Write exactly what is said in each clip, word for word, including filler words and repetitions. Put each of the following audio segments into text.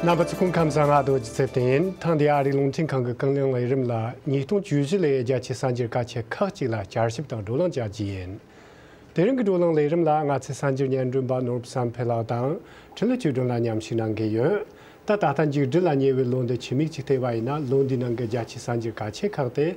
རྣམ་པ་ཚོ་སྐུ་ཁམས་བཟང་། ང་རྡོ་རྗེ་ཚེ་བརྟན་ཡིན། ཐེངས་འདིའི་ཨ་རིའི་རླུང་འཕྲིན་ཁང་གི་ཀུན་གླེང་ལས་རིམ་ལ་ཉིས་སྟོང་བཅུ་བཞི་ལོའི་རྒྱལ་སྤྱིའི་གསར་འགྱུར་གལ་ཆེ་ཁག་ཅིག་ལ་བསྐྱར་ཞིབ་དང་བགྲོ་གླེང་བྱ་རྒྱུ་ཡིན། དེ་རིང་གི་བགྲོ་གླེང་ལས་རིམ་ལ་ང་ཚོའི་གསར་འགྱུར་སྙན་སྒྲོན་པ་ནོར་བུ་བསམ་འཕེལ་ལགས་དང་འཕྲིན་ལས་ཆོས་སྒྲོན་ལགས་མཉམ་ཞུགས་གནང་གི་ཡོད། ད་ད་ལྟ་མཇུག་སྒྲིལ་ལ་ཉེ་བའི་ལོ་འདི་ཕྱི་མིག་ཅིག་བལྟས་པ་ཡིན་ན། ལོ་འདིའི་ནང་གི་རྒྱལ་སྤྱིའི་གསར་འགྱུར་གལ་ཆེ་ཁག་དེ་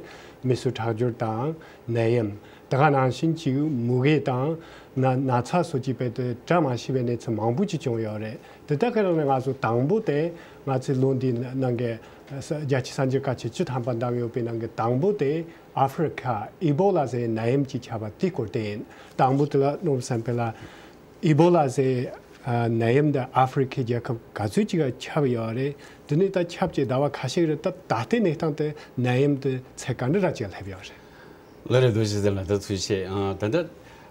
མི་གསོད་ཁྲག་སྦྱོར་དང་ནད་ཡམས། དེ་ག་ནང་བཞིན་གྱི་མུ་གེ་དང་ན་ན་ཚ་སོགས་ཀྱི་བར་དུ་བཀྲ་མ་ཤིས་པའི་གནས་ཚུལ་མང་པོ་ཅིག་བྱུང་ཡོད་རེད། དེ་དག་གི་ནང་ནས་ང་ཚོ་དང་པོ་དེ་ང་ཚོའི་ལོ་འདིའི་ནང་གི་རྒྱལ་སྤྱིའི་གསར་འགྱུར་གལ་ཆེ་བཅུ་ཐམ་པ་བདམས་ཡོད་པའི་ནང་གི་དང་པོ་དེ་ཨ་ཧྥེ་རི་ཁ་ཨི་བྷོ་ལ་ཟེར་ནད་ཡམས་ཀྱིས་ཁྱབ་པ་དེའི་སྐོར་དེ་ཡིན། དང་པོ་དེ་ལ་ནོར་བུ་བསམ་འཕེལ་ལགས། ཨི་བྷོ་ལ་ཟེར་ནད་ཡམས་འདི་ཨ་ཧྥེ་རི་ཁའི་རྒྱལ་ཁབ་ག་ཚོད་ཅིག་ལ་ཁྱབ་ཡོད་རེད། དེ་ནས་ད་ཁྱབ་ཀྱི་ཟླ་བ་ཁ་ཤས་རེད། ད་ད་ལྟའི་གནས་སྟངས་དེ་ནད་ཡམས་དེ་ཚད་ག་འདྲ་ར་ཅིག་སླེབས་ཡོད་རེད། ལགས་རེད། རྡོ་རྗེ་ཟེར་ལ་ད་ཐུགས་རྗེ་ཆེ། ཨ། ད་ལྟ་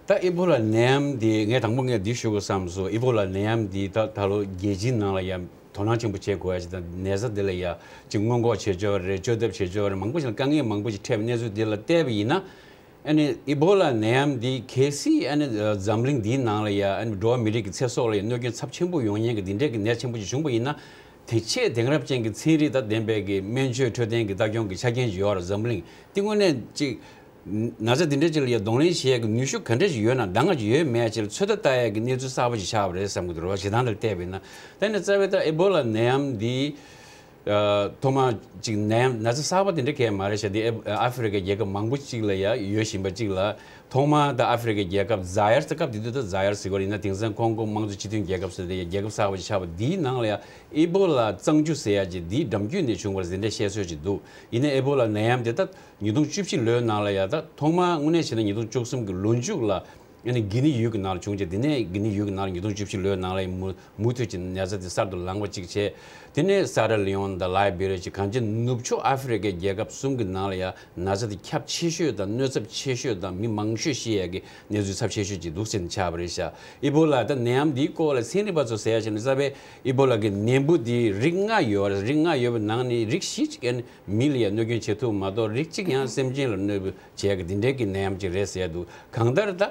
ད་ཨི་བྷོ་ལ་ནད་ཡམས་འདི་ངས་དང་པོ་ངས་འདི་ཞུ་དགོས་བསམ་སོང་། ཨི་བྷོ་ལ་ནད་ཡམས་འདི་ད་ད་ལོ་རྒྱལ་སྤྱིའི་ནང་ལ་ཡང་དོ་སྣང་ཆེན་པོ་བྱེད་དགོས་ཡ་ཅིག་དང་། ནད་ཚ་འདི་ལ་ཡ་ཅིག་སྔོན་འགོག་བྱེད་ཕྱོགས་རེད། བཅོས་ཐབས་བྱེད་ཕྱོགས་རེད། མང་པོ་ཞིག་ལ་དཀའ་ངལ་མང་པོ་ཞིག་འཕྲད་པའི་གནས་ཚུལ་འདི་ལ་བལྟས་པ་ཡིན་ན། ཨ་ནི་ཨི་བྷོ་ལ་ནད་ཡམས་འདི་གལ་སྲིད་ཨ་ནི་འཛམ་གླིང་འདིའི་ནང་ལ་ཡ་ཨ་ནི་འགྲོ་བ་མི་རིགས་ཀྱི་ཚེ་སྲོག་ལ་ཡ་གནོད་སྐྱོན་ཚབས་ཆེན་པོ་ཡོང་ཉེན་གྱི་འདི་འདྲའི་གི་ནད་ཆེན་པོ་ཞིག་བྱུང་པ་ཡིན་ན། དེ་ཆེས་དེང་རབས་ཅན་གྱི་ཚན་རིག་དང་ལྡན་པའི་གི་སྨན་བཅོས་འཕྲོད་བསྟེན་གྱི་ལྟ་སྐྱོང་གི་ཆ་རྐྱེན་ཅིག་ཡོད་རེད། འཛམ་གླིང་འདི་དངོས་གནས་ཅིག་ན་ཚ་འདི་འདྲ་ཅིག་ལ་ཡ་གདོང་ལེན་བྱེད་ཡ་གི་ནུས་ཤུགས་ག་འདྲ་ཞིག་ཡོད་ན། ད་སྔ་ཅིག་ཡོད་མེད་ཅིག་ལ་ཚོད་ལྟ་ལྟ་ཡ་གི་གནས་ཚུལ་གསར་པ་ཞིག་ཆགས་པ་རེད་བསམ་གྱི་འདུག་རེད་བ། བྱེད་སྟངས་དེ་ལ་བལྟས་པ་ཡིན་ན། ད་ནི་རྩ་བའི་ད་ཨི་བྷོ་ལ་ནད་ཡམས་འདི། ཨ། ཐོག་མ་ཅིག་ནད་ཡམས་ན་ཚ་གསར་པ་དེ་འདྲ་གས་མ་རེད་ཤག། དེ་ཨ་ཨ་ཧྥེ་རི་ཁའི་རྒྱལ་ཁབ་མང་པོ་ཅིག་ལ་ཡ་ཡོད་བཞིན་པ་ཅིག་ལ། ཐོག་མ་ད་ཨ་ཧྥེ་རི་ཁའི་རྒྱལ་ཁབ་ཛ་ཡར་ཟེར། སྐབས་དེ་དུས་ད་ཛ་ཡར་ཟེར་གྱི་ཡོད་རེད། ཡིན་ན་དེང་སང་ཁོང་ཀོ་དམངས་གཙོ་སྤྱི་མཐུན་རྒྱལ་ཁབ་ཟེར་དེ་ཡ་རྒྱལ་ཁབ་གསར་པ་ཅིག་ཆགས་པ་འདིའི་ནང་ལ་ཡ་ཨི་བྷོ་ལ་གཙང་ཆུ་ཟེར་ཡ་ཅིག་འདིའི་འགྲམ་རྒྱུད་ནས་བྱུང་བ་རེད་ཟེར་འདྲ་བཤད་སྲོལ་ཅིག་འདུག། ཡིན་ན་ཨི་བྷོ་ལ་ནད་ཡམས་དེ་ད་ཉིས་སྟོང་བཅུ་བཞི་ལོའི་ནང་ལ་ཡ། ད་ཐོག་མ་དངོས་གནས་བྱས་ན་ཉིས་སྟོང་བཅུ་གསུམ་གྱི་ལོ་མཇུག་ལ། ཨ་ནི་གྷི་ནི་ཡུལ་གྱི་ནང་ལ་བྱུང་རྗེས། དེ་ནས་གྷི་ནི་ཡུལ་གྱི་ནང་ལ་ཉིས་སྟོང་བཅུ་བཞི་ལོའི་ནང་ལ་མུ་མུ་མཐུད་ཀྱིས་ནད་ཚ་དེ་གསར་དུ་ལངས་པ་གཅིག་བྱས། དེ་ནས་སཱ་ར་ལི་ཡོན་དང་ལའི་བེ་རི་ཅིག་གང་ཅི་ནུབ་ཕྱོགས་ཨ་ཧྥེ་རི་ཁའི་རྒྱལ་ཁབ་གསུམ་གྱི་ནང་ལ་ཡང་ན་ཚ་དེ་ཁྱབ་ཆེ་ཤོས་དང་གནོད་ཚབས་ཆེ་ཤོས་དང་མི་མང་ཤོས་ཤི་ཡས་ཀྱི་གནས་ཚུལ་ཚབས་ཆེ་ཤོས་ཅིག་འདུག་ཟེར་ནས་ཆགས་པ་རེད་ཤག། ཨི་བྷོ་ལ་ད་ནད་ཡམས་འདིའི་སྐོར་ལ་ཚན་རིག་པ་ཚོ་ཟེར་ཡ་བྱས་ན། རྩ་བའི་ཨི་བྷོ་ལ་གི་ནད་འབུ་འདི་རིགས་ལྔ་ཡོད་རེད། རིགས་ལྔ་ཡོད་པའི་ནང་ནས་རིགས་བཞི་ཅིག་ཨ་ནི་མི་ལ་ཡང་གནོད་སྐྱོན་བྱེད་ཐུབ་མ་གཏོགས། རིགས་གཅིག་ཡང་སེམས་ཅན་ལ་གནོད་པ་བྱས་ཀྱི་འདི་འདྲའི་གི་ནད་ཡམས་ཅིག་རེད་ཟེར་འདུག། གང་ལྟར་ད་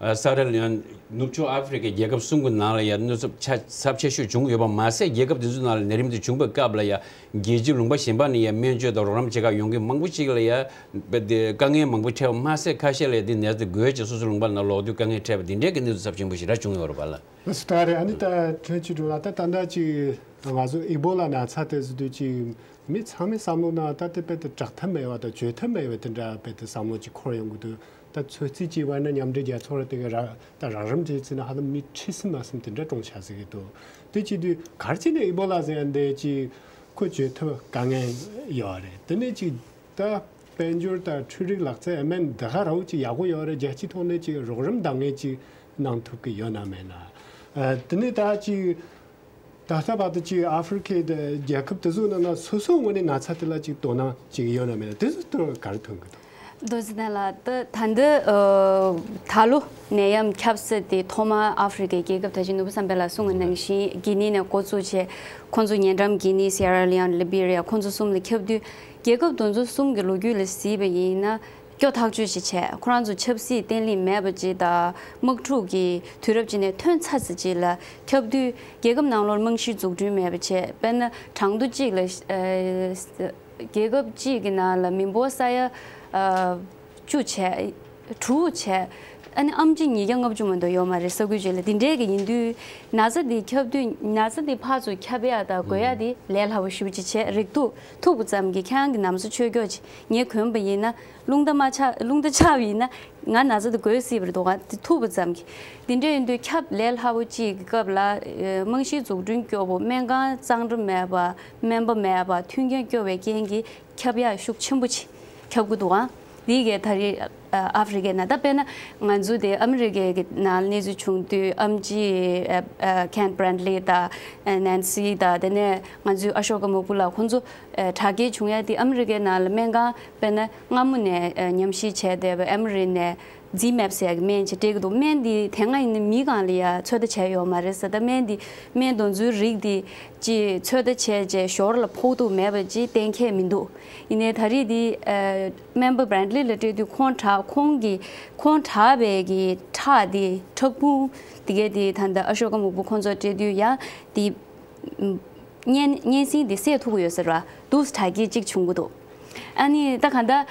ཨ་སཱ་ར་ལི་ཡོན་ནུབ་ཕྱོགས་ཨ་ཧྥེ་རི་ཁའི་རྒྱལ་ཁབ་གསུམ་གྱི་ནང་ལ་ཡང་གནོད་ཚབས་ཆ་ཚབས་ཆེ་ཤོས་བྱུང་ཡོད་པ་མ་ཟད། རྒྱལ་ཁབ་དེ་ཚོའི་ནང་ལ་ནད་རིམས་དེ་བྱུང་བའི་སྐབས་ལ་ཡང་རྒྱལ་སྤྱིའི་ལུང་པ་གཞན་པ་ནས་ཡང་སྨན་བཅོས་དང་རོགས་རམ་བྱེད་གར་ཡོང་མཁན་མང་པོ་ཅིག་ལ་ཡང་དཔེ་དེ་དཀའ་ངལ་མང་པོ་འཕྲད་པ་མ་ཟད། ཁ་ཤས་ལ་ཡང་དེ་ནད་དེ་འགོས་བྱས་སོ་སོའི་ལུང་པ་ནང་ལོག་དུས་དཀའ་ངལ་འཕྲད་པ་འདི་འདྲའི་གི་གནས་ཚུལ་ཚབས་ཆེན་པོ་ཞིག་ར་བྱུང་ཡོད་རེད་པ་ལགས། ལགས་སོ། ད་རེད། ཨ་ནི་ད་ཕྲན་ཆུ་འགྲོ་ལ་ད་ད་ལྟ་ཅིག་ང་ཚོ་ཨི་བྷོ་ལ་ན་ཚ་དེ་ཟེར་དུས་ཅིག་མི་ཚང་མའི་བསམ་བློ་ནང་ད་དེ་དཔེ་དེ་དྲག་ཐབས་མེད་པ་དང་བཅོས་ཐབས་མེད་པ་དེ་འདྲ་དཔེ་དེ་བསམ་བློ་ཅིག་འཁོར་ཡོང་གི་འདུག། ད་ཚོད་རྩིས་བྱས་པ་ན་མཉམ་འབྲེལ་རྒྱལ་ཚོགས་ར་དེ་ག་ར་ད་རགས་རིམ་བྱས་ཚེ་ན་ཧ་ལམ་མི་ཁྲི་གསུམ་མ་གསུམ་དེ་འདྲ་གྲོངས་ཆགས་ཟེར་གི་འདུག། དེ་བྱེད་དུས་ག་རེ་བྱས་ནས་ཨི་བྷོ་ལ་ཟེར་ཡ་འདི་ཅིག་ཁོ་བཅོས་ཐབས་དཀའ་ངལ་ཡོད་རེད། དེ་ནས་ཅིག་ད་དཔལ་འབྱོར་དང་འཕྲུལ་རིག་ལག་རྩལ་ཨ་མན་འདི་ག་ར་བོ་ཅིག་ཡག་པོ་ཡོད་རེད། རྒྱལ་སྤྱིའི་ཐོག་ནས་ཅིག་རོགས་རམ་འདང་ངེས་ཅིག་གནང་ཐུབ་ཀྱི་ཡོད་ན་མེད་ན། ཨ། དེ་ནས་ད་ཅིག་ད་ལྟ་བར་དུ་ཅིག་ཨ་ཧྥེ་རི་ཁའི་རྒྱལ་ཁབ་དེ་ཚོའི་ནང་ན་སོ་སོའི་ངོས་ནས་ན་ཚ་དེ་ལ་ཅིག་དོ་སྣང་ཅིག་ཡོད་ན་མེད་ན། དེ་ཚོ་དོན་ག་རེ་ཐོན་གི་འདུག། རྡོ་རྗེ་ལགས། ད་ད་ལྟ་ཨ་ད་ལོ་ནད་ཡམས་ཁྱབ་ས་དེ་ཐོག་མར་ཨ་ཧྥེ་རི་ཁའི་རྒྱལ་ཁབ་ད་ཅིག་ནོར་བུ་བསམ་འཕེལ་ལགས་གསུངས་པ་ནང་བཞིན་གྷི་ནི་ནས་འགོ་བཙུགས་བྱས། ཁོང་ཚོ་ཉེ་འགྲམ་གྷི་ནི། སི་ཡེ་ར་ལི་ཡོན། ལི་བི་རི་ཡ། ཁོང་ཚོ་གསུམ་ལ་ཁྱབ་དུས། རྒྱལ་ཁབ་དེ་ཚོ་གསུམ་གྱི་ལོ་རྒྱུས་ལ་གཟིགས་པ་ཡིན་ན། སྐྱོ་ཐག་ཆོད་ཅིག་བྱས། ཁོ་རང་ཚོ་ཆབ་སྲིད་བརྟན་ལྷིང་མེད་པ་ཅིག་དང་། དམག་འཁྲུག་གི་དུས་རབས་ཅིག་ནས་ཐོན་ཚར་ཙམ་ཅིག་ལ་ཁྱབ་དུས། རྒྱལ་ཁབ་ནང་ལོགས་རྨང་གཞི་འཛུགས་སྐྲུན་མེད་པ་བྱས། དཔེར་ན་གྲངས་ཐོ་གཅིག་ལ། ཨ། རྒྱལ་ཁབ་གཅིག་གི་ནང་ལ་མི་འབོར་ས་ཡ། ཨ། བཅུ་བྱས། དྲུག་བྱས། ཨ་ནི་ཨེམ་ཆི་ཉིས་བརྒྱ་ལྔ་བཅུ་མ་གཏོགས་ཡོད་མ་རེད། ས་ཁུལ་གཅིག་ལ་དེ་འདྲའི་གི་ཡིན་དུས། ན་ཚ་འདི་ཁྱབ་དུས། ན་ཚ་འདི་ཕར་ཚུར་ཁྱབ་ཡ་དང་འགོས་ཡ་འདི་ལས་སླ་པོ་ཞེ་པོ་ཅིག་བྱས། རེག་དུག་ཐུག་པ་ཙམ་གྱིས། ཁྱེད་རང་གི་ནམ་ཟླ་ཆོས་སྐྱོར་ཅིག་ངས་གོན་པ་ཡིན་ན། རླུང་རྟ་མ་ཆགས། རླུང་རྟ་ཆགས་པ་ཡིན་ན་ང་ན་ཚ་འདི་འགོས་སྲིད་པ་རེད་འདུག་ག། འདི་ཐུག་པ་ཙམ་གྱིས། འདི་འདྲ་ཡིན་དུས་ཁྱབ་ལས་སླ་པོ་ཅིག་གི་སྐབས་ལ། ཨ། རྨང་གཞིའི་འཛུགས་སྐྲུན་སྐྱོ་པོ། སྨན་ཁང་གཙང་སྦྲ་མེད་པ། སྨན་པ་མེད་པ། མཐུན་རྐྱེན་སྐྱོ་བའི་རྐྱེན་གྱིས་ཁྱབ་ཡག་ཤུགས་ཆེན་པོ་ཅིག་ཁྱབ་ཀྱི་འདུག་ག། འདི་གའི་ད་རེས་ཨ་ཧྥེ་རི་ཁའི་ནང་། ད་དཔེར་ན་ང་ཚོ་དེ་ཨ་མི་རི་ཀའི་གི་ནང་གནས་ཚུལ་བྱུང་དུས། ཨེམ་ཆི་ཨ་ཨ་ཁེན་བྷི་རན་ལི་དང་། ཨ་ནན་སི་དང་། དེ་ནས་ང་ཚོའི་ཨ་ཤོ་ཀ་མུག་པུ་ལགས་ཁོང་ཚོ། ཨ། དྲག་སྐྱེད་བྱུང་ཡ་དེ་ཨ་མི་རི་ཀའི་ནང་ལ་སྨན་ཁང་། དཔེར་ན་སྔ་མོ་ནས་ཨ་ཉམས་ཞིབ་བྱས་བསྡད་པའི་ཨེ་མོ་རི་ནས་ཛི་མེབ་ཟེར་ཡ་གི་སྨན་ཅིག་སྤྲད་ཀྱི་འདུག། སྨན་འདི་དེ་སྔ་ཡིན་ན་མི་སྒང་ལ་ཡ་ཚོད་ལྟ་བྱས་ཡོད་མ་རེད་ཟེར། ད་སྨན་འདི། སྨན་དེ་ཚོའི་རིགས་འདི་ཅིག་ཚོད་ལྟ་བྱས་རྗེས་ཞོར་ལ་ཕོག་ཐུག་མེད་པ་ཅིག་གཏན་འཁེལ་མི་འདུག། ཡིན་ནའི་ད་རེས་འདི། ཨ། སྨན་པ་བྷི་རན་ལི་ལ་སྤྲད་དུས་ཁོང་དྲག། ཁོང་གི། ཁོང་དྲག་པའི་གི་ཁྲག་འདི། ཁྲག་ཕུང་དེ་གས་འདི་ད་ལྟ་ཨ་ཤོ་ཀ་མུག་པུ་ཁོང་ཚོར་སྤྲད་དུས་ཡ། འདི། ཨ། གཉན་གཉན་སྲིན་དེ་བསད་ཐུབ་ཀྱི་ཡོད་ཟེར་བ་འདུག་སེ་དྲག་སྐྱེད་ཅིག་བྱུང་གི་འདུག་ཨ་ནི་ད་ག་ད་ཨ་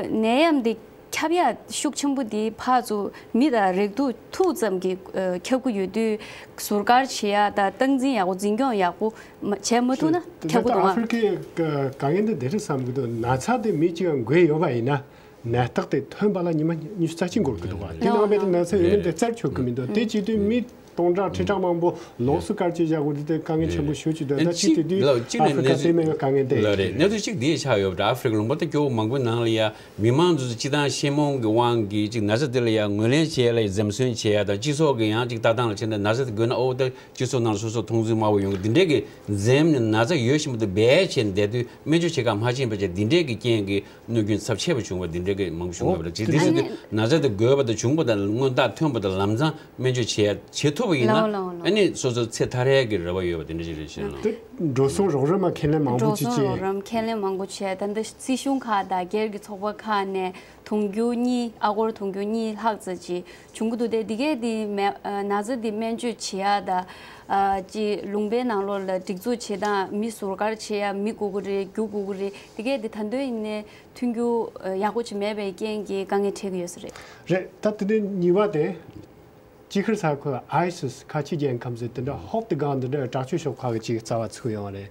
ནད་ཡམས་དེ་ཁྱབ་ཡག་ཤུགས་ཆེན་པོ་དེ་ཕར་ཚུར་མི་དང་རེག་དུས་ཐུག་ཙམ་གྱིས་ཨ་ཁྱབ་ཀྱི་ཡོད་དུས་ཟུར་བཀར་བྱེད་ཡག་དང་སྟངས་འཛིན་ཡག་པོ་འཛིན་སྐྱོང་ཡག་པོ་མ་བྱས་མ་ཐུབ་ན་ཁྱབ་ཀྱི་འདུག་ཨ། ཨ་ཧྥེ་རི་ཁའི་དཀའ་ངལ་འདི་དེ་རེད་བསམ་གྱི་འདུག་ན་ཚ་དེ་མི་གཅིག་ག་འགོས་ཡོད་པ་ཡིན་ན། ནད་རྟགས་དེ་ཐོན་པ་ལ་ཉི་མ་ཉི་ཤུ་རྩ་གཅིག་འགོར་གི་འདུག་བ། དེ་ནང་བས་དེ་ན་ཚ་ཡོད་མེད་དེ་རྩད་ཆོད་གི་མི་འདུག་དེ་བྱེད་དུས་མི་སྟོང་ཕྲག་ཁྲི་ཕྲག་མང་པོ་ལོགས་སུ་བཀར་བཅད་བཞག་དགོས་དུས་དེ་དཀའ་ངལ་ཆེན་པོ་ཤོད་ཀྱི་འདུག་ད་ཅིག་དེ་དུས་ཨ་ཧྥེ་རི་ཁ་དེ་མེད་པའི་དཀའ་ངལ་དེ་ལ་རེད། གནས་ཚུལ་གཅིག་འདི་ཆགས་ཡོད་པ་འདྲ། ཨ་ཧྥེ་རི་ཁ་ལུང་པ་དང་སྐྱོ་བོ་མང་པོའི་ནང་ལ་ཡ་མི་མང་ཚོས་སྤྱི་བཏང་ཤེས་རྨོངས་ཀྱི་དབང་གིས་ཅིག་ན་ཚ་དེ་ལ་ཡ་ངོས་ལེན་བྱེད་ཡ་ལ་འཛེམ་ཟོན་བྱེད་ཡ་དང་སྤྱི་ཚོགས་ཀྱི་ཡང་ཅིག་ལྟ་སྟངས་ལ་བྱས་ན་ན་ཚ་དེ་འགོས་ན་ཨོ་ད་སྤྱི་ཚོགས་ནང་ལ་སོ་སོ་མཐོང་ཚུལ་དམའ་བོ་ཡོང་གི་འདི་འདྲས་ཀྱི་འཛེམ་ནས་ན་ཚ་ཡོད་བཞིན་པ་དེ་སྦས་བྱས་ནས་བསྡད་དུས་སྨན་བཅོས་བྱེད་ཁག་མ་ཕྱིན་པ་བྱས་འདི་འདྲས་ཀྱི་རྐྱེན་གྱིས། གནོད་སྐྱོན་ཚབས་ཆེ་བ་བྱུང་བ་འདི་འདྲའི་གི་མང་པོ་བྱུང་ཡོད་པ་རེད། ཇི་སྲིད་ཟེར་དུས་ན་ཚ་དེ་འགོས་པ་དང་བྱུང་བ་དང་སྔོན་རྟགས་ཐོན་པ་དང་ལམ་སང་སྨན་བཅོས་བྱེད་བྱེད་ཐུབ་པ་ཡིན་ན་ལའོ་ལའོ་ལའོ། ཨ་ནི་སོ་སོ་ཚེ་མཐའ་རལ་གྱི་རེ་བ་ཡོད་པ་དེ་འདྲ་ཞིག་རེད་ཤག་ལ། དེ་འགྲོ་སོང་རོགས་རམ་མ་ཁས་ལེན་མང་པོ་འགྲོ་ཅིག་སོང་བྱས། རོགས་རམ་ཁས་ལེན་མང་པོ་བྱས། ད་ལྟ་སྲིད་གཞུང་ཁག་དང་སྒེར་གྱི་ཚོགས་པ་ཁག་ནས་དུང་ཕྱུར་གཉིས་ཨ་སྒོར་དུང་ཕྱུར་གཉིས་ལྷག་ཙམ་ཅིག་བྱུང་གི་འདུག་སྟེ། འདི་གས་འདི་མེ་ན་ཚ་འདི་སྨན་བཅོས་བྱེད་ཡ་དང་ཅིག་ལུང་པའི་ནང་ལོགས་ལ་སྒྲིག་འཛུགས་བྱེད་སྟངས་མི་ཟུར་བཀར་བྱེད་ཡ་མི་དགོས་ཀྱི་རེད། རྒྱུ་དགོས་ཀྱི་རེད། འདི་གས་འདི་ད་དུང་ཡིན་ནའི། མཐུན་འགྱུར་ཡག་པོ་ཅིག་མེད་པའི་རྐྱེན་གྱིས་དཀའ་ངལ་འཕྲད་ཀྱི་ཡོད་ས་རེད། རེད། ད་དེ་འདྲའི་ཉེས་པ་དེ་དཀྱིལ་འཁོར་ས་ཁུལ་ཨའི་སིས་ཁ་ཆེ་རྒྱལ་ཁམས་ཟེར་དེ་འདྲ་ཧོབ་ཏེ་སྒང་འདི་འདྲ་དྲག་སྤྱོད་ཤོག་ཁག་གི་ཅིག་རྩ་བ་ཚུགས་ཡོང་བ་རེད།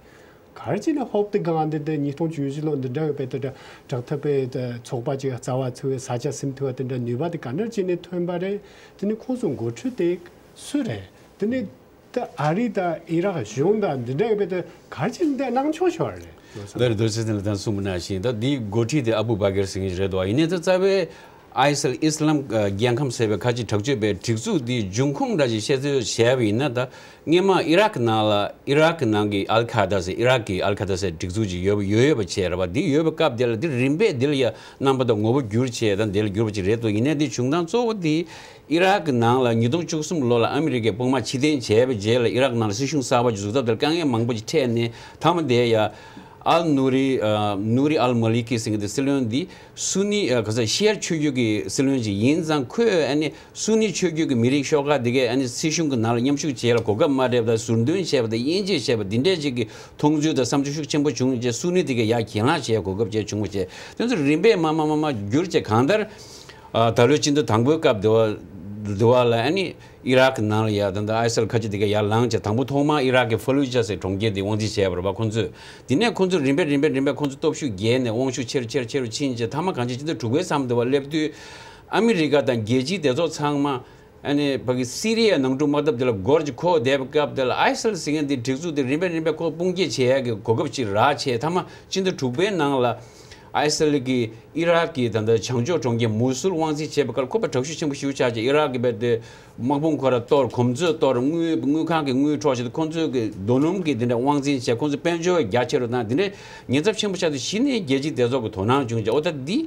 ག་རེ་བྱས་ནས་ཧོབ་ཏེ་སྒང་འདི་འདྲ་ཉིས་སྟོང་བཅུ་བཞི་ལོ་འདི་འདྲ་ཡོད་པའི་དེ་འདྲ་དྲག་འཐབ་པའི་ཚོགས་པ་ཅིག་རྩ་བ་ཚུགས་པའི་ས་ཆ་ཟིན་ཐུབ་པ་དེ་འདྲ་ནུས་པ་དེ་ག་འདྲ་བྱས་ནས་ཐོན་པ་རེད། དེ་ནས་ཁོང་ཚོ་འགོ་ཁྲིད་དེ་སུ་རེད། དེ་ནས། ད་ཨ་རི་དང་ཨི་རག་གཞུང་དང་འདི་འདྲ་ཡོད་པའི་དེ་ག་རེ་བྱས་ནས་འདི་གནང་ཆོག་ཤོར་རེད། ལ་རེ་རྡོ་རྗེ་ལགས་དང་གསུངས་པ་ནང་བཞིན་ད་འདིའི་འགོ་ཁྲིད་དེ་ཨ་བུ་བྷ་གར་ཟེར་མཁན་ཞིག་རེད་འདུག་ཡིན་ནའི་ད་རྩ་བའི་ཨའི་སིལ་ཨི་སི་ལམ་རྒྱལ་ཁམས་ཟེར་བའི་ཁ་ཆེ་དྲག་སྤྱོད་པའི་སྒྲིག་འཛུགས་འདིའི་འབྱུང་ཁུངས་འདྲ་ཞིག་བཤད་ཚུལ་བྱས་པ་ཡིན་ན། ད་སྔོན་མ་ཨི་རག་གི་ནང་ལ་ཨི་རག་གི་ནང་གི་ཨལ་ཁ་ད་ཟེར་ཨི་རག་གི་ཨལ་ཁ་ད་ཟེར་སྒྲིག་འཛུགས་ཅིག་ཡོད་པ་ཡོད་ཡོད་པ་བྱས་རེད་པ། འདི་ཡོད་པའི་སྐབས་དེ་ལ་འདི་རིམ་པས་འདི་ལ་ཡ་རྣམ་པ་དང་ངོ་བོ་བསྒྱུར་བྱས་ད་འདི་ལ་བསྒྱུར་བ་ཅིག་རེད་འདུག་ཡིན་ནའི་འདི་བྱུང་སྟངས་གཙོ་བོ་འདི། ཨི་རག་གི་ནང་ལ་ཉིས་སྟོང་བཅུ་གསུམ་ལོ་ལ་ཨ་མི་རི་ཀས་དཔུང་དམག་ཕྱིར་འཐེན་བྱས་པའི་རྗེས་ལ་ཨི་རག་ནང་ལ་སྲིད་གཞུང་གསར་པ་ཅིག་འཛུགས་ཐབས་དེར་དཀའ་ངལ་མང་པོ་ཅིག་འཕྲད་ནས་མཐའ་མ་དེ་ཡ་ཨལ་ནུ་རི་ཨ་ནུ་རི་ཨལ་མ་ལི་ཀི་ཟེར་མཁན་དེ་སྲིད་བློན་འདི་སུ་ནི་ཨ་ག་ས་ཤི་ཡར་ཆོས་བརྒྱུད་ཀྱི་སྲིད་བློན་ཅིག་ཡིན་ཙང་ཁོས་ཨ་ནི་སུ་ནི་ཆོས་བརྒྱུད་ཀྱི་མི་རིགས་ཤོག་ཁག་དེ་གས་ཨ་ནི་སྲིད་གཞུང་གི་ནང་ལ་མཉམ་ཞུགས་བྱས་ལ་གོ་སྐབས་མ་སྤྲད་པ་དང་ཟུར་འདོན་བྱས་པ་དང་དབྱེ་འབྱེད་བྱས་པ་འདི་འདྲས་ཅིག་གི་མཐོང་ཚུལ་དང་བསམ་ཚུལ་ཤུགས་ཆེན་པོ་བྱུང་རྗེས་སུ་ནི་དེ་གས་ཡར་གྱེན་ལངས་བྱས་གོ་སྐབས་བྱས་བྱུང་བ་བྱས་དེ་ཚོ་རིམ་པས་མ་མ་མ་མ་བསྒྱུར་བྱས་གང་ལྟར། ཨ་ད་ལོའི་སྤྱི་ཟླ་དང་པོའི་སྐབས་དེ་བ་དེ་བ་ལ་ཨ་ནི་ཨི་རག་གི་ནང་ལ་ཡ་ད་ལྟ་ཨའི་སིལ་ཁ་ཆེ་དེ་ག་ཡར་ལངས་བྱས་དང་པོ་ཐོག་མར་ཨི་རག་གི་ཕ་ལུ་ཇ་ཟེར་གྲོང་ཁྱེར་དེ་དབང་འཛིན་བྱས་པ་རེད་པ་ཁོང་ཚོས། དེ་ནས་ཁོང་ཚོས་རིམ་པས་རིམ་པས་རིམ་པས་ཁོང་ཚོ་སྟོབས་ཤུགས་རྒྱས་ནས་དབང་ཤུགས་ཆེ་རུ་ཆེ་རུ་ཆེ་རུ་ཕྱིན་བྱས་མཐའ་མ་གང་ཅི་སྤྱི་ཟླ་དྲུག་པའི་མཚམས་དེ་བ་སླེབས་དུས་ཨ་མི་རི་ཀ་དང་རྒྱལ་སྤྱིའི་སྡེ་ཚོགས་ཚང་མ། ཨ་ནི་ཕ་གི་སི་རི་ཡའི་ནང་འཁྲུག་དམག་འཐབ་དེ་ལ་སྒོར་གྱི་ཁོ་བསྡད་པའི་སྐབས་དེ་ལ་ཨའི་སིལ་ཟེར་མཁན་དེ་སྒྲིག་འཛུགས་དེ་རིམ་པས་རིམ་པས་ཁོ་དཔུང་སྐྱེད་བྱེད་ཡག་གི་གོ་སྐབས་ཅིག་རག་བྱས་མཐའ་མ་སྤྱི་ཟླ་དྲུག་པའི་ནང་ལ་ཨའི་སིལ་གྱི་ཨི་རག་གི་ད་ལྟ་བྱང་ཕྱོགས་གྲོང་ཁྱེར་མུ་སུལ་དབང་འཛིན་བྱས་པའི་སྐབས་ཁོ་པ་དྲག་ཤུགས་ཆེན་པོ་ཞེ་པོ་ཆགས་བྱས་ཨི་རག་གི་བས་དེ་དམག་དཔུང་ཁོ་ར་གཏོར་གོམ་མཛོད་གཏོར་དངུལ་དངུལ་ཁང་གི་དངུལ་འཕྲོག་བྱས་ཏེ་ཁོང་ཚོས་གི་རྡོ་སྣུམ་གི་དེ་འདྲ་དབང་འཛིན་བྱས་ཁོང་ཚོ་དཔལ་འབྱོར་རྒྱ་ཆེ་རུ་བཏང་དེ་འདྲའི་ཉེན་ཚབས་ཆེན་པོ་ཆགས་དུས་གཞི་ནས་རྒྱལ་སྤྱིའི་སྡེ་ཚོགས་ཀྱི་དོ་སྣང་བྱུང་བྱས་ཨོ་ད་འདི།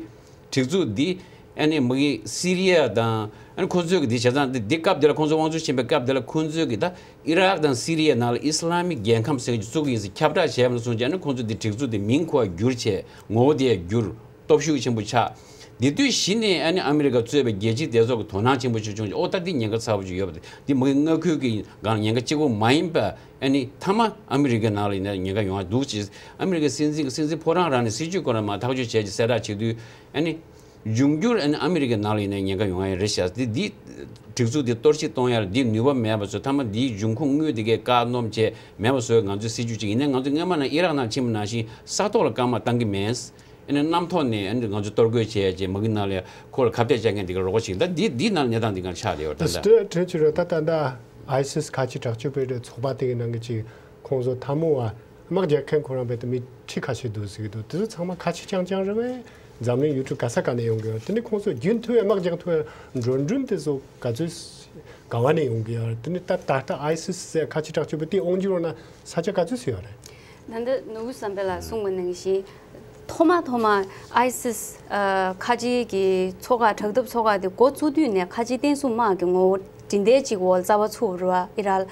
སྒྲིག་འཛུགས་འདི་ཨ་ནི་མ་གི་སི་རི་ཡ་དང་ཨ་ནི་ཁོ་ཚོས་གི་འདི་བྱས་ཙང་འདི་འདི་སྐབས་འདི་ལ་ཁོ་ཚོ་དབང་ཚུགས་ཕྱིན་པའི་སྐབས་འདི་ལ་ཁོ་ཚོས་གི་ད་ཨི་རག་དང་སི་རི་ཡ་ནང་ལ་ཨི་སི་ལ་མིག་རྒྱལ་ཁམས་ཟེར་གི་བཙུགས་གི་ཡིན་ཟེར་ཁྱབ་བསྒྲགས་བྱས་པ་ནས་བཟུང་བྱས་ཨ་ནི་ཁོ་ཚོས་འདི་སྒྲིག་འཛུགས་འདི་མིང་ཁོ་བསྒྱུར་བྱས་ངོ་བོ་དེ་ཡང་བསྒྱུར་སྟོབས་ཤུགས་ཆེན་པོ་ཆགས། འདི་དུས་གཞི་ནས་ཨ་ནི་ཨ་མི་རི་ཀ་གཙོས་པའི་རྒྱལ་སྤྱིའི་སྡེ་ཚོགས་ཀྱི་དོ་སྣང་ཆེན་པོ་ཞིག་བྱུང་བྱས་ཨོ་ད་འདི་ཉེན་ཁ་ཚ་པོ་ཅིག་ཡོད་པ་དེ་འདི་མ་གི་མངའ་ཁུལ་གྱི་སྒང་ཉེན་ཁ་གཅིག་པོ་མ་ཡིན་པ། ཨ་ནི་མཐའ་མ་ཨ་མི་རི་ཀའི་ནང་ལ་ཡིན་ན་ཉེན་ཁ་ཡོང་ཡ་འདུག་ཅེས་ཨ་མི་རི་ཀའི་སྲིད་འཛིན་གྱི་སྲིད་འཛིན་ཕོ་བྲང་རང་ནས་སྲིད་ཇུས་ཁོ་རང་མར་ཐག་གཅོད་བྱས་ཀྱི་གསལ་བསྒྲགས་བྱེད་དུས་ཨ་ནི་འབྱུང་འགྱུར་ཨ་ནི་ཨ་མི་རི་ཀའི་ནང་ལ་ཡིན་ན་ཉེན་ཁ་ཡོང་ཡ་རེད་ཤག་འདི་འདི་སྒྲིག་འཛུགས་འདི་གཏོར་བཤིག་གཏོང་ཡ་ལ་འདི་ནུས་པ་མེད་པ་བཟོས་མཐའ་མ་འདིའི་འབྱུང་ཁུངས་དངོས་འདི་གའི་བཀག་སྡོམ་བྱས་མེད་པ་བཟོས་ང་ཚོའི་སྲིད་ཇུས་ཅིག་ཡིན་ནའི་ང་ཚོ་སྔོན་མ་ནང་ཨི་རག་ནང་ཕྱིན་པ་ནང་བཞིན་ས་ཐོག་ལ་སྐར་མ་བཏང་གི་མེད། ཨ་ནི་གནམ་ཐོག་ནས་ཨ་ནི་ང་ཚོ་གཏོར་རྒོལ་བྱས་རྗེས་མ་གི་ནང་ལ་ཁོ་ལ་ཁ་གཏད་བཅག་མཁན་འདི་ག་རོགས་པ་བྱེད་ཀྱི་ད་འདི་འདི་ནང་གནས་སྟངས་འདི་ག་ཆགས་བསྡད་ཡོད་ད་ལྟ། ད་དྲན་ཆེ་རེད་ད་ད་ལྟ་ཨའི་སིས་ཁ་ཆེ་དྲག་སྤྱོད་པའི་ཚོགས་པ་དེ་གི་ནང་གི་ཅིག་ཁོང་ཚོ་ཐ་མོ་བ་དམག་རྒྱག་མཁན་ཁོ་རང་བས་ད་མི་ཁྲི་ཁ་ཤས་འདུག་ཟེར་གི་འདུག་དེ་ཚོ་ཚང་མ་ཁ་ཆེ་རྐྱང་རྐྱང་རེད་པས། འཛམ་གླིང་ཡུལ་གྲུ་ག་ས་ག་ནས་ཡོང་གི་ཡོད་དེ་ནི་ཁོང་ཚོ་རྒྱུན་མཐུད་པའི་དམག་རྒྱག་ཐུབ་པའི་འགྲོ་གྲོན་དེ་ཚོ་ག་ཚོད་ག་བ་ནས་ཡོང་གི་ཡོད་དེ་ནི་ད་ད་ལྟ་ཨའི་སིས་ཟེར་ཁ་ཆེ་དྲག་སྤྱོད་པའི་དེ་དབང་སྒྱུར་འོག་ན་ས་ཆ་ག་ཚོད་ཟེར་ཡོད་རེད། ད་ལྟ་ནོར་བུ་བསམ་འཕེལ་ལགས་གསུངས་པ་ནང་བཞིན། ཐོག་མ་ཐོག་མ་ཨའི་སིས་ཨ་ཁ་ཆེ་གི་ཚོགས་ཁག་དྲག་འཐབ་ཚོགས་ཁག་དེ་འགོ་བཙུགས་དུས་ནས་ཁ་ཆེ་བསྟན་སྲུང་དམག་གི་ངོ་བོ་འདི་འདྲའི་ཅིག་འོག་རྩ་བ་ཚུགས་པ་རེད་པ་ཨི་རག་ལ།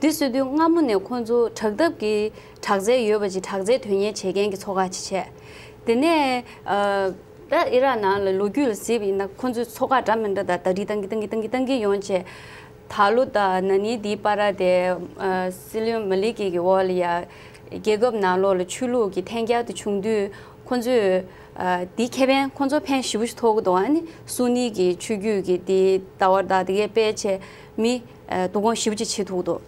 དེ་བཟོ་དུས་སྔ་མོ་ནས་ཁོང་ཚོ་དྲག་འཐབ་ཀྱི་དྲག་རྩལ་ཡོད་པ་ཅིག་དྲག་རྩལ་དོན་གཉེར་བྱེད་མཁན་གྱི་ཚོགས་ཁག་ཅིག་བྱས། དེ་ནས་ཨ་ད་ཨི་རག་ནང་ལ་ལོ་རྒྱུས་ལ་གཟིགས་པ་ཡིན་ན་ཁོང་ཚོའི་ཚོགས་ཁག་འདྲ་མི་འདྲ་དང་ཟླ་སྒྲིལ་བཏང་གི་བཏང་གི་བཏང་གི་བཏང་གི་ཡོང་བྱས། ད་ལོ་དང་ན་ནིང་འདིའི་བར་དེ་ཨ་སྲིད་བློན་མ་ལི་ཀི་གི་འོག་ལ་ཡ་རྒྱལ་ཁབ་ནང་ལོགས་ལ་ཆོས་ལུགས་ཀྱི་འཐེན་འཁྱེར་དེ་བྱུང་དུས་ཁོ་ཚོས་ཨ་འདི་ཁེ་ཕན་ཁོ་ཚོ་ཕན་ཞེ་པོ་ཞིག་ཐོགས་ཀྱི་འདུག་ཨ་ནི་སུ་ནི་གི་ཆོས་བརྒྱུད་ཀྱི་དེ་ལྟ་བ་དང་དེ་གའི་སྤེལ་བྱས་མི་ཨ་བསྡུ་སྐོང་ཞེ་པོ་ཅིག་བྱེད་ཐུབ་ཀྱི་འདུག་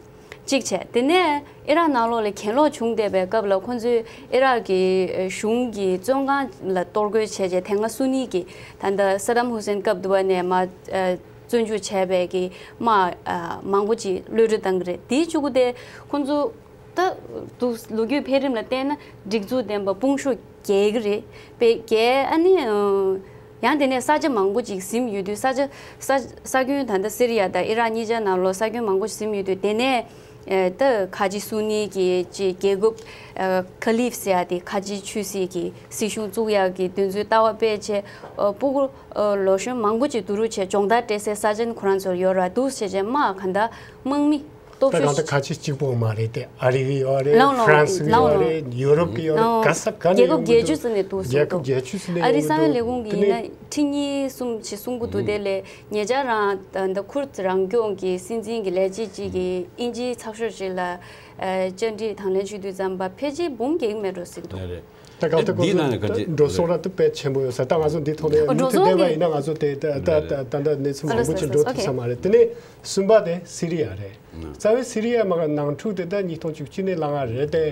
གཅིག་བྱས། དེ་ནས་ཨི་རག་ནང་ལོགས་ལ་གྱེན་ལོག་བྱུང་བསྡད་པའི་སྐབས་ལ་ཁོ་ཚོས་ཨི་རག་གི་གཞུང་གི་བཙོན་ཁང་ལ་གཏོར་རྒོལ་བྱས་རྗེས་དེ་སྔ་སུ་ནི་གི་ད་ལྟ་ས་དམ་ཧུ་སེན་སྐབས་དུ་བ་ནས་མ་བཙོན་འཇུག་བྱས་པའི་གི་དམག་མང་པོ་ཅིག་གློད་གྲོལ་བཏང་གི་རེད། དེའི་གཅིག་པུ་དེ་ཁོ་ཚོ་ད་འདུག་ལོ་རྒྱུས་འཕེལ་རིམ་ལ་བལྟས་ན་སྒྲིག་འཛུགས་ལྡན་པ་དཔུང་ཤུགས་རྒྱས་ཀྱི་རེད། དཔེ་རྒྱས་ཨ་ནི། ཡང་དེ་ནས་ས་ཆ་མང་པོ་ཅིག་ཟིན་ཡོད་དུས་ས་ཆ་ས་ས་ཁྱོན་ད་ལྟ་སི་རི་ཡ་དང་ཨི་རག་གཉིས་ཆ་ནང་ལོགས་ས་ཁྱོན་མང་པོ་ཟིན་ཡོད་དུས་དེ་ནས་ཨེ་ད་ཁ་ཆེ་སུ་ནི་གི་ཅིག་རྒྱལ་ཁབ་ཨེ་ཁ་ལིབ་ཟེར་ཡ་དེ་ཁ་ཆེ་ཆོས་སྲིད་ཀྱི་སྲིད་གཞུང་བཙུགས་ཡག་གི་དོན་ཚུལ་ལྟ་བ་སྤེལ་བྱས་ཨེ་སྤུ་གུ་ཨེ་ལོ་གཞོན་མང་པོ་ཅིག་བསྡུ་རུབ་བྱས་སྦྱོང་བརྡར་སྤྲད་སའི་ས་ཆ་ནི་ཁོ་རང་ཚོར་ཡོད་ར་འདུག་བྱས་བྱས་དམག་ག་འདྲ་དམག་མི་སྟོབས་ད་གང་ཤུགས་ལྟ་ཁ་ཆེ་གཅིག་པོ་མ་རེད་དེ། ཨ་རི་གི་ཡོད་རེད། ལའོ་ལའོ་ཧྥ་རན་སི་གི་ལའོ་ཡོད་ལའོ་རེད། ཡུ་རོབ་གི་ཡོད་རེད། ལའོ་ག་ས་ག་ནས་རྒྱལ་ཁབ་ཡོང་གི་བརྒྱད་ཅུ་འདུག་ཙམ་ནས་འདུག་རྒྱལ་ཁབ་ཟེར་འདུག་བརྒྱད་ཅུ་ཙམ་ནས་ཨ་རི་ཡོང་གི་ས་གནས་འདུག་ལས་ཁུངས་ཀྱི་ཡིན་ན་ཁྲི་གཉིས་གསུམ་ཞིག་གསུང་གི་འདུག་དེ་ལས་ཉེ་ཆར་རང་ད་ཁུར་རང་སྐྱོང་གི་སྲིད་འཛིན་གྱི་ལས་བྱེད་ཅིག་གིས་དབྱིན་ཇིའི་ཚགས་ཤོག་ཅིག་ལ་བཅར་འདྲི་དང་ལེན་ཞུ་དུས་ཙམ་པ་ཕལ་ཆེར་འབུམ་བརྒལ་གྱི་མེད་འགྲོ་ཟེར་གྱི་འདུག་རེད། ད་གང་ལྟར་འདི་ནང་ནས་ག་ཅི་འགྲོ་སོང་ར་དུ་དཔེ་ཆེན་པོ་ཡོད་ས། ད་ང་ཚོ་འདི་ཐོག་ནས་འགྲོ་མུ་མཐུད་སོང་བསྡད་པ་གི་ཡིན་ན་ང་ཚོ་དེ་ད་ད་ད་ད་ད་གནས་ཚུལ་མང་པོ་ཅིག་འགྲོ་ཐུབ་ས་མ་རེད། དེ་ནས་གསུམ་པ་དེ་སི་རི་ཡ་རེད། རྩ་བའི་སི་རི་ཡ་མ་ག་ནང་འཁྲུག་དེ་ད་ཉིས་སྟོང་བཅུ་གཅིག་ནས་ལངས་པ་རེད་དེ།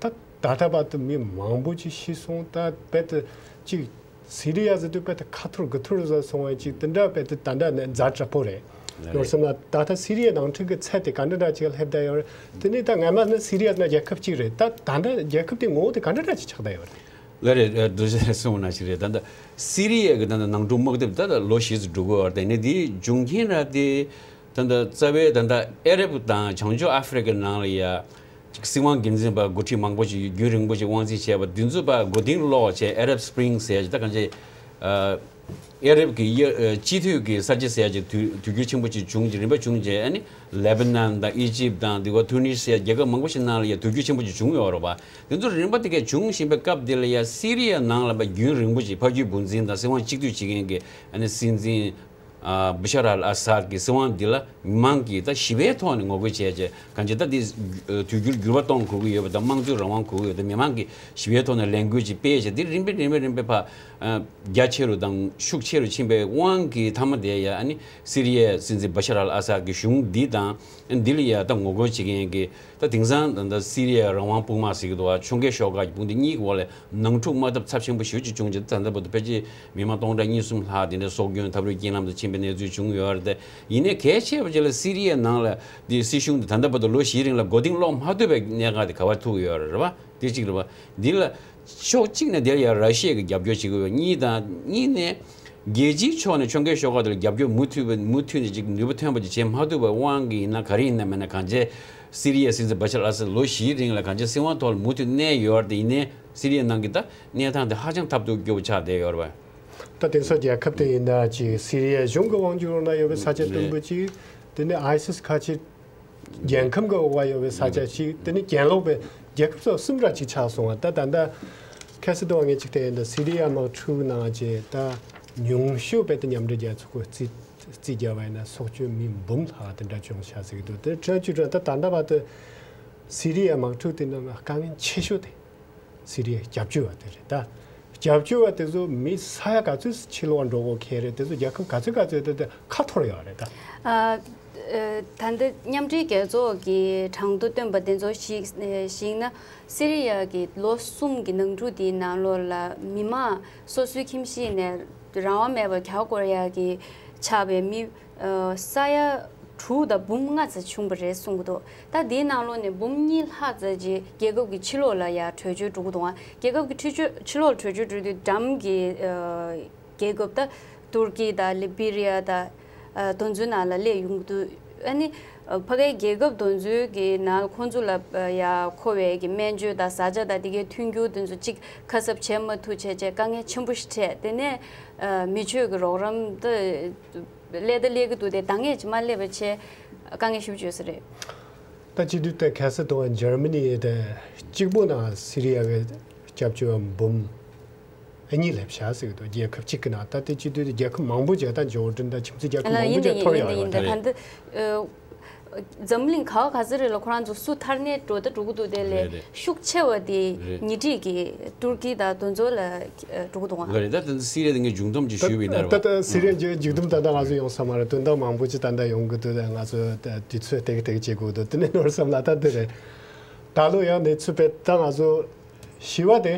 ད་ད་ལྟ་བར་དུ་མི་མང་པོ་ཅིག་ཤི་སོང་། ད་དཔེ་དེ་ཅིག་སི་རི་ཡ་ཟེར་དུས་དཔེ་དེ་ཁ་ཐོར་དགུ་ཐོར་ཟ་སོང་བ་ཅིག་དེ་འདྲ་དཔེ་དེ་ད་འདྲ་ནས་ཛ་དྲག་པོ་རེད། ཡོད་སེམས་ལ་ད་ལྟ་སི་རི་ཡའི་ནང་འཁྲུག་གི་ཚད་དེ་ག་འདྲ་འདྲ་ཅིག་སླེབས་བསྡད་ཡོད་རེད། དེ་ནས་ད་ངས་མ་ནི་སི་རི་ཡ་ན་རྒྱལ་ཁབ་གཅིག་རེད། ད་ད་ལྟ་རྒྱལ་ཁབ་དེ་ངོ་བོ་དེ་ག་འདྲ་འདྲ་ཅིག་ཆགས་བསྡད་ཡོད་རེད། ལགས་རེད། ཨ་འདུ་བྱེད་གསུངས་པ་ནང་བཞིན་རེད། ད་ལྟ་སི་རི་ཡ་གི་ད་ལྟ་ནང་འཁྲུག་དམག་འཐབ་ད་ལྟ་ལོ་བཞི་ཙམ་འགྲོ་གི་ཡོད་རེད། དེ་ནས་དེའི་འབྱུང་རྐྱེན་ར་དེ་ད་ལྟ་རྩ་བའི་ད་ལྟ་ཨ་རབ་དང་བྱང་ཕྱོགས་ཨ་ཧྥེ་རི་ཁའི་ནང་ལ་ཡ་ཅིག་སྲིད་དབང་སྒེར་འཛིན་པ་འགོ་ཁྲིད་མང་པོ་ཞིག་རྒྱུན་རིང་པོ་ཞིག་དབང་འཛིན་བྱས་པ་དེ་ཚོ་ཕར་མགོ་རྟིང་སློག་བྱས། ཨ་རབ་སི་པི་རིང་ཟེར་ཅིག་ད་གང་ཅི་ཨ། ཨ་རབ་ཀྱི་དབྱེ་ཨ་སྤྱི་འཐུས་ཀྱི་གསར་བརྗེ་ཟེར་ཡ་ཅིག་དུས་དུས་འགྱུར་ཆེན་པོ་ཅིག་བྱུང་། ཅིག་རིམ་པ་བྱུང་རྗེས་ཨ་ནི་ལེ་བྷ་ནན་དང་ཨི་ཇིབ་དང་དེ་བ་ཐུ་ནིས་ཟེར་ཡ་རྒྱལ་ཁབ་མང་པོ་ཞིག་ནང་ལ་ཡ་དུས་འགྱུར་ཆེན་པོ་ཅིག་བྱུང་ཡོད་རེད་པ། དེ་ཚོ་རིམ་པ་དེ་གས་བྱུང་བཞིན་པའི་སྐབས་དེ་ལ་ཡ་སི་རི་ཡ་ནང་ལ་ཕར་རྒྱུན་རིང་པོ་ཅིག་ཕ་རྒྱུད་འབུ་འཛིན་དང་སྲིད་དབང་གཅིག་སྡུད་བྱེད་མཁན་གྱི་ཨ་ནི་སྲིད་འཛིན་ཨ་བྷ་ཤར་ཨལ་ཨ་སཱད་ཀྱི་སྲིད་དབང་འདི་ལ་མི་མང་གིས་ད་ཞི་བའི་ཐོག་ནས་ངོ་རྒོལ་བྱས་རྗེས་གང་ཅི་ད་འདི་དུས་འགྱུར་འགྱུར་བ་གཏོང་དགོས་ཀྱི་ཡོད་པ་དང་། དམངས་གཙོའི་རང་དབང་དགོས་ཀྱི་ཡོད་པ་དང་། མི་མང་གིས་ཞི་བའི་ཐོག་ནས་ལས་འགུལ་ཅིག་སྤེལ་བྱས། འདི་རིམ་པས་རིམ་པས་རིམ་པས་ཕར་ཨ་རྒྱ་ཆེ་རུ་དང་ཤུགས་ཆེ་རུ་ཕྱིན་པའི་དབང་གིས་མཐའ་མ་དེ་ཡ་ཨ་ནི་སི་རི་ཡའི་སྲིད་འཛིན་བྷ་ཤར་ཨལ་ཨ་སཱད་ཀྱི་གཞུང་འདི་དང་འདི་ལ་ཡ་ད་ངོ་རྒོལ་བྱེད་མཁན་གྱི་ད་དེང་སང་ད་ད་སི་རི་ཡའི་རང་དབང་དཔུང་དམག་ཟེར་གྱི་འདུག་པ། ཁྱོན་གས་ཤོག་ཁག་གི་དཔུང་སྡེ་གཉིས་ཀྱི་འོག་ལ་ནང་འཁྲུག་དམག་འཐབ་ཚབས་ཆེན་པོ་ཞེ་པོ་ཅིག་བྱུང་རྗེས་ད་ལྟ་བར་དུ་ཕལ་ཆེར་མི་མང་སྟོང་ཕྲག་གཉིས་གསུམ་ལྷག་དེ་འདྲ་སྲོག་སྐྱོན་ཐབས་རུབ་རྐྱེན་ལམ་དུ་ཕྱིན་པའི་གནས་ཚུལ་བྱུང་ཡོད་རེད་དེ། ཡིན་ནའི་གལ་ཆེ་བ་ཅིག་ལ་སི་རི་ཡའི་ནང་ལ་འདི་སྲིད་གཞུང་འདི་ད་ལྟ་བར་དུ་ལོ་བཞིའི་རིང་ལ་མགོ་རྟིང་སློག་མ་ཐུབ་པའི་གནད་འགག་དེ་ག་པར་ཐུག་ཡོད་རེད་པ། དེ་གཅིག་རེད་པ། འདི་ལ་ཕྱོགས་གཅིག་ནས་དེར་ཡང་ར་ཤི་ཡ་གི་རྒྱབ་སྐྱོར་བྱེད་ཀྱི་ཡོད། གཉིས་དང་གཉིས་ནས་རྒྱལ་སྤྱིའི་ཕྱོགས་ནས་ཁྱོན་གས་ཤོག་ཁག་དེ་ལ་རྒྱབ་སྐྱོར་མུ་མཐུད་པ་མུ་མཐུད་ནས་ཅིག་ནུས་པ་ཐོན་པ་ཅིག་བྱེད་མ་ཐུབ་པའི་དབང་གིས་ཡིན་ན་ག་རེ་ཡིན་ན་མིན་ན་གང་ཅི་སི་རི་ཡའི་སྲིད་འཛིན་བྷ་ཤར་ཨལ་ཨ་སཱད་ལོ་བཞིའི་རིང་ལ་གང་ཅི་སྲིད་དབང་ཐོག་ལ་མུ་མཐུད་གནས་ཡོད་རེད་དེ། ཡིན་ནའི་སི་རི་ཡའི་ནང་གི་ད་གནས་སྟངས་དེ་ཧ་ཅང་སྟབས་སྡུག་སྐྱོ་པོ་ཆགས་བསྡད་ཡོད་རེད་པ། ད་དེང་སང་རྒྱལ་ཁབ་དེ་ཡིན་ན་ཅིག་སི་རི་ཡའི་གཞུང་གི་དབང་སྒྱུར་འོག་ན་ཡོད་པའི་ས་ཆ་བདུན་པོ་ཅིག་དེ་ནས་ཨའི་སིས་ཁ་ཆེ་རྒྱལ་ཁམས་ཀྱི་འོག་ཡོད་པའི་ས་ཆ་ཞིག་དེ་ནི་གྱེན་ལོག་པའི་རྒྱལ་ཁབ་སོ་གསུམ་ར་ཅིག་ཆགས་སོང་བ། ད་ད་ལྟ་ཁ་སང་དུ་བ་ངས་ཅིག་བལྟས་ཡིན་ད་སི་རི་ཡ་དམག་འཁྲུག་ནང་ཅིག་ད་ཉུང་ཤོས་དཔེ་དེ་མཉམ་འབྲེལ་རྒྱལ་ཚོགས་ཀྱིས་རྩིས་རྩིས་བརྒྱབ་པ་ཡིན་ན་སྲོག་སྐྱོན་མི་འབུམ་ལྷག་དེ་འདྲ་བྱུང་ཤག་ཟེར་གྱི་འདུག་དེ་ཁྲོན་ཆུ་ཁྲོན་ད་ད་ལྟ་བར་དུ་སི་རི་ཡའི་དམག་འཁྲུག་དེ་ནང་དཀའ་ངལ་ཆེ་ཤོས་དེ། སི་རི་ཡའི་སྐྱབས་བཅོལ་བ་དེ་རེད་ད། སྐྱབས་བཅོལ་བ་དེ་ཚོ་མི་ས་ཡ་ག་ཚོད་ཕྱི་ལོགས་འགྲོ་དགོས་ཁེལ་རེད། དེ་ཚོ་རྒྱལ་ཁབ་ག་ཚོད་ག་ཚོད་དེ་དེ་ཁ་འཐོར་ཡོད་རེད་ད། ཨ། ཨ། ད་ལྟ་མཉམ་འབྲེལ་རྒྱལ་ཚོགས་ཀྱི་གྲངས་ཐོ་བཏོན་པ་དེ་ཚོ་གཞིགས་གཞིགས་ན་སི་རི་ཡ་གི་ལོ་གསུམ་གྱི་ནང་འཁྲུག་དེའི་ནང་ལོགས་ལ་མི་མང་སོ་སོའི་ཁྱིམ་གཞིས་ནས་རང་དབང་མེད་པར་གྱར་དགོས་ཡག་གི་ཆགས་པའི་མི། ཨ། ས་ཡ་དྲུག་དང་འབུམ་ལྔ་ཙམ་བྱུང་བ་རེད་གསུང་གི་འདུག་ད་དེའི་ནང་ལོགས་ནས་འབུམ་གཉིས་ལྷག་ཙམ་ཅིག་རྒྱལ་ཁབ་ཀྱི་ཕྱི་ལོགས་ལ་ཡང་བྲོས་བྱོལ་འགྲོ་གི་འདུག་ཨ། རྒྱལ་ཁབ་ཀྱི་ཕྱི་ཕྱི་ལོགས་བྲོས་བྱོལ་འགྲོ་དུས་འགྲམ་གྱི་ཨ་རྒྱལ་ཁབ་ད་ཏུར་ཀི་དང་ལི་བི་རི་ཡ་དང་ཨ་དེ་ཚོའི་ནང་ལ་སླེབས་ཡོང་གི་འདུག་ཨ་ནི་ཨ་ཕ་གིའི་རྒྱལ་ཁབ་དེ་ཚོའི་གི་ནང་ཁོང་ཚོ་ལ་ཨ་ཡང་མཁོ་བའི་གི་སྨན་བཅོས་དང་བཟའ་བཅའ་དང་དེ་གའི་མཐུན་འགྱུར་དེ་ཚོ་གཅིག་ཁ་གསབ་བྱེད་མ་ཐུབ་བྱས་བྱས་དཀའ་ངལ་ཆེན་པོ་ཞིག་འཕྲད། དེ་ནས་ཨ་མི་ཆོས་ཀྱི་རོགས་རམ་ད། སླེབས་ད་སླེབས་ཀྱི་འདུག་དེ་འདང་ངེས་ཀྱིས་མ་སླེབས་པ་བྱས་དཀའ་ངལ་ཞེ་པོ་ཅིག་ཡོད་ས་རེད། ད་སྤྱི་འཐུས་ད་གལ་སྲིད་དུ་འཇར་མ་ནི་དེ་གཅིག་པོ་ནང་སི་རི་ཡ་གི་སྐྱབས་བཅོལ་བ་འབུམ་ གཉིས་སླེབས་བཞག་ཟེར་གི་འདུག་རྒྱལ་ཁབ་གཅིག་གི་ནང་། ད་དེ་བྱེད་དུས་རྒྱལ་ཁབ་མང་པོ་ཅིག་ད་འབྱོར་འབྲིང་དང་ཁྱིམ་མཚེས་རྒྱལ་ཁབ་ལ་མང་པོ་ཡིན་ད་ཅིག་ཐོར་ཡོད་ཡིན་ད་རེད་ཡིན་ད། ད་ད་འདི་ཨ། འཛམ་གླིང་ག་བ་ག་ཚོད་རེད་ལ་ཁོ་རང་ཚོ་སུ་ཐར་ནས་འགྲོ་ད་འགྲོ་གི་འདུག་དེ་ལས་རེད་རེད། ཤུགས་ཆེ་བ་དེ་རེད། ཉེ་འཁྲིས་ཀྱི་ཏུར་ཀི་དང་དེ་ཚོ་ལ་འགྲོ་གི་འདུག་ཨ། ལ་རེད། ད་ད་སི་རི་ཡ་དེ་ངས་མཇུག་སྡོམ་ཅིག་ཞུས་པ་ཡིན་ན་རེད་ད། བ། ད་སི་རི་ཡ་མཇུག་སྡོམ་ད་ད་ང་ཚོ་ཡོང་ས་མ་རེད། དོན་དག་མང་པོ་ཅིག་ད་ད་ཡོང་གི་འདུག་ད་ང་ཚོ་ད་དུས་ཚོད་ཏིག་ཏིག་བྱེད་དགོས་འདུག་དེ་ནས་ནོར་བསམ་ལ་ད་འདི་རེད། ད་ལོ་ཡང་གནས་ཚུལ་དཔེ་ད་ང་ཚོ་བཞི་བ་དེ་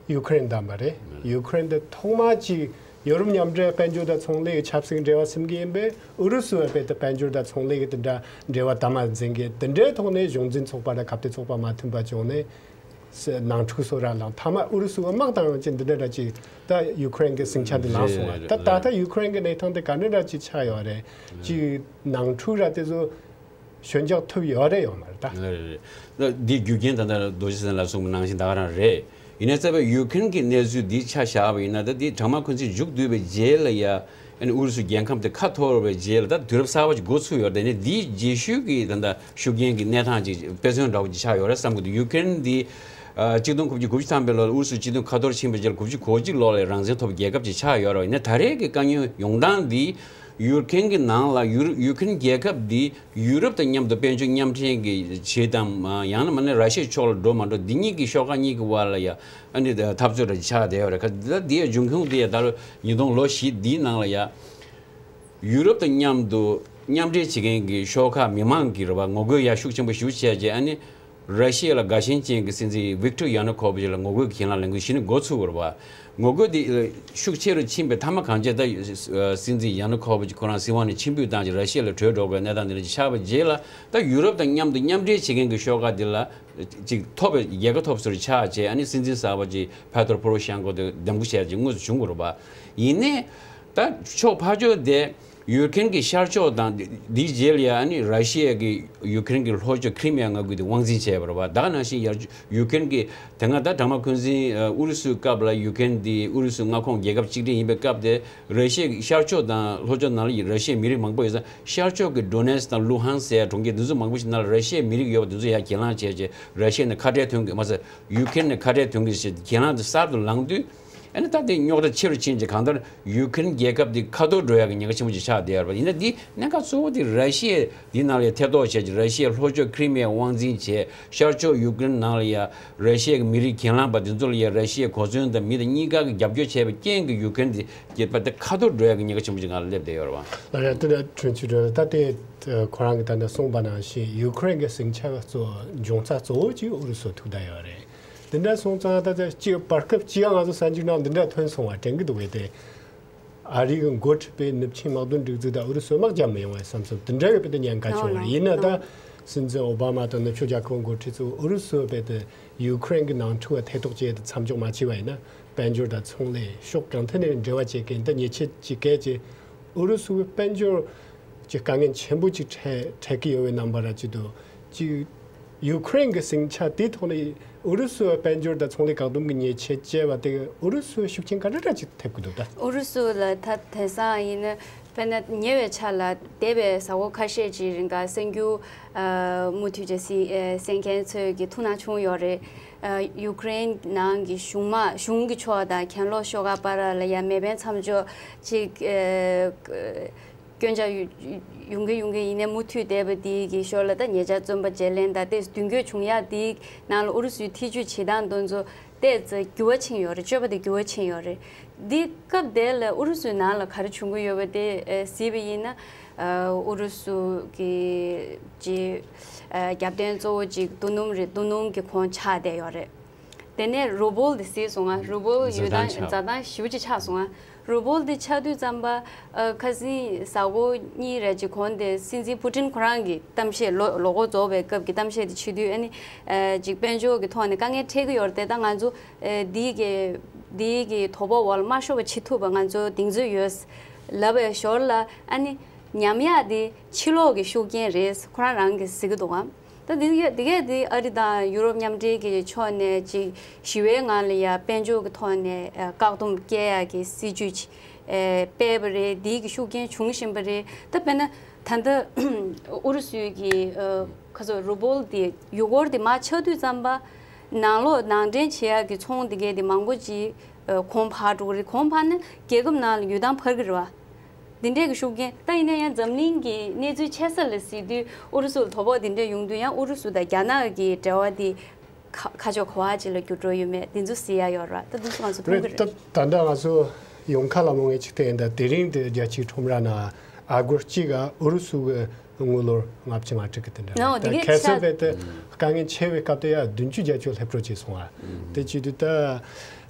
ཡུ་ཁ་རེན་བདམས་པ་རེད། ཡུ་ཁ་རེན་དེ་ཐོག་མ་ཅིག་ཡོ་རོབ་མཉམ་འབྲེལ་དཔལ་འབྱོར་དང་ཚོང་ལས་ཀྱི་ཆབ་སྲིད་འབྲེལ་བ་ཟིན་གྱི་ཡིན་པས། ཨུ་རུ་སུ་བ་དཔེ་དེ་དཔལ་འབྱོར་དང་ཚོང་ལས་ཀྱི་དེ་འདྲ་འབྲེལ་བ་དམ་པ་འཛིན་གྱི། དེ་འདྲའི་ཐོག་ནས་གཞུང་འཛིན་ཚོགས་པ་དང་ཁ་གཏད་ཚོགས་པ་མ་མཐུན་པ་བྱུང་ནས་ནང་འཁྲུག་སོགས་ར་ལངས། མཐའ་མ་ཨུ་རུ་སུ་བ་དམག་བཏང་ཡོང་ཅིག་འདི་འདྲ་འདྲ་ཅིག་ད་ཡུ་ཁ་རེན་གྱི་ཟིང་ཆ་འདི་ལངས་སོང་བ། རེད་རེད་ད་ད་རེད། ལྟ་ཡུ་ཁ་རེན་གྱི་གནས་སྟངས་དེ་ག་འདྲ་འདྲ་ཅིག་ཆགས་ཡོད་རེད། ཅིག་ནང་འཁྲུག་ར་དེ་ཚོ་ཞོད་འཇགས་ཐུབ་ཡོད་རེད་ཡོད་མ་རེད་ད། རེད་རེད། འདི་རྒྱུ་རྐྱེན་ད་ལྟ་རྡོ་རྗེ་སེང་ལ་གསུངས་པ་ནང་བཞིན་ད་ག་རང་རེད། ཡིན་ནའི་རྩ་བའི་ཡུ་ཁེན་གྱི་གནས་ཚུལ་འདི་ཆ་བཞག་པ་ཡིན་ན། ད་འདི་གྲང་དམག་འཁོན་འཛིན་མཇུག་བསྡུས་པའི་རྗེས་ལ་ཡ་ཨ་ནི་ཨུ་རུ་སུ་རྒྱལ་ཁམས་དེ་ཁ་འཐོར་བའི་རྗེས་ལ་ད་དུས་རབས་གསར་པ་ཅིག་འགོ་ཚུགས་ཡོད་རེད། དེ་ནས་འདིའི་རྗེས་ཤུལ་གྱི་ད་ལྟ་ཤུགས་རྐྱེན་གྱི་གནས་སྟངས་ཅིག་དཔེ་མཚོན་འདྲ་བོ་ཅིག་ཆགས་ཡོད་རེད་བསམ་གྱི་འདུག་ཡུ་ཁེན་འདི་ཨ་གཅིག་སྟོང་དགུ་བརྒྱ་དགུ་བཅུ་ཐམ་པའི་ལོར་ཨུ་རུ་སུ་སྤྱི་མཐུན་ཁ་འཐོར་ཕྱིན་པའི་རྗེས་ལ་དགུ་བཅུ་གོ་གཅིག་ལོ་ལ་རང་བཙན་ཐོབ་རྒྱལ་ཁབ་ཅིག་ཆགས་ཡོད་རེད། ཡིན་ནའི་ད་རེས་ཀྱི་དཀའ་ངལ་ཡོང་སྟངས་འདི་ཡུ་ཁེན་གྱི་ནང་ལ་ཡུ་ཡུ་ཁེན་རྒྱལ་ཁབ་འདི་ཡུ་རོབ་དང་མཉམ་དུ་དཔལ་འབྱོར་མཉམ་འབྲེལ་གྱི་བྱེད་དམ། ཡང་ན་མིན་ན་ར་ཤི་ཡའི་ཕྱོགས་ལ་འགྲོ་མ་འགྲོ། འདི་གཉིས་ཀྱི་ཤོག་ཁག་གཉིས་ཀྱི་བར་ལ་ཡ་ཨ་ནི་འཐབ་རྩོད་འདྲ་ཆགས་བསྡད་ཡོད་རེད། ཁ་ད་འདི་ཡ་འབྱུང་ཁུངས་འདི་ཡ་ད་ལོ་ཉིས་སྟོང་ལོ་བཞི་འདིའི་ནང་ལ་ཡ་ཡུ་རོབ་དང་མཉམ་དུ་མཉམ་འབྲེལ་བྱེད་མཁན་གྱི་ཤོག་ཁག་མི་མང་གི་རེད་བ། ངོ་རྒོལ་ཡ་ཤུགས་ཆེན་པོ་ཞེ་པོ་བྱས་རྗེས་ཨ་ནི་ར་ཤི་ཡ་ལ་དགའ་ཞེན་ཅན་གྱི་སྲིད་འཛིན་ཝིག་ཏོར་ཡ་ནུ་ཁོ་བི་ཆི་ལ་ངོ་རྒོལ་གྱི་གྱེན་ལངས་ལས་འགུལ་གཞི་ནས་འགོ་ཚུགས་པ་རེད་བ། ངོ་རྒོལ་འདི་ཤུགས་ཆེ་རུ་ཕྱིན་པའི་མཐའ་མ་གང་བྱས་ད་སྲིད་འཛིན་ཡ་ནུ་ཁོ་བི་ཆི་ཁོ་རང་སྲིད་དབང་ནས་ཕྱིར་འབུད་བཏང་རྗེས་ར་ཤི་ཡ་ལ་བྲོས་འགྲོ་དགོས་གནས་སྟངས་འདི་འདྲ་ཅིག་ཆགས་པའི་རྗེས་ལ། ད་ཡུ་རོབ་དང་མཉམ་དུ་མཉམ་འབྲེལ་བྱེད་མཁན་གྱི་ཤོག་ཁག་འདི་ལ་ཅིག་ཐོབ་པའི་རྒྱལ་ཁ་ཐོབ་ཟེར་ཆགས་བྱས། ཨ་ནི་སྲིད་འཛིན་གསར་པ་ཅིག་པེ་ཏྲོ་པོ་རོ་ཤན་ཀོ་དེ་འདེམས་བསྐོ་བྱས་ཅིག་དངོས་སུ་བྱུང་དགོས་རེད་པ། ཡིན་ནའི་ད་ཕྱོགས་ཕར་ཕྱོགས་དེ་ཡུ་ཁེན་གྱི་ཤར་ཕྱོགས་དང་འདིའི་རྗེས་ལ་ཡ་ཨ་ནི་ར་ཤི་ཡ་གི་ཡུ་ཁེན་གྱི་ལྷོ་ཕྱོགས་ཁི་རི་མི་ཡ་མངའ་ཁུལ་དེ་དབང་འཛིན་བྱས་པ་རེད་པ། ད་ག་ནང་བཞིན་ཡར་ཡུ་ཁེན་གྱི་དེ་སྔ་ད་གྲང་དམག་འཁོན་འཛིན་ཨུ་རུ་སུའི་སྐབས་ལ་ཡུ་ཁེན་དེ་ཨུ་རུ་སུའི་མངའ་ཁོངས་རྒྱལ་ཁབ་གཅིག་སྒྲིལ་ཡིན་པའི་སྐབས་དེ། ར་ཤི་ཡའི་ཤར་ཕྱོགས་དང་ལྷོ་ཕྱོགས་ནང་ལ་ཡི་ར་ཤི་ཡའི་མི་རིགས་མང་པོ་ཡོད་ཙང་། ཤར་ཕྱོགས་ཀྱི་ཌོ་ནེ་སི་དང་ལུ་ཧན་སི་ཟེར་གྲོང་ཁྱེར་འདི་ཚོ་མང་པོ་ཞིག་ནང་ལ་ར་ཤི་ཡའི་མི་རིགས་ཡོད་པ་འདི་ཚོ་ཡར་གྱེན་ལངས་བྱས་རྗེས་ར་ཤི་ཡ་ནས་ཁ་བྲལ་ཐོན་གྱི་མ་ཟད། ཡུ་ཁེན་ནས་ཁ་བྲལ་ཐོན་གྱི་ཞེས་གྱེན་ལངས་དེ་གསར་དུ་ལངས་དུས། ཨ་ནི་ད་དེ་རྙོག་དྲ་ཆེ་རུ་ཕྱིན་རྗེས་གང་ལྟར་ཡུ་ཁེན་རྒྱལ་ཁབ་འདི་ཁ་འཐོར་འགྲོ་ཡག་གི་ཉེན་ཁ་ཆེན་པོ་ཞིག་ཆགས་བསྡད་ཡོད་རེད་པ། ཡིན་ན་འདི་གནད་འགག་གཙོ་བོ་དེ་ར་ཤི་ཡས་འདི་ནང་ལ་ཐེ་གཏོགས་བྱས་རྗེས་ར་ཤི་ཡའི་ལྷོ་ཕྱོགས་ཁི་རི་མི་ཡ་དབང་འཛིན་བྱས། ཤར་ཕྱོགས་ཡུ་ཀེ་རེན་ནང་ལ་ཡ་ར་ཤི་ཡ་གི་མི་རིགས་གྱེན་ལངས་པ་དེ་ཚོ་ལ་ཡ་ར་ཤི་ཡའི་གོ་མཚོན་དང་མི་དང་གཉིས་ཀ་གི་རྒྱབ་སྐྱོར་བྱས་པའི་རྐྱེན་གྱིས་ཡུ་ཀེ་རེན་དེ་རྒྱལ་ཁབ་དེ་ཁ་འཐོར་འགྲོ་ཡ་གི་ཉེན་ཁ་ཆེན་པོ་ཅིག་སྒང་ལ་སླེབས་བསྡད་ཡོད་རེད་བ། ལགས་རེད། དེ་འདྲ་དྲུང་ཆེ་གྲོས་ལ་ད་ལྟའི་ཁོ་རང་གིས་ད་ལྟ་གསུངས་པ་ནང་བཞིན་ཡུ་ཀེ་རེན་གྱི་ཟིང་ཆ་གཙོ་འབྱུང་རྩ་གཙོ་བོ་གཅིག་ཨུ་རུ་སུ་ཐུག་བསྡད་ཡོད་རེད། དེ་འདྲ་སོང་ཙང་ད་ལྟ་གཅིག་བར་སྐབས་གཅིག་ང་ཚོ་གསར་འགྱུར་ནང་འདི་འདྲ་ཐོན་སོང་བ་དྲན་གྱི་འདུག་གས། དེ། ཨ་རི་གི་འགོ་ཁྲིད་པས་ནུབ་ཆིངས་དམག་དོན་སྒྲིག་འཛུགས་དང་ཨུ་རུ་སུ་དམག་རྒྱག་མི་ཡོང་བའི་བསམ་ཚུལ་དེ་འདྲ་ཡོད་པ་དེ་ཉེན་ཁ་ཆེ་བ་རེད། ཡིན་ན་ད་སྲིད་འཛིན་ཨོ་བྷ་མ་དང་ནུབ་ཕྱོགས་རྒྱལ་ཁབ་འགོ་ཁྲིད་ཚོས་ཨུ་རུ་སུ་བས་དེ་ཡུ་ཁུ་རེན་གྱི་ནང་འཁྲུག་པ་ཐེ་གཏོགས་བྱས་ཏེ་མཚམས་འཇོག་མ་བྱས་པ་ཡིན་ན། དཔལ་འབྱོར་དང་ཚོང་ལས་ཕྱོགས་གང་ཐད་ནས་འབྲེལ་བ་བྱེད་མཁན་དེ་ཉེས་ཆད་ཅིག་བཀལ་རྗེས་ཨུ་རུ་སུ་གི་དཔལ་འབྱོར་གྱི་དཀའ་ངལ་ཆེན་པོ་ཅིག་འཕྲད་འཕྲད་ཀྱི་ཡོད་པའི་རྣམ་པ་ར་གཅིག་ཏུ་ཅིག་ཡུ་ཁུ་རེན་གྱི་ཟིང་ཆ་དེའི་ཐོག་ནས་ཨུ་རུ་སུའི་དཔལ་འབྱོར་དང་ཚོང་ལས་བཀག་སྡོམ་གྱི་ཉེས་ཆད་བཅད་པ་དེ་ཨུ་རུ་སུའི་ཤུགས་རྐྱེན་ག་འདྲ་འདྲ་ཅིག་ཐེབས་ཀྱི་འདུག་ད། ཨུ་རུ་སུ་ལ་ད་དེང་སང་ཡིན་ན་དཔེར་ན་ཉེ་བའི་ཆར་ལ་འདས་པའི་ཟླ་བ་ཁ་ཤས་ཀྱི་རིང་ག་གསར་འགྱུར་ཨ་མུ་མཐུད་བྱས་སི་ཨ་གསན་མཁན་ཚོས་ཀྱི་ཐུགས་སྣང་བྱུང་ཡོད་རེད། ཨ་ཡུ་ཁུ་རེན་ནང་གི་གཞུང་དམངས་གཞུང་གི་ཕྱོགས་དང་གྱེན་ལོག་ཤོག་ཁག་བར་ལ་ཡ་མེ་འཕེན་མཚམས་འཇོག་ཅིག་ཨ། སྐྱོན་ཆག་ཡོང་གི་ཡོང་གི་ཡིན་ནའི་མུ་མཐུད་བསྡད་པ་དེ་གི་ཞོར་ལ་ད་ཉེ་ཆར་བཙོན་པ་བརྗེ་ལེན་དང་ཏོག་ཙམ་མདུན་སྐྱོད་བྱུང་ཡག་དེའི་ནང་ལ་ཨུ་རུ་སུའི་ཐེ་ཇུས་བྱེད་སྟངས་དེ་ཚོ་ཏོག་ཙམ་འགྱུར་བ་ཕྱིན་ཡོད་རེད། སྤྱོད་པ་དེ་འགྱུར་བ་ཕྱིན་ཡོད་རེད། འདི་སྐབས་དེ་ལ་ཨུ་རུ་སུའི་ནང་ལ་ག་རེ་བྱུང་གི་ཡོད་པ་དེ་གཟིགས་པ་ཡིན་ན། ཨུ་རུ་སུ་གི་ཅིག་རྒྱབ་རྟེན་གཙོ་བོ་ཅིག་རྡོ་སྣུམ་རེད། རྡོ་སྣུམ་གི་གོང་ཆག་བསྡད་ཡོད་རེད། དེ་ནས་རུ་བོལ་དེ་གཟིགས་སོང་ང་། རུ་བོལ་ཡོད་སྟངས་འཛའ་ཐང་ཆགས། འཛའ་ཐང་ཞེ་པོ་ཅིག་ཆགས་སོང་ང་། རུ་བོལ་དེ་ཆགས་དུས་ཙམ་པ་ཨ་ཁ་སང་གཟའ་འཁོར་གཉིས་རེ་ཅིག་གོང་དེ་སྲིད་འཛིན་པུ་ཏིན་ཁོ་རང་གི་གཏམ་བཤད་ལོ་ལོ་འཁོར་རྫོགས་པའི་སྐབས་ཀྱི་གཏམ་བཤད་དེ་བྱེད་དུས་ཨ་ནི་ཨ་ཅིག་དཔལ་འབྱོར་གྱི་ཐོག་ནས་དཀའ་ངལ་འཕྲད་ཀྱི་ཡོད་རེད་དེ། ད་ང་ཚོ་ཨ་འདི་གི་འདི་གི་དོ་ཕོག་འོག་ལ་མ་ཤོར་བ་བྱེད་ཐུབ་པ་ང་ཚོ་གདེང་ཚོད་ཡོད་ལབ་པའི་ཞོར་ལ་ཨ་ནི་ཉམས་ཡག་དེ་ཕྱི་ལོགས་ཀྱི་ཤུགས་རྐྱེན་རེད་ཁོ་རང་རང་གིས་ཟེར་གྱི་འདུག་གམ། ད་འདི་གས་འདི་གས་འདི་ཨ་རི་དང་ཡུ་རོབ་མཉམ་འབྲེལ་གྱི་ཕྱོགས་ནས་ཅིག་ཞི་བའི་ངང་ལ་ཡ་དཔལ་འབྱོར་གྱི་ཐོག་ནས་ཨ་བཀག་སྡོམ་བཀལ་ཡག་གི་སྲིད་ཇུས་ཅིག་ཨ་སྤེལ་བ་རེད། འདི་གི་ཤུགས་རྐྱེན་བྱུང་བཞིན་པ་རེད། ད་དཔེར་ན་ད་ལྟ་ཨུ་རུ་སུའི་གི་ཨ་ཁ་སོ་རུ་བོལ་འདི་ཡུ་སྒོར་འདི་མར་ཆག་དུས་ཙམ་པ་ནང་ལོགས་ནང་འདྲེན་བྱེད་ཡག་གི་ཚོང་འདི་གས་འདི་མང་པོ་ཅིག་ གོང་འཕར་འགྲོ་གི་རེད། གོང་འཕར་ན་རྒྱལ་ཁབ་ནང་ལ་ཡུལ་ཐང་འཕར་གི་རེད་བ། འདི་འདྲས་ཀྱི་ཤུགས་རྐྱེན། ད་ཡིན་ན་ཡང་འཛམ་གླིང་གི་གནས་ཚུལ་ཆེ་ས་ལ་གཟིགས་དུས་ཨུ་རུ་སུ་ལ་དོ་ཕོག་འདི་འདྲས་ཡོང་དུས་ཡང་ཨུ་རུ་སུ་དང་རྒྱ་ནག་གི་འབྲེལ་བ་འདི་ཁ་ཁ་ཕྱོགས་ག་བ་ཅིག་ལ་འགྱུར་འགྲོ་ཡོད་མེད་འདི་ཚོ་གཟིགས་ཡ་ཡོད་ར། ད་འདི་ཚོ་ང་ཚོ་མཐོང་རེད། གི་ད་རེད། ད་ལྟ་ང་ཚོ་ཡོང་ཁ་ལ་མོ་ངེས་ཅིག་བལྟས་ཡིན་ད། དེ་རིང་དེ་རྒྱལ་སྤྱིའི་ཁྲོམ་ར་ནང་ཨ་སྒོར་གཅིག་ག་ཨུ་རུ་སུ་གི་དངུལ་ལོར་ལྔ་བཅུ་ང་དྲུག་གི་དེ་འདྲ་ཨོ་རེད། དེ་ད་གས་ཁ་སང་ཆགས། བས་དེ་དཀའ་ངལ་ཆེ་བའི་སྐབས་དེ་ཡ་བདུན་ཅུ་བརྒྱད་ཅུ་སླེབས་འགྲོ་བྱས་སོང་ཨ། དེ་བྱེད་དུས་ད་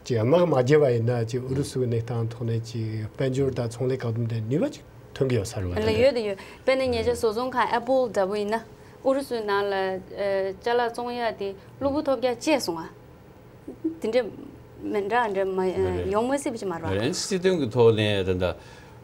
ཅི་དམག་མ་བརྒྱབ་པ་ཡིན་ན་ཅི་ཨུ་རུ་སུ་གི་གནས་སྟངས་ཐོག་ནས་ཅི་དཔལ་འབྱོར་དང་ཚོང་ལས་བཀག་སྡོམ་དེ་ནུས་པ་ཅིག་ཐོན་གི་ཡོད་ས་རེད་བ། ལ་ཡོད་དེ་ཡོད། དཔེར་ན་ཉེ་ཆར་བཟོ་ཚོང་ཁང་ཨེ་པོལ་འདྲ་པོ་ཡིན་ན་ཨུ་རུ་སུའི་ནང་ལ་ཨ་ཅ་ལག་བཙོང་ཡ་དེ་གློ་བུར་ཐོལ་རྒྱག་བཅད་སོང་ཨ། དེ་འདྲ་མི་འདྲ་འདྲ་མ་རེད། ཡོང་མ་སྲིད་པ་ཅིག་མ་རེད་བ། རེད། སྲིད་དོན་གྱི་ཐོག་ནས་ད་ལྟ་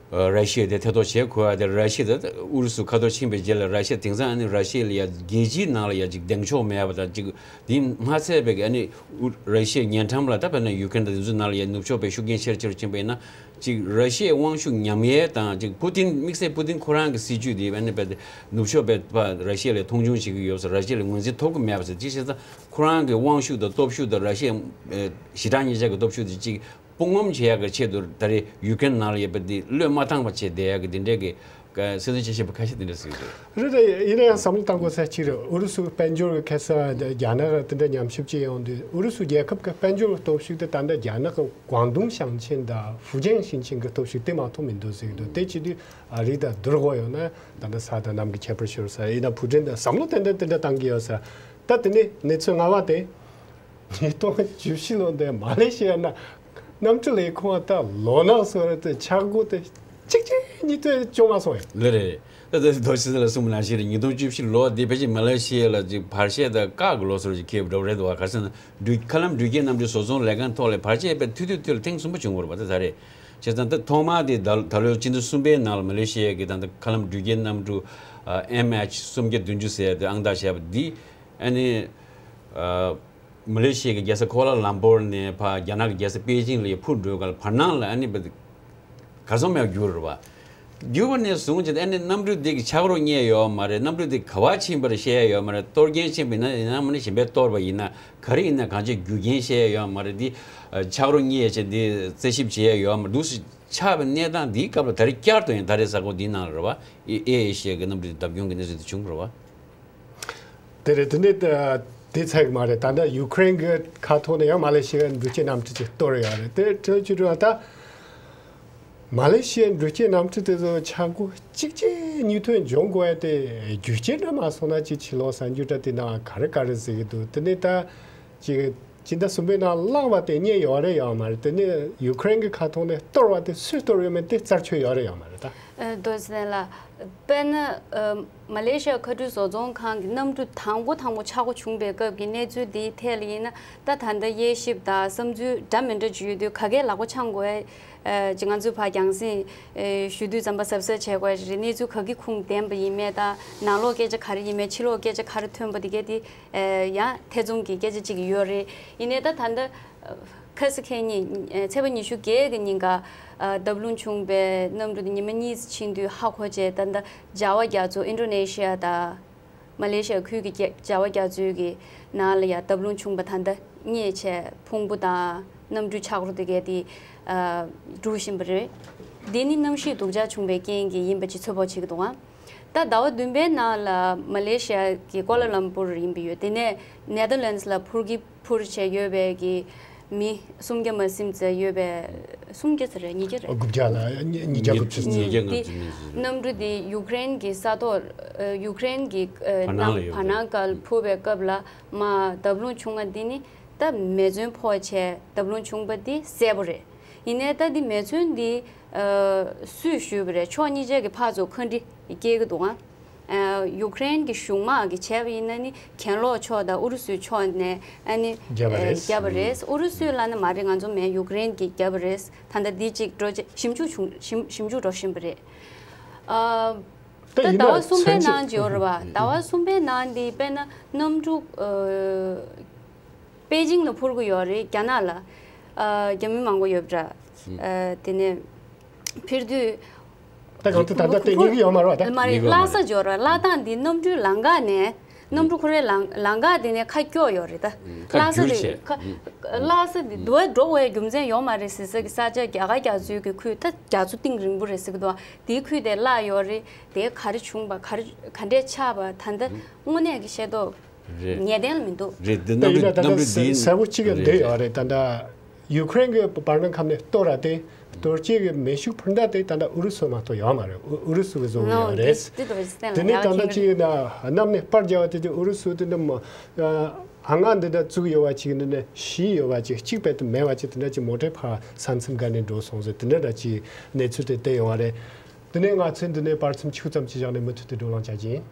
ཨ་ར་ཤི་ཡ་དེ་ཐེ་གཏོགས་བྱེད་དགོས་ཡ་དེ། ར་ཤི་ཡ་ད་ཨུ་རུ་སུ་ཁ་ཐོར་ཕྱིན་པའི་རྗེས་ལ་ར་ཤི་ཡ་དེང་སང་ཨ་ནི་ར་ཤི་ཡ་ལ་ཡ་རྒྱལ་སྤྱིའི་ནང་ལ་ཡ་ཅིག་གདེང་འཇོག་མེད་པ་དང་ཅིག་དེ་མ་ཚད་པའི་ཨ་ནི་ཨུ་ར་ཤི་ཡའི་ཉེ་འགྲམ་ལ་ད་དཔེར་ན་ཡུ་ཀེ་རེན་དང་དེ་ཚོའི་ནང་ལ་ཡ་ནུབ་ཕྱོགས་པའི་ཤུགས་རྐྱེན་ཆེར་ཆེར་ཕྱིན་པ་ཡིན་ན། ཅིག་ར་ཤི་ཡའི་དབང་ཤུགས་ཉམས་ཡས་དང་། ཅིག་པུ་ཏིན་དམིགས་བསལ་པུ་ཏིན་ཁོ་རང་གི་སྲིད་ཇུས་དེ་ཨ་ནི་དཔེ་ནུབ་ཕྱོགས་པའི་ཕ་ར་ཤི་ཡ་ལ་མཐོང་ཆུང་བྱེད་ཀྱི་ཡོད་ས། ར་ཤི་ཡ་ལ་ངོས་འཛིན་ཐོབ་ཀྱི་མེད་པ་ཟེར། ཅི་ཞེས་ཟེར་ན་ཁོ་རང་གི་དབང་ཤུགས་དང་སྟོབས་ཤུགས་དང་ར་ཤི་ཡའི་ཨེ་ཞི་དྲག་ཉེ་ཆར་གྱི་སྟོབས་ཤུགས་དེ་ཅིག་དཔུང་ངོམ་བྱེད་ཡག་གི་ཆེད་དུ་ད་རེས་ཡུ་ཀེ་རེན་ནང་ལ་ཡོད་པ་འདི་བློས་མ་བཏང་བ་བྱས་བསྡད་ཡག་གི་འདི་འདྲའི་གི་ག་སྲིད་དོན་དཔྱད་ཞིབ་པ་ཁ་ཤས་དེ་འདྲ་ཟེར་གྱི་འདུག་རེད་རེད། ཡིན་ན་ཡང་བསམ་བློ་བཏང་དགོས་ས་གཅིག་རེད། ཨུ་རུ་སུའི་དཔལ་འབྱོར་གྱི་ཁ་སང་རྒྱ་ནག་དེ་འདྲ་ཉམས་ཞིབ་བྱེད་ཡོང་དུས་ཨུ་རུ་སུ་རྒྱལ་ཁབ་ཀྱི་དཔལ་འབྱོར་གྱི་སྟོབས་ཤུགས་དེ་ད་ལྟ་རྒྱ་ནག་གི་ཀོང་ཏུང་ཞིང་ཆེན་དང་ཧྥུ་ཅན་ཞིང་ཆེན་གྱི་སྟོབས་ཤུགས་དེ་མ་གཏོགས་མི་འདུག་ཟེར་གྱི་འདུག་དེ་བྱེད་དུས་ཨ་རི་དང་བསྡུར་དགོས་ཡོང་ན་ད་ལྟ་ས་དང་གནམ་གྱི་ཁྱད་པར་ཤོར་ས་ཡིན་ན། ཕུ་ཀྲིན་དང་བསམ་བློ་ཏན་ཏན་དེ་འདྲ་བཏང་གི་ཡོད་ས། ད་དེ་ནས་གནས་ཚུལ་ལྔ་པ་དེ། ཉིས་སྟོང་བཅུ་བཞི་ལོ་འདིར་མ་ལེ་ཤི་ཡ་ན་གནམ་གྲུ་ལས་ཁུངས་ད་ལོ་ནག་སོ་ར་དེ་ཆག་སྒོ་དེ་གཅིག་གཅིག་གཉིས་ཐོན་བྱུང་མ་སོང་ཡ། ལེ་རེད། ད་ལྟ་རྡོ་རྗེ་ལགས་གསུངས་པ་ནང་བཞིན་རེད། ཉིས་སྟོང་བཅུ་བཞི་ལོ་འདི་ཕལ་ཆེར་མ་ལེ་ཤི་ཡ་ལ་ཅིག་བར་ཆད་དང་བཀག་གི་ལོ་སོར་ཅིག་ཁེལ་འགྲོ་རེད་འདུག་བ། ག་རེ་ཟེར་ན་འགྲུལ་མཁའ་ལམ་འགྲུལ་སྐྱེལ་གནམ་གྲུའི་བཟོ་ཚོང་ལས་ཁང་ཐོག་ལ་བར་ཆད་པའི་ཐུ་ཐུ་ཐུ་ལ་ཐེངས་གསུམ་པ་བྱུང་བ་རེད་བ། ད་ད་རེད། བྱས་ཙང་ད་ཐོག་མ་དེ་ད་ད་ལོའི་སྤྱི་ཟླ་གསུམ་པའི་ནང་ལ་མ་ལེ་ཤི་ཡ་གི་ད་ལྟ་མཁའ་ལམ་འགྲུལ་སྐྱེལ་གནམ་གྲུ་ཨེམ་ཨེཆ་སུམ་བརྒྱ་བདུན་ཅུ་ཟེར་ཡ་དེ་ཨང་རྟགས་བཞག་པ་འདི་ཨ་ནི། མ་ལེ་ཤི་ཡའི་རྒྱལ་ས་ཀོ་ལ་ལམ་པོར་ནས་ཕར་རྒྱ་ནག་གི་རྒྱལ་ས་པེ་ཅིང་ལ་འཕུར་འགྲོ་སྐབས་བར་སྣང་ལ་ཨ་ནི་བ་གར་སོང་མེད་པར་གྱུར་རེད་བ། གྱུར་པ་ནས་བཟུང་བྱས་ཏེ་ཨ་ནི་གནམ་གྲུ་འདི་གི་ཆག་རོ་རྙེད་ཡོད་མ་རེད། གནམ་གྲུ་འདི་ག་པར་ཕྱིན་པ་རེད་བཤད་ཡ་ཡོད་མ་རེད། གཏོར་མཁན་ཕྱིན་པ་ཡིན་ན་ཡིན་ན་མ་ནི་གཞན་པས་གཏོར་བ་ཡིན་ན་ག་རེ་ཡིན་ན་གང་ཅི་རྒྱུ་རྐྱེན་བཤད་ཡ་ཡོད་མ་རེད། འདི་ཆག་རོ་རྙེད་བྱས་འདི་རྩད་ཞིབ་བྱེད་ཡ་ཡོད་མ་རེད། འདུག་སེ་ཆགས་པའི་གནས་སྟངས་འདིའི་སྐབས་ལ་ད་རེས་བསྐྱར་དུ་ཡང་ད་རེས་གཟའ་འཁོར་འདིའི་ནང་ལ་རེད་བ། ཨེ་ཨེ་ཤི་ཡ་གི་གནམ་གྲུ་འདི་བརྡབ་སྐྱོན་གྱི་གནས་ཚུལ་འདི་བྱུང་རེད་བ། དེ་རེད། དེ་ནས་ད་དེ་ཚད་མ་རེད། ད་ལྟ་ཡུ་ཀེ་རེན་གྱི་ཁ་ཐོག་ནས་ཡང་མ་ལེ་ཤི་ཡའི་འགྲུལ་སྐྱེལ་གནམ་གྲུ་ཅིག་གཏོར་ཡོད་རེད། དེ་གྲོས་ཆོད་འགྲོ་བ་ད་མ་ལེ་ཤི་ཡའི་འགྲུལ་སྐྱེལ་གནམ་གྲུ་དེ་ཚོ་ཆག་སྒོ་གཅིག་རྗེས་གཉིས་ཐོན་འབྱུང་དགོས་ཡ་དེ་རྒྱུ་རྐྱེན་འདྲ་མ་སོང་ན་ཅིག་ཕྱི་ལོགས་གསར་འགྱུར་འདྲ་དེ་ནང་ག་རེ་ག་རེ་ཟེར་གྱི་འདུག་དེ་ནས་ད་ཅིག་སྤྱི་ཟླ་གསུམ་པའི་ནང་བརླགས་པ་དེ་རྙེད་ཡོད་རེད་ཡོད་མ་རེད། དེ་ནས་ཡུ་ཀེ་རེན་གྱི་ཁ་ཐོག་ནས་གཏོར་བ་དེ་སུས་གཏོར་ཡོད་མེད་དེ་རྩད་ཆོད་ཡོད་རེད་ཡོད་མ་རེད་ད། ཨ་རྡོ་རྗེ་ལགས། དཔེར་ན་ཨ་མ་ལེ་ཤི་ཡ་མཁའ་འགྲུལ་བཟོ་ཚོང་ཁང་གི་གནམ་གྲུ་དང་པོ་དང་པོ་ཆག་སྒོ་བྱུང་པའི་སྐབས་ཀྱི་གནས་ཚུལ་འདིའི་ཐད་ལ་ཡིན་ན། ད་ད་ལྟ་དབྱེ་ཞིབ་དང་བསམ་ཚུལ་འདྲ་མི་འདྲ་ཅིག་ཡོད་དུས་ག་གེ་ལག་པ་འཆང་དགོས་ཨ་ཅིག་ང་ཚོས་ཕར་རྒྱང་སྲིང་ཨ་ཞུ་དུས་ཙམ་པ་གཟབ་གཟབ་བྱེད་དགོས་རེད། གནས་ཚུལ་ག་གི་ཁུངས་ལྡན་པ་ཡིན་མེད་དང་ནང་ལོགས་སྐད་ཆ་ག་རེ་ཡིན་མེད་ཕྱི་ལོགས་སྐད་ཆ་ག་རེ་ཐོན་པ་དེ་གས་དེ་ཨ་ཡང་ཐེ་ཚོམ་གྱི་སྐད་ཆ་ཅིག་ཡོད་རེད། ཡིན་ནའི་ད་ད་ལྟ་ཁ་སང་ཁ་ཉིན་ཚེས་པ་ཉི་ཤུ་བརྒྱད་ཀྱི་ཉིན་ཀ་ཨ་བརྡབ་ལྷུང་བྱུང་བའི་གནམ་གྲུ་དེ་ཉི་མ་གཉིས་ཕྱིན་དུས་ཧ་གོ་བྱས། ད་ལྟ་འཇར་པ་རྒྱ་མཚོ་ཨིན་ཌོ་ནེ་ཤི་ཡ་དང་མ་ལེ་ཤི་ཡ་ཁུལ་གྱི་རྒྱ་འཇར་པ་རྒྱ་མཚོའི་གི་ནང་ལ་ཡ་བརྡབ་ལྷུང་བྱུང་བ་ད་ལྟ་རྙེད་བྱས། ཕུང་པོ་དང་གནམ་གྲུའི་ཆག་རོ་དེ་གས་དེ་ཨ་འགྲུལ་བཞིན་པ་རེད། འདི་ནི་གནམ་གཤིས་སྡུག་ཅག་བྱུང་བའི་རྐྱེན་གྱིས་ཡིན་པ་ཅིག་ཚོད་དཔག་བྱེད་ཀྱི་འདུག་ཨང་། ད་ཟླ་བ་བདུན་པའི་ནང་ལ་མ་ལེ་ཤི་ཡ་གི་ཀོ་ལ་ལམ་པུར་ཡིན་པ་ཡོད། དེ་ནས་ནེ་དར་ལན་སི་ལ་འཕུར་གྱི་འཕུར་བྱས་ཡོད་པའི་གི་མི་སུམ་བརྒྱ་མ་ཟིན་ཙམ་ཡོད་པའི། སུམ་བརྒྱ་ཙམ་རེད། ཉིས་བརྒྱ་རེད། དགུ་བརྒྱ་ལ་ཉིས་བརྒྱ་དགུ་བཅུ་ཙམ། ཉིས་བརྒྱ་ལྔ་བཅུ་ཙམ་ཡིན་ཟེར། གནམ་གྲུ་འདི་ཡུཀ་རེན་གྱི་ས་ཐོག་ཨ་ཡུཀ་རེན་གྱི་ཨ་བར་སྣང་ལ་ནང་ཡོད་བར་སྣང་སྒང་འཕུར་བའི་སྐབས་ལ་མར་བརྡབ་ལྷུང་བྱུང་བ་འདི་ནི་ད་མེ་མཚོན་ཕོག་བྱས་བརྡབ་ལྷུང་བྱུང་བ་འདི་གསལ་པོ་རེད། ཡིན་ནའི་ད་འདི་མེ་མཚོན་འདི་ཨ་སུས་གཞུས་པ་རེད། ཕྱོགས་གཉིས་ཆ་གི་ཕར་ཚུར་མཁའ་འགྲུལ་སྐྱེལ་གྱི་འདུག་ཨང་། ཨ་ཡུཀ་རེན་གྱི་གཞུང་དམག་གིས་བྱས་པ་ཡིན་ན་ནི་གྱེན་ལོག་ཕྱོགས་དང་ཨུ་རུ་སུའི་ཕྱོགས་ནས་ཨ་ནི་བརྒྱབ་པ་རེད། ཨ་བརྒྱབ་པ་རེད། ཨུ་རུ་སུས་ལབ་ན་མ་རེད། ང་ཚོ་མེད། ཡུཀ་རེན་གྱིས་བརྒྱབ་པ་རེད། ད་ལྟ་འདི་གཅིག་འགྲོ་ཅེས་ཞིབ་འཇུག་བྱུང་ཞིབ་ཞིབ་འཇུག་འགྲོ་བཞིན་པ་རེད། ཨ་ད་ད་ཡིན་ཟླ་ན་བ་གསུམ་པའི་ཚན་ནང་ཅིག་ཡོད་རེད་བ། ཟླ་བ་གསུམ་པའི་ནང་འདི་དཔེར་ན་གནམ་གྲུ་ཨ་པེ་ཅིང་ལ་འཕུར་གྱི་ཡོད་རེད། རྒྱ་ནག་ལ་ཨ་རྒྱ་མི་མང་པོ་ཡོད་པ་འདྲ། ཨ་དེ་ནས་འཕུར་དུས། ད་གང་དུ་ད་ལྟ་བལྟས་ཉན་གྱི་ཡོད་མ་རེད་བ་ད། མ་རེད། ཉན་གྱི་ཡོད་མ་བརླག་ས་རེད། འབྱོར་བ་བརླག་སྟངས་འདི་གནམ་གྲུའི་ལམ་ཁ་ནས་ གནམ་གྲུ་ཁོ་རའི་ལམ་ལམ་ཁ་དེ་ནས་ཁ་སྐྱོ་ཡོད་རེད་ད། ཁ་ལྷ་ས་བསྒྱུར་དེ་བྱས། ཁ་ལྷ་ས་དེ་དུ་བ་འགྲོ་བའི་རྒྱུ་མཚན་ཡོད་མ་རེད་ཟེར་ས་གི་ས་ཆ་རྒྱ་གར་རྒྱ་མཚོའི་གི་ཁུལ་ད་རྒྱ་མཚོ་གཏིང་རིང་པོ་རེད་ཟེར་གི་འདུག་དེའི་ཁུལ་དེ་བརླག་ཡོད་རེད། དེ་ག་རེ་བྱུང་བ་ག་རེ་ག་འདྲས་ཆགས་པ་ད་ལྟ་དངོས་གནས་ཀྱི་ཤེས་རྟོགས་རེད། ངེས་གཏན་ལ་མི་འདུག་རེད། འདི་ད་གནམ་ཡིན་ན་གྲུ་ད་གནམ་ལྟ་གྲུ་འདི་གསལ་པོ་གཅིག་ག་རེད། འདི་ཡོད་རེད། ད་ལྟ་ཡུ་ཁུ་རེན་གྱི་བར་སྣང་ཁམས་ནས་གཏོར་ར་དེ་གཏོར་བྱེད་ཀྱི་མེ་ཤུགས་འཕུར་མདའ་དེ་ད་ལྟ་ཨུ་རུ་སུ་མ་གཏོགས་ཡོད་མ་རེད། ཨུ་ཨུ་རུ་སུ་གི་བཟོ་གི་ཡོད་རེད། དེ་དེ་ནས་ད་ལྟ་གཅིག་ཡིན་ན་གནམ་ནས་སྤར་རྒྱག་པ་དེ་ཅིག་ཨུ་རུ་སུ་དེ་འདྲ་མ་ཨ་ང་འདི་འདྲ་བཙུགས་ཡོད་པ་ཅིག་འདི་འདྲ་བཞི་ཡོད་པ་ཅིག་གཅིག་རྦད་དེ་མེད་པ་ཅིག་དེ་འདྲ་ཅིག་མོ་ཊའི་ཕར་ས་མཚམས་སྒང་ནས་འགྲོ་སོང་ཟེར་དེ་འདྲ་འདྲ་ཅིག་གནས་ཚུལ་དེ་བསྟན་ཡོང་བ་རེད། དེ་ནས་ང་ཚོས་འདི་ནས་བར་མཚམས་ཆུ་ཙམ་ཅིག་བཞག་ནས་མུ་མཐུད་དུ་བགྲོ་གླེང་བྱ་རྒྱུ་ཡིན།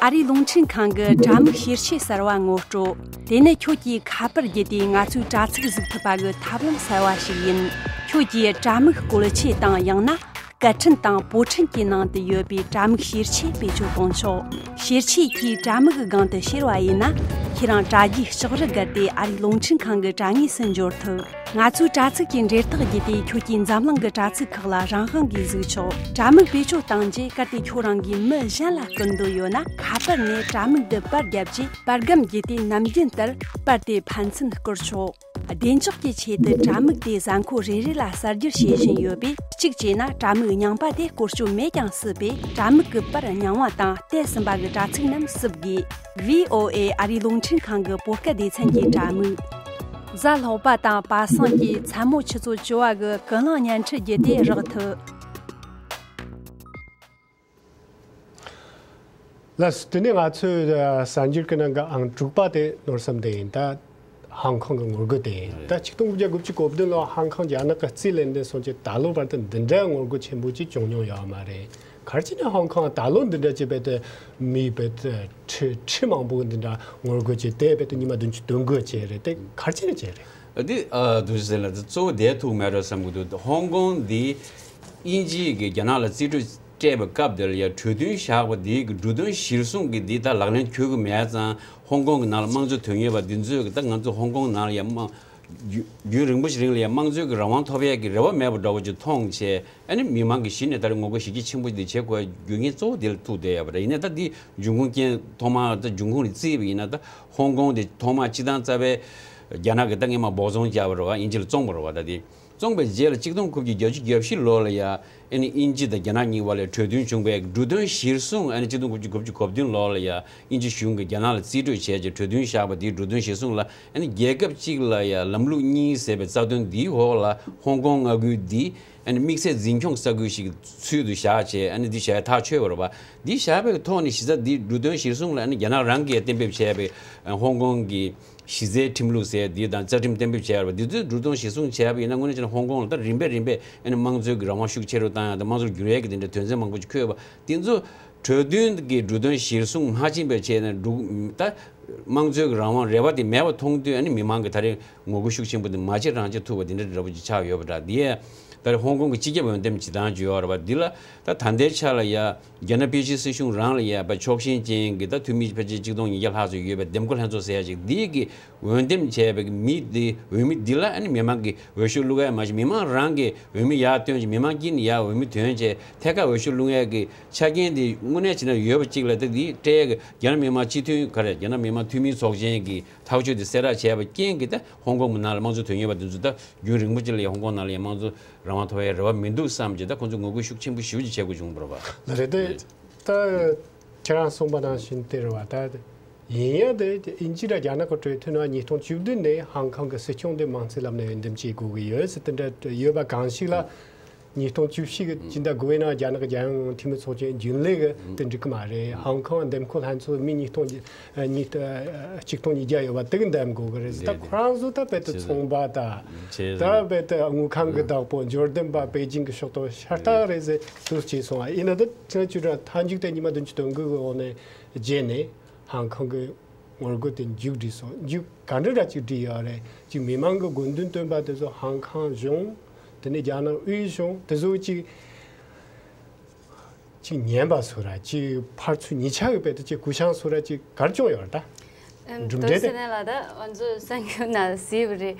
ཨ་རིའི་རླུང་འཕྲིན་ཁང་གི་དྲ་མིག་བཤེར་ཆས་གསར་བ་ངོ་སྤྲོད། དེ་ནི་ཁྱོད་ཀྱིས་ཁ་པར་བརྒྱུད་དེ་ང་ཚོའི་དྲ་ཚིགས་གཟིགས་ཐུབ་པ་གི་ཐབས་ལམ་གསར་བ་ཞིག་ཡིན། ཁྱོད་ཀྱིས་དྲ་མིག་བཀོལ་ཆས་དང་ཡང་ན་སྐད་འཕྲིན་དང་པོ་འཕྲིན་གྱི་ནང་དུ་ཡོད་པའི་དྲ་མིག་བཤེར་ཆས་བེད་སྤྱོད་གཏོང་ཆོག་བཤེར་ཆས་ཀྱིས་དྲ་མིག་གི་སྒང་དུ་བཤེར་བ་ཡིན་ན། ཁྱེད་རང་དྲ་རྒྱའི་ལྕགས་རི་བརྒལ་ཏེ་ཨ་རིའི་རླུང་འཕྲིན་ཁང་གི་དྲ་ངོས་སུ་འབྱོར་ཐུབ། ང་ཚོའི་དྲ་ཚིགས་ཀྱི་འབྲེལ་ཐག་བརྒྱུད་དེ་ཁྱོད་ཀྱིས་འཛམ་གླིང་གི་དྲ་ཚིགས་ཁག་ལ་རང་དབང་གིས་གཟིགས་ཆོག་དྲ་མིག་བེད་སྤྱོད་བཏང་རྗེས་གལ་ཏེ་ཁྱོད་རང་གིས་མི་གཞན་ལ་སྐུར་འདོད་ཡོད་ན། ཁ་པར་ནས་དྲ་མིག་འདི་པར་བརྒྱབ་རྗེས་པར་སྒམ་བརྒྱུད་དེ་ནམ་རྒྱུན་ལྟར་པར་དེ་ཕན་ཚུན་བསྐུར་ཆོག་བདེ་འཇགས་ཀྱི་ཆེད་དུ་དྲ་མིག་དེ་གཟའ་འཁོར་རེ་རེ་ལ་གསར་བསྒྱུར་བྱེད་བཞིན་ཡོད་པས། གཅིག་བྱས་ན་དྲ་མིག་རྙིང་པ་དེ་བཀོལ་སྤྱོད་མེད་ཀྱང་སྲིད་པས། དྲ་མིག་གི་པར་རྙིང་བ་དང་བལྟས་ཟིན་པ་གི་དྲ་ཚིགས་རྣམས་བསུབ་དགོས། ཝི་ཨོ་ཨེ་ཨ་རིའི་རླུང་འཕྲིན་ཁང་གི་བོད་སྐད་སྡེ་ཚན་གྱི་དྲ་མིག་གཟའ་ལྷག་པ་དང་པ་སངས་ཀྱི་མཚན་མོ་ཆུ་ཚོད་བཅུ་བ་གི་ཀུན་གླེང་བརྙན་འཕྲིན་བརྒྱུད་དེ་རག་ཐུབ། ལགས་སོ། དེ་ནས་ང་ཚོས་ཨ་གསར་འགྱུར་གྱི་ནང་གི་ཨང་དྲུག་པ་དེ་ནོར་བསམ་དེ་ཡིན། ད་ཧང་ཀོང་གི་ངོ་རྒོལ་དེ་ཡིན། ད་ཆིག་སྟོང་དགུ་བརྒྱ་དགུ་བཅུ་གོ་བདུན་ལོར་ཧང་ཀོང་རྒྱ་ནག་གི་རྩིས་ལེན་དུས་སོང་རྗེས་ད་ལོ་བར་དུ་འདི་འདྲའི་ངོ་རྒོལ་ཆེན་པོ་ཅིག་བྱུང་མྱོང་ཡོད་མ་རེད། ག་རེ་བྱས་ན་ཧང་ཀོང་ད་ལོ་འདི་འདྲ་ཅིག་རྦད་དེ་མི་རྦད་དེ་ཁྲི་ཁྲི་མང་པོ་གི་འདི་འདྲ་ངོ་རྒོལ་བྱས་དེ་རྦད་དེ་ཉི་མ་བདུན་ཅུ་དོན་དགུ་བྱས་རེད། དེ་ག་རེ་བྱས་ནས་བྱས་རེད། འདི་ཨ་དུ་ཟེར་ལ་དེ་གཙོ་བོ་དེ་ཐུག་མེད་ར་བསམ་གི་འདུག་ཧོང་ཀོང་འདི་དབྱིན་ཇི་གི་རྒྱ་ནག་ལ་རྩིས་སྤྲོད་སྤྲད་པའི་སྐབས་དེ་ལ་ཡ་གྲོས་མཐུན་བཞག་པ་འདི་གི་འབྲུ་དོན་གཞིར་བཟུང་གི་འདི་ད་ལག་ལེན་འཁྱོལ་གི་མེད་ཙང་ཧོང་ཀོང་གི་ནང་ལ་དམངས་གཙོ་དོན་གཉེར་བ་འདི་ཚོས་གི་ད་ང་ཚོ་ཧོང་ཀོང་ནང་ལ་ཡ་དམངས་རྒྱུན་རིང་པོ་ཞིག་རིང་ལ་ཡ་དམངས་གཙོའི་གི་རང་དབང་ཐོབ་ཡས་ཀྱི་རེ་བ་མེད་པ་འདྲ་བོ་ཅིག་མཐོང་བྱས། ཨ་ནི་མི་མང་གི་གཞི་ནས་ད་རེས་ངོ་རྒོལ་གཞི་རྒྱ་ཆེན་པོ་འདི་བྱེད་དགོས་རྒྱུ་རྐྱེན་གཙོ་བོ་དེ་ལ་ཐུག་བསྡད་ཡོད་པ་རེད། ཡིན་ནའི་ད་འདི་འབྱུང་ཁུངས་རྐྱེན་ཐོག་མར་ད་འབྱུང་ཁུངས་རེ་བརྩིས་པ་ཡིན་ན། ད་ཧོང་ཀོང་དེ་ཐོག་མར་སྤྱི་བཏང་རྩ་བའི་རྒྱ་ནག་གི་ད་སྔས་མ་འབོག་བཙོང་བྱས་པ་རེད་བ། དབྱིན་ཇི་ལ་བཙོངས་པ་རེད་བ། ད་དེ་བཙོངས་པའི་རྗེས་ལ་གཅིག་སྟོང་དགུ་བརྒྱ་བརྒྱད་ཅུ་གྱ་བཞི་ལོ་ལ་ཡ་ཨ་ནི་དབྱིན་ཇི་དང་རྒྱ་ནག་གཉིས་བར་ལ་གྲོས་མཐུན་བྱུང་བའི་འབྲུ་དོན་གཞིར་བཟུང་། ཨ་ནི་གཅིག་སྟོང་དགུ་བརྒྱ་དགུ་བཅུ་གོ་བདུན་ལོ་ལ་ཡ་དབྱིན་ཇི་གཞུང་གིས་རྒྱ་ནག་ལ་རྩིས་སྤྲོད་བྱས་རྗེས་གྲོས་མཐུན་བཞག་པ་དེའི་འབྲུ་དོན་གཞིར་བཟུང་ལ། ཨ་ནི་རྒྱལ་ཁབ་གཅིག་ལ་ཡ་ལམ་ལུགས་གཉིས་ཟེར་བའི་རྩ་དོན་འདིའི་འོག་ལ་ཧོང་ཀོང་མངའ་ཁུལ་འདི་ཨ་ནི་དམིགས་བསལ་འཛིན་སྐྱོང་ས་ཁུལ་ཞིག་གི་ཚུལ་དུ་བཞག་བྱས། ཨ་ནི་འདི་བྱས་ཐག་ཆོད་པ་རེད་པ། འདི་བཞག་པའི་ཐོག་ནས་གཞི་རྩ་འདི་འབྲུ་དོན་གཞིར་བཟུང་ལ་ཨ་ནི་རྒྱ་ནག་རང་གིས་གཏན་འབེབས་བྱས་པའི་ཨ་ཧོང་ཀོང་གི་གཞི་རྩའི་ཁྲིམས་ལུགས་ཟེར་འདི་དང་རྩ་ཁྲིམས་གཏན་འབེབས་བྱས་པ་འདི་ཚོའི་འབྲུ་དོན་གཞིར་བཟུང་བྱས་པ་ཡིན་ན། དངོས་གནས་བྱས་ན་ཧོང་ཀོང་ལ་ད་རིམ་པས་རིམ་པས་ཨ་ནི་དམངས་གཙོའི་གི་རང་དབང་ཤུགས་ཆེ་རུ་བཏང་ཡ་དང་དམངས་གཙོར་འགྱུར་ཡས་ཀྱི་དེ་འདྲའི་དོན་ཚན་མང་པོ་ཅིག་འཁོད་པ་འདི་ཚོ། གྲོས་མཐུན་གྱི་འབྲུ་དོན་གཞིར་བཟུང་མ་ཕྱིན་པའི་ཆེད་ནས་འབྲུ་ད་དམངས་གཙོའི་རང་དབང་རེ་བ་དེ་མེད་པ་མཐོང་དུས། ཨ་ནི་མི་མང་གི་ད་རེས་ངོ་རྒོལ་ཤུགས་ཆེན་པོ་དེ་མ་བྱེད་རང་བྱེད་ཐུབ་པ་དེ་འདྲ་འདྲ་པོ་ཅིག་ཆགས་ཡོད་པ་འདྲ། འདི་ཡས་ད་རེས་ཧོང་ཀོང་གི་སྤྱི་ཁྱབ་འོས་འདེམས་བྱེད་སྟངས་ཅིག་ཡོད་རེད་པ། འདི་ལ་ད་ད་ལྟའི་ཆ་ལ་ཡ་རྒྱ་ནག་པེ་ཅིན་སྲིད་གཞུང་རང་ལ་ཡ་པ་ཕྱོགས་ཞེན་ཅན་གྱི་ད་འཐུས་མི་ཕལ་ཆེར་གཅིག་སྟོང་ཉིས་བརྒྱ་ལྷག་ཙམ་ཡོད་པའི་འདེམས་བསྐོ་ལྷན་ཚོགས་ཟེར་ཡ་ཅིག་འདི་གི་འོས་འདེམས་བྱས་པའི་མི་འདི་འོས་མི་འདི་ལ་ཨ་ནི་མི་མང་གིས་འོས་ཤོག་བླུག་ཡ་མ་གཞི་མི་མང་རང་གིས་འོས་མི་ཡར་བཏོན་ཅིག་མི་མང་དཀྱིལ་ནས་ཡར་འོས་མི་ཐོན་བྱས་ཐད་ཀར་འོས་ཤོག་བླུག་ཡ་གི་ཆ་རྐྱེན་དེ་དངོས་གནས་བྱས་ན་ཡོད་པ་གཅིག་ལ། ད་འདི་སྤྲད་ཡ་གི་རྒྱ་ནག་མི་དམངས་སྤྱི་འཐུས་ག་རེ་རྒྱ་ནག་མི་དམངས་འཐུས་མི་ཚོགས་ཆེན་གྱི་ཐག་གཅོད་དེ་གསལ་བསྒྲགས་བྱས་པ་རྐྱེན་གྱིས་ད་ཧོང་ཀོང་མི་ནང་ལ་དམངས་གཙོ་དོན་གཉེར་བ་དེ་ཚོ་ད་རྒྱུན་རིང་པོ་ཅིག་ལ་ཡ་ཧོང་ཀོང་ནང་ལ་ཡ་དམངས་གཙོ་རང་དབང་ཐོབ་ཡ་རེ་བ་མི་འདུག་བསམ་བྱས་ད་ཁོང་ཚོ་ངོ་རྒོལ་ཤུགས་ཆེན་པོ་ཞེ་པོ་ཅིག་བྱེད་དགོས་བྱུང་བ་རེད་པ། ལགས་རེད་དེ། ད་ཁྱེད་རང་གསུངས་པ་ནང་བཞིན་དེ་རེད་པ། ད་ཡིན་ཡང་དེ་དབྱིན་ཇི་དང་རྒྱ་ནག་གི་གྲོས་མཐུན་ནང་ཉིས་སྟོང་བཅུ་བདུན་ནས་ཧང་ཀོང་གི་སྲིད་སྐྱོང་དེ་མང་གཙོའི་ལམ་ནས་འོས་འདེམས་བྱེད་དགོས་ཀྱི་ཡོད་ཟེར་དེ་འདྲ་ཡོད་པ་གང་ཞིག་ལ། ཉིས་སྟོང་བཅུ་བཞི་གི་སྤྱི་ཟླ་དགུ་པའི་ནང་རྒྱ་ནག་གི་རྒྱལ་ཡོངས་འཐུས་མི་ཚོགས་ཆེན་རྒྱུན་ལས་ཀྱིས་དེ་འགྲིག་གི་མ་རེད། ཧང་ཀོང་འདེམས་བསྐོ་ལྷན་ཚོགས་མི་ཉིས་སྟོང་ཉིས་ཉིས་གཅིག་སྟོང་ཉིས་བརྒྱ་ཡོད་པ་དེ་གི་འདེམས་དགོས་ཀྱི་རེད་ཟེར། ད་ཁོ་རང་ཚོ་ད་རྦད་དེ་ཚོང་པ་ད་ད་རྦད་དེ་དངུལ་ཁང་གི་བདག་པོ་འབྱོར་ལྡན་པ་པེ་ཅིང་གི་ཕྱོགས་གཏོགས་ཤ་སྟག་རེད་ཟེར་དུ་བྱས་སོང་། ཡིན་ན་ད་ཚན་ཆུ་དྲ་མཐའ་མཇུག་དེ་ཉི་མ་བདུན་ཅུ་དོན་དགུ་གི་འོག་ནས་རྗེས་ནས་ཧང་ཀོང་གི་ངོ་རྒོལ་དེ་མཇུག་བསྒྲིལ་སོང་། མཇུག་ག་འདྲ་འདྲ་ཅིག་བསྒྲིལ་ཡོད་རེད། ཅིག་མི་མང་གི་དགོས་འདུན་བཏོན་པ་དེ་ཚོ་ཧང་ཀོང་གཞུང་དེ་ནས་རྒྱ་ནག་དབུས་གཞུང་དེ་ཚོ་ཅིག་ཅིག་ཉན་པ་བཟོ་ར་ཅིག་ཕར་ཚུར་གཉིས་ཆ་གི་དཔེ་དེ་ཅིག་གུ་ཤང་བཟོ་ར་ཅིག་གར་བྱུང་ཡོད་རེད་ད། གྲུབ་འབྲས་དེ། ད་ཟེར་ན་ལ་ད་ང་ཚོ་གསར་འགྱུར་ནང་གཟིགས་པ་རེད།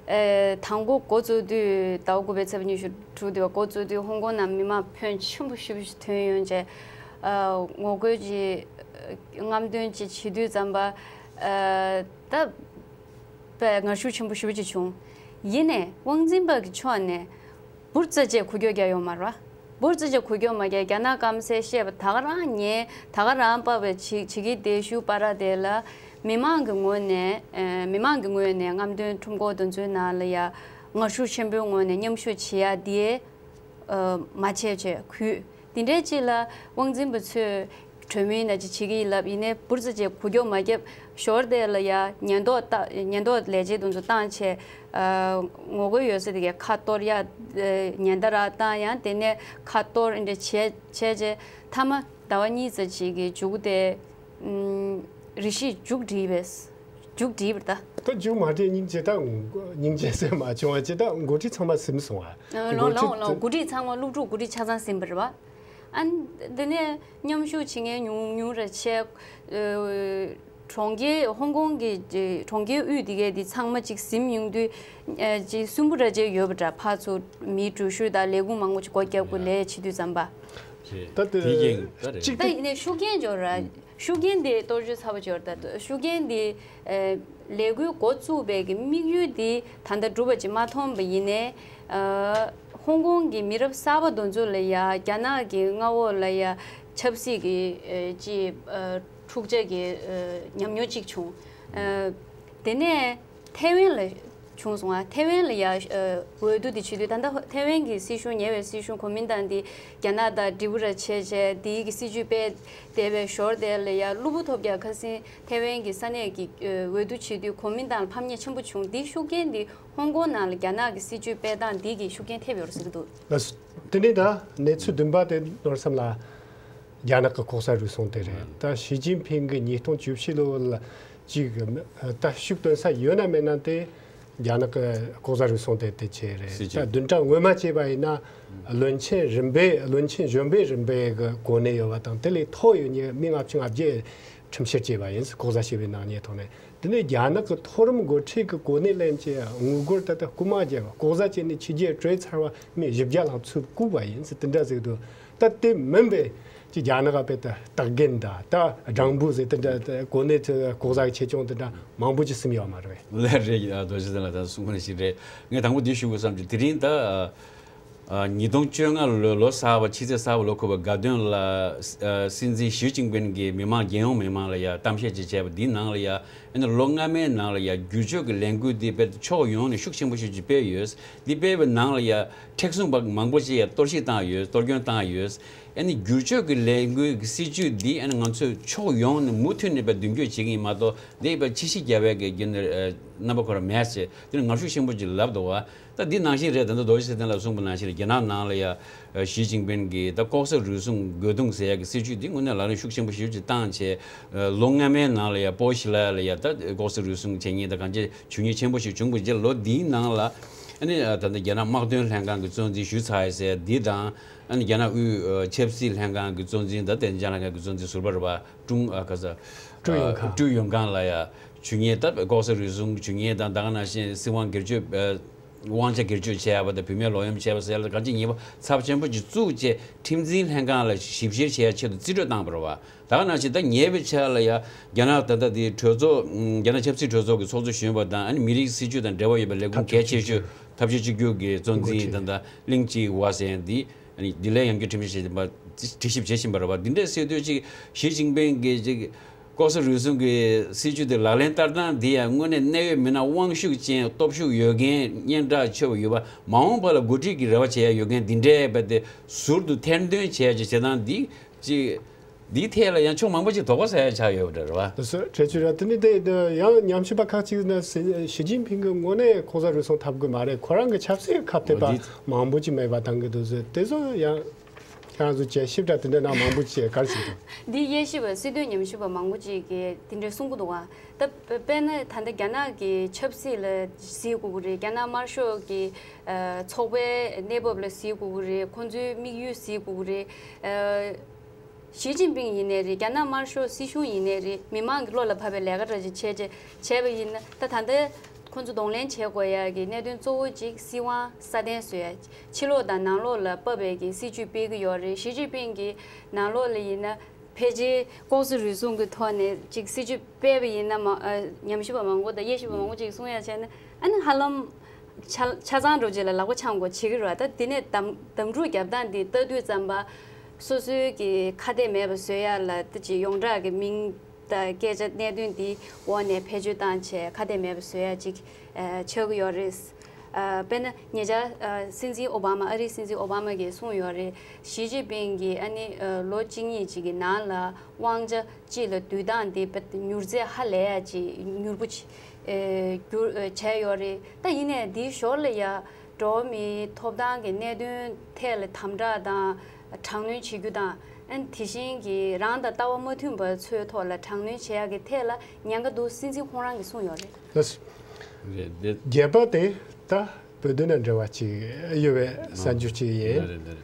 ཨེ། དང་པོ་འགོ་བཙུགས་དུས་ཟླ་བ་དགུ་པའི་ཚེས་པ་ཉི་ཤུ་དྲུག་དེ་བ་འགོ་བཙུགས་དུས་ཧོང་ཀོང་ནང་མི་མང་ཕོན་ཆེན་པོ་ཞེ་པོ་ཅིག་ཐོན་ཡོང་བྱས། ཨ། ངོ་རྒོལ་གྱི་རྔམ་སྟོན་ཅིག་བྱེད་དུས་ཙམ་པ། ཨ། ད་དཔེ་ངར་ཤུགས་ཆེན་པོ་ཞེ་པོ་ཅིག་བྱུང་། ཡིན་ནའི་དབང་འཛིན་པ་གི་ཕྱོགས་ནས་འབུར་རྩ་བཅད་འགུལ་སྐྱོད་རྒྱག་ཡོད་མ་རེད་བ། འབུར་རྩ་བཅད་འགུལ་སྐྱོད་མ་རྒྱག་རྒྱ་ནག་སྐམ་སའི་བཤད་པ་ད་ག་རང་ཉན། ད་ག་རང་པ་བའི་བྱེད་བྱེད་ཀྱི་བསྡད་ཤུལ་པ་ར་དེ་ལ། མི་མང་གི་ངོས་ནས། ཨ། མི་མང་གི་ངོས་ནས་རྔམ་སྟོན་ཁྲོམ་སྐོར་དེ་ཚོའི་ནང་ལ་ཡ་ངར་ཤུགས་ཆེན་པོའི་ངོས་ནས་མཉམ་ཞུགས་བྱེད་ཡ་དེ། ཨ། མ་བྱས་བྱས་གུས། དེ་འདྲའི་ཅིག་ལ་དབང་འཛིན་པ་ཚོས་གྲོས་མོལ་ན་ཅིག་བྱེད་ཀྱི་ཡིན་ལབ་ཡིན་ནའི་འབུར་རྩ་བཅད་འགུལ་སྐྱོད་མ་བརྒྱབ། ཞོར་དེ་ལ་ཡ་ཉེན་རྟོག་ད་ཉེན་རྟོག་ལས་བྱེད་དེ་ཚོ་བཏང་བྱས། ཨ། ངོ་རྒོལ་ཡོད་ས་དེ་གའི་ཁ་གཏོར་ཡ། ཨ། ཉེན་བརྡ་རག་བཏང་ཡང་དེ་ནས་ཁ་གཏོར་འདྲ་བྱས་བྱས་བྱས་མཐའ་མ་ཟླ་བ་གཉིས་ཙམ་ཅིག་གི་མཇུག་དེ། ཨུམ། རེ་ཞིག་མཇུག་སྒྲིལ་བས། མཇུག་སྒྲིལ་བར་ད། ད་མཇུག་མ་སྒྲིལ་སྙིང་རྗེ། ད་སྙིང་རྗེ་སེམས་མ་བྱུང་བ་ཅི། ད་འགོ་ཁྲིད་ཚང་མ་ཟིན་སོང་བ། ཨ། ལོང་ལོང་ལོང་། འགོ་ཁྲིད་ཚང་མ་སློབ་ཕྲུག་འགོ་ཁྲིད་ཆ་ཚང་ཟིན་པ་རེད་བ། ཨ། དེ་ནས་མཉམ་ཞུགས་བྱེད་མཁན་ཉུང་ཉུང་རེ་བྱས། ཨ། གྲོང་ཁྱེར་ཧོང་ཀོང་གི་གྲོང་ཁྱེར་དབུས་དེ་གའི་དེ་ཚང་མ་ཅིག་ཟིན་ཡོང་དུས། ཨ། ཅིག་སུན་པོ་ར་ཅིག་ཡོད་པ་འདྲ། ཕར་ཚུར་མིའི་འགྲུལ་བཞུད་དང་ལས་ཁུངས་མང་པོ་ཅིག་སྒོ་བརྒྱབ་དགོས་ལས་བྱེད་དུས་ཙམ་པ། ད་དེ་དེ་ཡིན་ད་རེད། གཅིག་ད་ཡིན་ནའི་ཤུགས་རྐྱེན་འབྱོར་ར། ཤུགས་རྐྱེན་དེ་གཏོར་བཅོས་ཚ་པོ་འབྱོར། ད་ཤུགས་རྐྱེན་དེ། ཨ། ལས་འགུལ་འགོ་བཙུགས་པའི་གི་དམིགས་ཡུལ་དེ་ད་ལྟ་འགྲུབ་པ་ཅིག་མ་མཐོང་བ་ཡིན་ནའི། ཨ། ཧོང་ཀོང་གི་མི་རབས་གསར་པ་དེ་ཚོ་ལ་ཡ་རྒྱ་ནག་གི་མངའ་འོག་ལ་ཡ་ཆབ་སྲིད་ཀྱི། ཨ། ཅིག་ཨ། འཁྲུག་ཆ་གི། ཨ། ཉམས་མྱོང་ཅིག་བྱུང་། ཨ། དེ་ནས་ཐའེ་ཝན་ལ་བྱུང་སོང་ང་། ཐའེ་ཝན་ལ་ཡ། ཨ། འོས་བསྡུ་དེ་བྱེད་དུས་ད་ལྟ་ཐའེ་ཝན་གྱི་སྲིད་གཞུང་ཉེ་བའི་སྲིད་གཞུང་གོ་མིན་ཏང་དེ་རྒྱ་ནག་དང་འབྲས་བུ་ར་བྱས་བྱས་དེའི་གི་སྲིད་ཇུས་སྤེལ་བསྡད་པའི་ཞོར་དེ་ལ་ཡ་གློ་བུར་ཐོབ་རྒྱག་ཁ་སང་ཐའེ་ཝན་གྱི་ས་གནས་ཀྱི། ཨ། འོས་བསྡུ་བྱེད་དུས་གོ་མིན་ཏང་ལ་ཕམ་ཉེས་ཆེན་པོ་བྱུང་། དེའི་ཤུགས་རྐྱེན་དེ་ཧོང་ཀོང་ནང་ལ་རྒྱ་ནག་གི་སྲིད་ཇུས་སྤེལ་སྟངས་འདི་གི་ཤུགས་རྐྱེན་ཐེབས་ཡོད་རེད་ཟེར་གྱི་འདུག། ལགས་སོ། དེ་ནས་ད་གནས་ཚུལ་བདུན་པ་དེ་ནོར་བསམ་ལ། རྒྱ་ནག་གི་ལྐོག་ཟ་རུལ་སུངས་དེ་རེད། ད་ཞི་ཅིན་ཕིང་གི་ཉིས་སྟོང་བཅུ་བཞི་ལོ་ལ་ཅིག་ད་ཤུགས་བཏོན་ས་ཡོད་ན་མེད་ན་དེ་རྒྱ་ནག་གི་ལྐོག་ཟ་རུལ་སུངས་དེ་དེ་བྱས་རེད། སྲིད་ཇུས། ད་བདུན་ཕྲག་སྔོན་མ་བྱས་པ་ཡིན་ན་བློན་ཆེན་རིམ་པས་བློན་ཆེན་གཞོན་པའི་རིམ་པའི་གི་གོ་གནས་ཡོད་པ་དང་དེ་ལས་མཐོ་ཡོད་མཁན་མི་ལྔ་བཅུ་ང་བརྒྱད་ཁྲིམས་བཤེར་བྱས་པ་ཡིན། ལྐོག་ཟ་བྱས་པའི་ནག་ཉེས་ཐོག་ནས། དེ་ནས་རྒྱ་ནག་གི་མཐོ་རིམ་འགོ་ཁྲིད་ཀྱི་གོ་གནས་ལེན་གྱི་དངུལ་སྒོར་ད་ལྟ་རྐུ་མ་བརྒྱབ་པ། ལྐོག་ཟ་བྱས་ནས་ཕྱི་རྒྱལ་བྲོས་ཚར་བ་མི་བཞི་བརྒྱ་ལྷག་ཚུར་བཀུག་པ་ཡིན་ཟེར་དེ་འདྲ་ཟེར་འདུག། ད་དེ་མིན་པའི་ཅིག་རྒྱ་ནག་ག་དཔེ་ད་སྟག་རྒན་ད་ད་སྦྲང་བུ་ཟེར་དེ་འདྲ་གོ་གནས་དེ་ལྐོག་ཟ་གི་ཆེ་ཆུང་དེ་འདྲ་མང་པོ་ཅིག་ཟིན་ཡོད་མ་རེད་པས། ལས་རེད། རྡོ་རྗེ་ལགས་ད་གསུང་གི་ཞིག་རེད། ངས་དང་པོ་འདི་ཞུ་དགོས་བསམ་གྱི། དེ་རིང་ད། ཨ། ཉིས་སྟོང་བཅོ་ལྔ་ལོའི་ལོ་གསར་པ་ཕྱི་ཚེས་གསར་པ་ལོ་འཁོར་བའི་དགའ་སྟོན་ལ། ཨ། སྲིད་འཛིན་ཞི་ཅིན་ཕིན་གྱིས་མི་མང་རྒྱལ་ཡོངས་མི་མང་ལ་ཡ་གཏམ་བཤད་ཅིག་བྱས་པ་འདིའི་ནང་ལ་ཡ། ཨ་ནི་ལོ་སྔ་མའི་ནང་ལ་ཡ་བསྒྱུར་བཅོས་ཀྱི་ལས་འགུལ་འདི་དཔེ་ཕྱོགས་ཡོངས་ནས་ཤུགས་ཆེན་པོ་ཞིག་ཅིག་སྤེལ་ཡོད། འདི་སྤེལ་བའི་ནང་ལ་ཡ་མཁྲེགས་བཟུང་པ་མང་པོ་ཅིག་ཡ་གཏོར་བཤིག་བཏང་ཡོད། གཏོར་སྐྱོན་བཏང་ཡོད། ཨ་ནི་བསྒྱུར་བཅོས་ཀྱི་ལས་འགུལ་གྱི་སྲིད་ཇུས་འདི་ཨ་ནི་ང་ཚོས་ཕྱོགས་ཡོངས་ནས་མུ་མཐུད་ནས་དཔེ་མདུན་སྐྱོད་བྱེད་ཀྱི་ཡིན་མ་གཏོགས་འདི་དཔེ་ཕྱི་བཤིག་རྒྱག་པའི་གི་རྒྱུ་ནི་རྣམ་པ་ཁོ་རང་མེད་ཟེར་དེ་ནི་ངར་ཤུགས་ཆེན་པོ་ཅིག་ལབ་འདུག་བ། ད་འདི་ནང་བཞིན་རེད། ད་ལྟ་རྡོ་རྗེ་ཚེ་བརྟན་ལགས་གསུངས་པ་ནང་བཞིན་རེད། རྒྱ་ནག་ནང་ལ་ཡ་ཞི་ཅིན་ཕིན་གྱིས་ད་ལྐོག་ཟ་རུལ་སུངས་རྒོལ་རྡུང་ཟེར་ཡ་གི་སྲིད་ཇུས་འདི་དངོས་གནས་ལག་ལེན་ཤུགས་ཆེན་པོ་ཞེ་པོ་ཅིག་བཏང་བྱས། ལོ་སྔ་མའི་ནང་ལ་ཡ་པོ་ཞི་ལ་ལ་ཡ་ད་ལྐོག་ཟ་རུལ་སུངས་བྱེད་མཁན་ད་གང་ཅི་བྱུང་མཁན་ཆེན་པོ་ཞིག་བྱུང་བའི་རྗེས་ལོ་འདིའི་ནང་ལ་ཨ་ནི་ད་ལྟ་རྒྱ་ནག་དམག་དོན་ལྷན་ཁང་གི་གཙོ་འཛིན་ཞུས་ཚར་ཡ་ཟེར་འདི་དང་། ཨ་ནི་རྒྱ་ནག་དབུས་ཆབ་སྲིད་ལྷན་ཁང་གི་གཙོ་འཛིན་ད་ཏན་ཅང་ལྷན་ཁང་གི་གཙོ་འཛིན་ཟུར་པ་རེད་པ། ཀྲུང་ཨ་ཁ་ས། ཀྲུའུ་ཡོན་ཁང་། ཀྲུའུ་ཡོན་ཁང་ལ་ཡ་བྱུང་མཁན་ད་ལྐོག་ཟ་རུལ་སུངས་བྱུང་མཁན་དང་ད་ག་ནང་བཞིན་སྲིད་དབང་སྒེར་གཅོད། དབང་ཆ་སྒེར་གཅོད་བྱས་པ་དང་བུད་མེད་ལོག་གཡེམ་བྱས་པ་ཟེར་ཡ་ལ་གང་ཅི་ཉེས་པ་ཚབས་ཆེན་པོ་ཅིག་བཙུགས་བྱས་ཁྲིམས་འཛིན་ལྷན་ཁང་ལ་ཞིབ་བཤེར་བྱེད་ཡ་ཆེད་དུ་རྩིས་སྤྲོད་བཏང་བ་རེད་པ། ད་ག་ནང་བཞིན་ད་ཉེ་བའི་ཆར་ལ་ཡ་རྒྱ་ནག་ད་ལྟ་དེ་གྲོས་ཚོགས་རྒྱ་ནག་ཆབ་སྲིད་གྲོས་ཚོགས་ཀྱི་ཚོགས་གཙོ་གཞོན་པ་དང་ཨ་ནི་མི་རིགས་སྲིད་ཇུས་དང་འབྲེལ་བ་ཡོད་པའི་ལས་ཁུངས་གལ་ཆེ་ཤོས་འཐབ་ཇུས་གཅིག་གྱུར་གྱི་གཙོ་འཛིན་ད་ལྟ་ལིང་ཅི་ཝ་ཟེར་འདི་ཨ་ནི་བདེ་ལེགས་ཉམས་འགྱུར་ཁྲིམས་ཞིབ་བྱེད་བཞིན་པ་དྲི་ཞིབ་བྱེད་བཞིན་པ་རེད་པ། འདི་འདྲ་ཟེར་དུས་ཅིག་ཞི་ཅིན་ཕིང་གིས་ཅིག་ལྐོག་ཟ་རུལ་སུངས་ཀྱི་སྲིད་ཇུས་དེ་ལག་ལེན་བསྟར་སྟངས་འདི་ཡང་དངོས་གནས་གནད་ཡོད་མི་སྣ་དབང་ཤུགས་ཅན་སྟོབས་ཤུགས་ཡོད་མཁན་སྙན་གྲགས་ཆེ་བ་ཡོད་པ་མ་འོངས་པ་ལ་འགོ་ཁྲིད་ཀྱི་རེ་བ་བྱེད་ཡ་ཡོད་མཁན་འདི་འདྲའི་རྦད་དེ་ཟུར་དུ་ཐེར་འདོན་བྱེད་ཡ་ཅིག་བྱེད་སྟངས་འདི་ཅིག་འདིའི་ཐད་ལ་ཡང་ཕྱོགས་མང་པོ་ཅིག་དོགས་པ་ཟ་ཡ་ཆགས་ཡོད་པ་འདྲ་རེད་བ། དེ་ཚོ་གྲོས་ཆོད་ར་དེ་ནི་དེ་ཡང་ཉམས་ཞིབ་པ་ཁག་ཅིག་ནས་ཞི་ཅིན་ཕིང་གི་ངོས་ནས་ལྐོག་ཟ་རུལ་སུངས་འཐབ་དགོས་མ་རེད། ཁོ་རང་གི་ཆབ་སྲིད་ཁ་གཏད་པ་འདི་མང་པོ་ཅིག་མེད་པ་དང་གི་འདུག་ཟེར་དེ་ཚོ་ཡང་ཁྱེད་རང་ཚོ་དཔྱད་ཞིབ་འདྲ་དེ་འདྲ་གནང་མང་པོ་ཅིག་ག་རེ་ཟེར་འདུག། འདི་དབྱེ་ཞིབ་པ་སྲིད་དོན་ཉམས་ཞིབ་པ་མང་པོ་ཅིག་གིས་དེ་འདྲ་གསུང་གི་འདུག་ཨ། ད་དཔེར་ན་ད་ལྟ་རྒྱ་ནག་གི་ཆབ་སྲིད་ལ་གཟིགས་དགོས་ཀྱི་རེད། རྒྱ་ནག་དམར་ཤོག་གི་ཚོགས་པའི་གནས་བབ་ལ་གཟིགས་དགོས་ཀྱི་རེད། ཁོང་ཚོའི་དམིགས་ཡུལ་གཟིགས་དགོས་ཀྱི་རེད། ཞི་ཅིན་ཕིང་ཡིན་ནའི་རེད། རྒྱ་ནག་དམར་ཤོག་སྲིད་གཞུང་ཡིན་ནའི་རེད། མི་མང་གི་བློ་ལ་བབས་པའི་ལས་ཀ་འདྲ་ཅིག་བྱས་བྱས་བྱས་པ་ཡིན་ན་ད་ད་ལྟ་ ཁོང་ཚོ་གདོང་ལེན་བྱེད་དགོས་ཡ་གི་གནད་དོན་གཙོ་བོ་གཅིག་སྲིད་དབང་སྲ་བརྟན་བཟོ་ཡ། ཕྱི་ལོགས་དང་ནང་ལོགས་ལ་བབས་པའི་གི་སྲིད་ཇུས་སྤེལ་གི་ཡོད་རེད། ཞི་ཅིན་ཕིང་གིས་ནང་ལོགས་ལ་ཡིན་ན་ཕལ་ཆེར་ལྐོག་ཟ་རུལ་སུངས་ཀྱི་ཐོག་ནས་ཅིག་སྲིད་ཇུས་སྤེལ་བ་ཡིན་ན་མ་ཨ་ཉམས་ཞིབ་པ་མང་པོ་དང་དབྱེ་ཞིབ་པ་མང་པོ་ཅིག་གསུང་ཡ་བྱས་ན་ཨ་ནི་ཧ་ལམ་ཆ་ཆ་ཚང་འགྲོ་རྗེས་ལ་ལག་པ་འཆང་དགོས་བྱེད་ཀྱི་རེད་བ། ད་དེ་ནས་གདམ་གདམ་འཁྲུག་རྒྱབ་སྟངས་འདི་ལྟ་དུས་ཙམ་པ་སོ་སོའི་གི་ཁ་གཏད་མེད་པ་བཟོ་ཡ་ལ་ད་ཅིག་ཡོངས་གྲགས་ཀྱི་མིང་དང་སྐད་ཆ་གནད་དོན་འདི་འོག་ནས་བེད་སྤྱོད་བཏང་བྱས་ཁ་གཏད་མེད་པ་བཟོ་ཡ་ཅིག་ཨ་ཆགས་ཀྱི་ཡོད་རེད། ཨ་དཔེར་ན་ཉེ་ཆར་ཨ་སྲིད་འཛིན་ཨོ་བྷ་མ་ཨ་རིའི་སྲིད་འཛིན་ཨོ་བྷ་མ་གིས་གསུངས་ཡོད་རེད། ཞི་ཅིན་ཕིང་གིས་ཨ་ནི་ཨ་ལོ་གཅིག་གཉིས་ཅིག་གི་ནང་ལ་དབང་ཆ་སྤྱི་ལ་བསྡུ་སྟངས་འདི་དཔེ་མྱུར་ཚད་ཧ་ལས་ཡ་ཅིག་མྱུར་པོ་ཅིག་ཨེ་བསྒྱུར་ཨེ་བྱས་ཡོད་རེད། ད་ཡིན་ནའི་འདིའི་ཞོར་ལ་ཡ་འགྲོ་བ་མིའི་ཐོབ་ཐང་གི་གནད་དོན་ཐད་ལ་དམ་དྲག་དང་དྲག་གནོན་བྱེད་རྒྱུ་དང་། ཨན་དེ་བཞིན་གྱི་རང་དང་ལྟ་བ་མ་མཐུན་པ་ཚོའི་ཐོག་ལ་དྲག་གནོན་བྱེད་ཡག་གི་ཐད་ལ་ཉེན་ཁ་འདུག་སྲིད་འཛིན་ཁོང་རང་གིས་གསུངས་ཡོད་རེད། ལགས་སོ། རེད་དེ། རྒྱས་པ་དེ་ད་བོད་དོན་དང་འབྲེལ་བ་ཅིག་ཡོད་པའི་གསར་འགྱུར་ཅིག་ཡིན། རེད་རེད་རེད།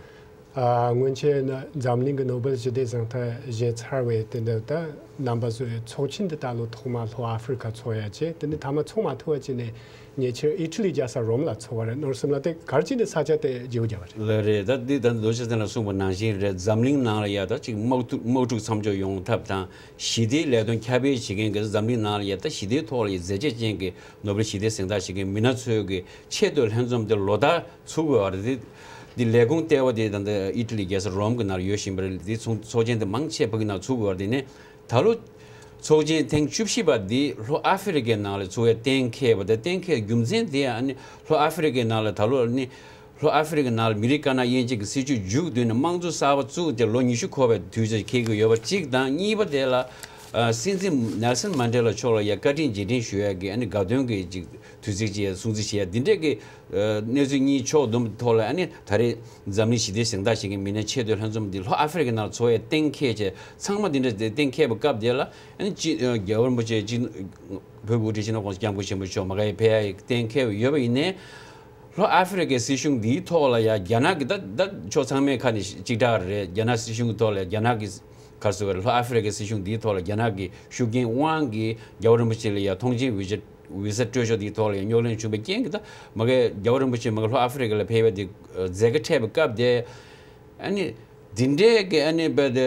ཨ་སྔོན་ཆད་ན་འཛམ་གླིང་གི་ནོ་སྦེལ་ཞི་བདེ་གཟེངས་རྟགས་བཞེས་ཚར་བའི་དེ་འདྲ་ད་རྣམ་པ་ཚོའི་ཚོགས་ཆེན་དེ་ད་ལོ་ཐོག་མ་ལྷོ་ཨ་ཧྥེ་རི་ཁ་ཚོགས་ཡ་བྱས། དེ་ནས་མཐའ་མ་ཚོགས་མ་ཐུབ་པ་བྱས་ནས་ཉེ་ཆར་ཨི་ཊ་ལི་རྒྱལ་ས་རོམ་ལ་ཚོགས་པ་རེད། ནོར་སྲིད་ལ་དེ་ག་རེ་བྱས་ནས་ས་ཆ་དེ་བརྗེ་པོ་བརྒྱབ་པ་རེད། ལགས་རེད། ད་འདི་ད་རྡོ་རྗེ་སེང་ལ་གསུངས་པ་ནང་བཞིན་རེད། འཛམ་གླིང་ནང་ལ་ཡ་ད་ཅིག་དམག་འཁྲུག་དམག་འཁྲུག་མཚམས་འཇོག་ཡོང་ཐབས་དང་ཞི་བདེའི་ལས་དོན་ཁྱབ་སྤེལ་བྱེད་མཁན་གྱི་འཛམ་གླིང་ནང་ལ་ཡ་ད་ཞི་བདེའི་ཐོག་ལ་ཡ་མཛད་རྗེས་ཅན་གྱི་ནོ་སྦེལ་ཞི་བདེའི་གཟེངས་རྟགས་བཞེས་མཁན་མི་སྣ་ཚོའི་གི་ཆེས་མཐོའི་ལྷན་འཛོམས་དེ་ལོ་ལྟར་ཚུགས་དགོས་པ་རེད། འདི་ལས་ཁུངས་ལྟེ་བ་དེ་ད་ལྟ་ཨི་ཊ་ལི་རྒྱལ་ས་རོམ་གྱི་ནང་ལ་ཡོད་བཞིན་པ་རེད། འདི་ཚོགས་ཚོགས་ཆེན་དེ་མང་ཆེ་ཕ་གི་ནང་ཚུགས་དགོས་པ་རེད། དེ་ནས་ད་ལོ་ཚོགས་ཆེན་ཐེངས་བཅུ་བཞི་པ་འདི་ལྷོ་ཨ་ཧྥེ་རི་ཁའི་ནང་ལ་ཚུགས་པའི་གཏན་འཁེལ་བ་དེ། གཏན་འཁེལ་རྒྱུ་མཚན་དེ་ཨ་ནི་ལྷོ་ཨ་ཧྥེ་རི་ཁའི་ནང་ལ་ད་ལོ་ཨ་ནི་ལྷོ་ཨ་ཧྥེ་རི་ཁའི་ནང་ལ་མི་རིགས་དཀར་ནག་དབྱེ་འབྱེད་ཀྱི་སྲིད་བྱུས་མཇུག་བསྡུས་ནས་དམངས་གཙོ་གསར་པ་བཙུགས་ཏེ་ལོ་ཉི་ཤུ་འཁོར་བའི་དུས་ཚོད་འཁེལ་གྱི་ཡོད་པ་གཅིག་དང་། གཉིས་པ་དེ་ལ་ཨ་སྲིད་འཛིན་ནེལ་སན་མན་ཌེ་ལ་མཆོག་ལ་ཡ་བཀའ་དྲིན་རྗེས་དྲན་ཞུ་ཡ་གི་ཨ་ནི་དགའ་སྟོན་གྱི་ཅིག་དུས་ཚིགས་ཅིག་སྲུང་བརྩི་བྱེད་ཡ་འདི་འདྲས་ཀྱི་ཨ་གནས་ཚུལ་གཉིས་ཕྱོགས་བསྡོམས་ཐོག་ལ་ཨ་ནི་ད་རེས་འཛམ་གླིང་ཞི་བདེའི་གཟེངས་རྟགས་བཞེས་མཁན་མི་སྣའི་ཆེས་མཐོའི་ལྷན་འཛོམས་འདི་ལྷོ་ཨ་ཧྥེ་རི་ཁའི་ནང་ཚོགས་ཡས་གཏན་འཁེལ་བྱས། ཚང་མ་འདི་འདྲ་དེ་གཏན་འཁེལ་བའི་སྐབས་དེ་ལ་ཨ་ནི་སྤྱི་ཨ་རྒྱལ་བ་རིན་པོ་ཆེ་སྤྱི་བོད་ཀྱི་དབུ་ཁྲིད་སྤྱི་ནོར་༸གོང་ས་༸སྐྱབས་མགོན་ཆེན་པོ་མཆོག་མ་ག་ཡ་ཕེབས་ཡ་གཏན་འཁེལ་བ་ཡོད་པ་ཡིན་ནའི། ལྷོ་ཨ་ཧྥེ་རི་ཁའི་སྲིད་གཞུང་འདིའི་ཐོག་ལ་ཡ་རྒྱ་ནག་གི་ད་ད་ཕྱོགས་ཚང་མའི་ཁ་ནས་གཅིག་གྲགས་རེད། རྒྱ་ནག་སྲིད་གཞུང་གི་ཐོག་ལ་ཡ་རྒྱ་ནག་གི་ག་རེ་ཟེར་དགོས་རེད། ལྷོ་ཨ་ཧྥེ་རི་ཁའི་སྲིད་གཞུང་འདིའི་ཐོག་ལ་རྒྱ་ནག་གི་ཤུགས་རྐྱེན་དབང་གིས་རྒྱལ་བ་རིན་པོ་ཆེ་ལ་ཡ་ཐོངས་མཆན་ཝི་ཛ་ཝི་ཛ་སྤྲོད་ཕྱོགས་འདིའི་ཐོག་ལ་ཡ་རྙོག་གླེང་བྱུང་བའི་རྐྱེན་གྱིས། ད་མ་གི་རྒྱལ་བ་རིན་པོ་ཆེ་མ་གི་ལྷོ་ཨ་ཧྥེ་རི་ཁ་ལ་ཕེབས་པ་དེ་མཛད་དཀའ་འཕྲད་པའི་སྐབས་དེ་ཨ་ནི། འདི་འདྲའི་གི་ཨ་ནི་བས་དེ་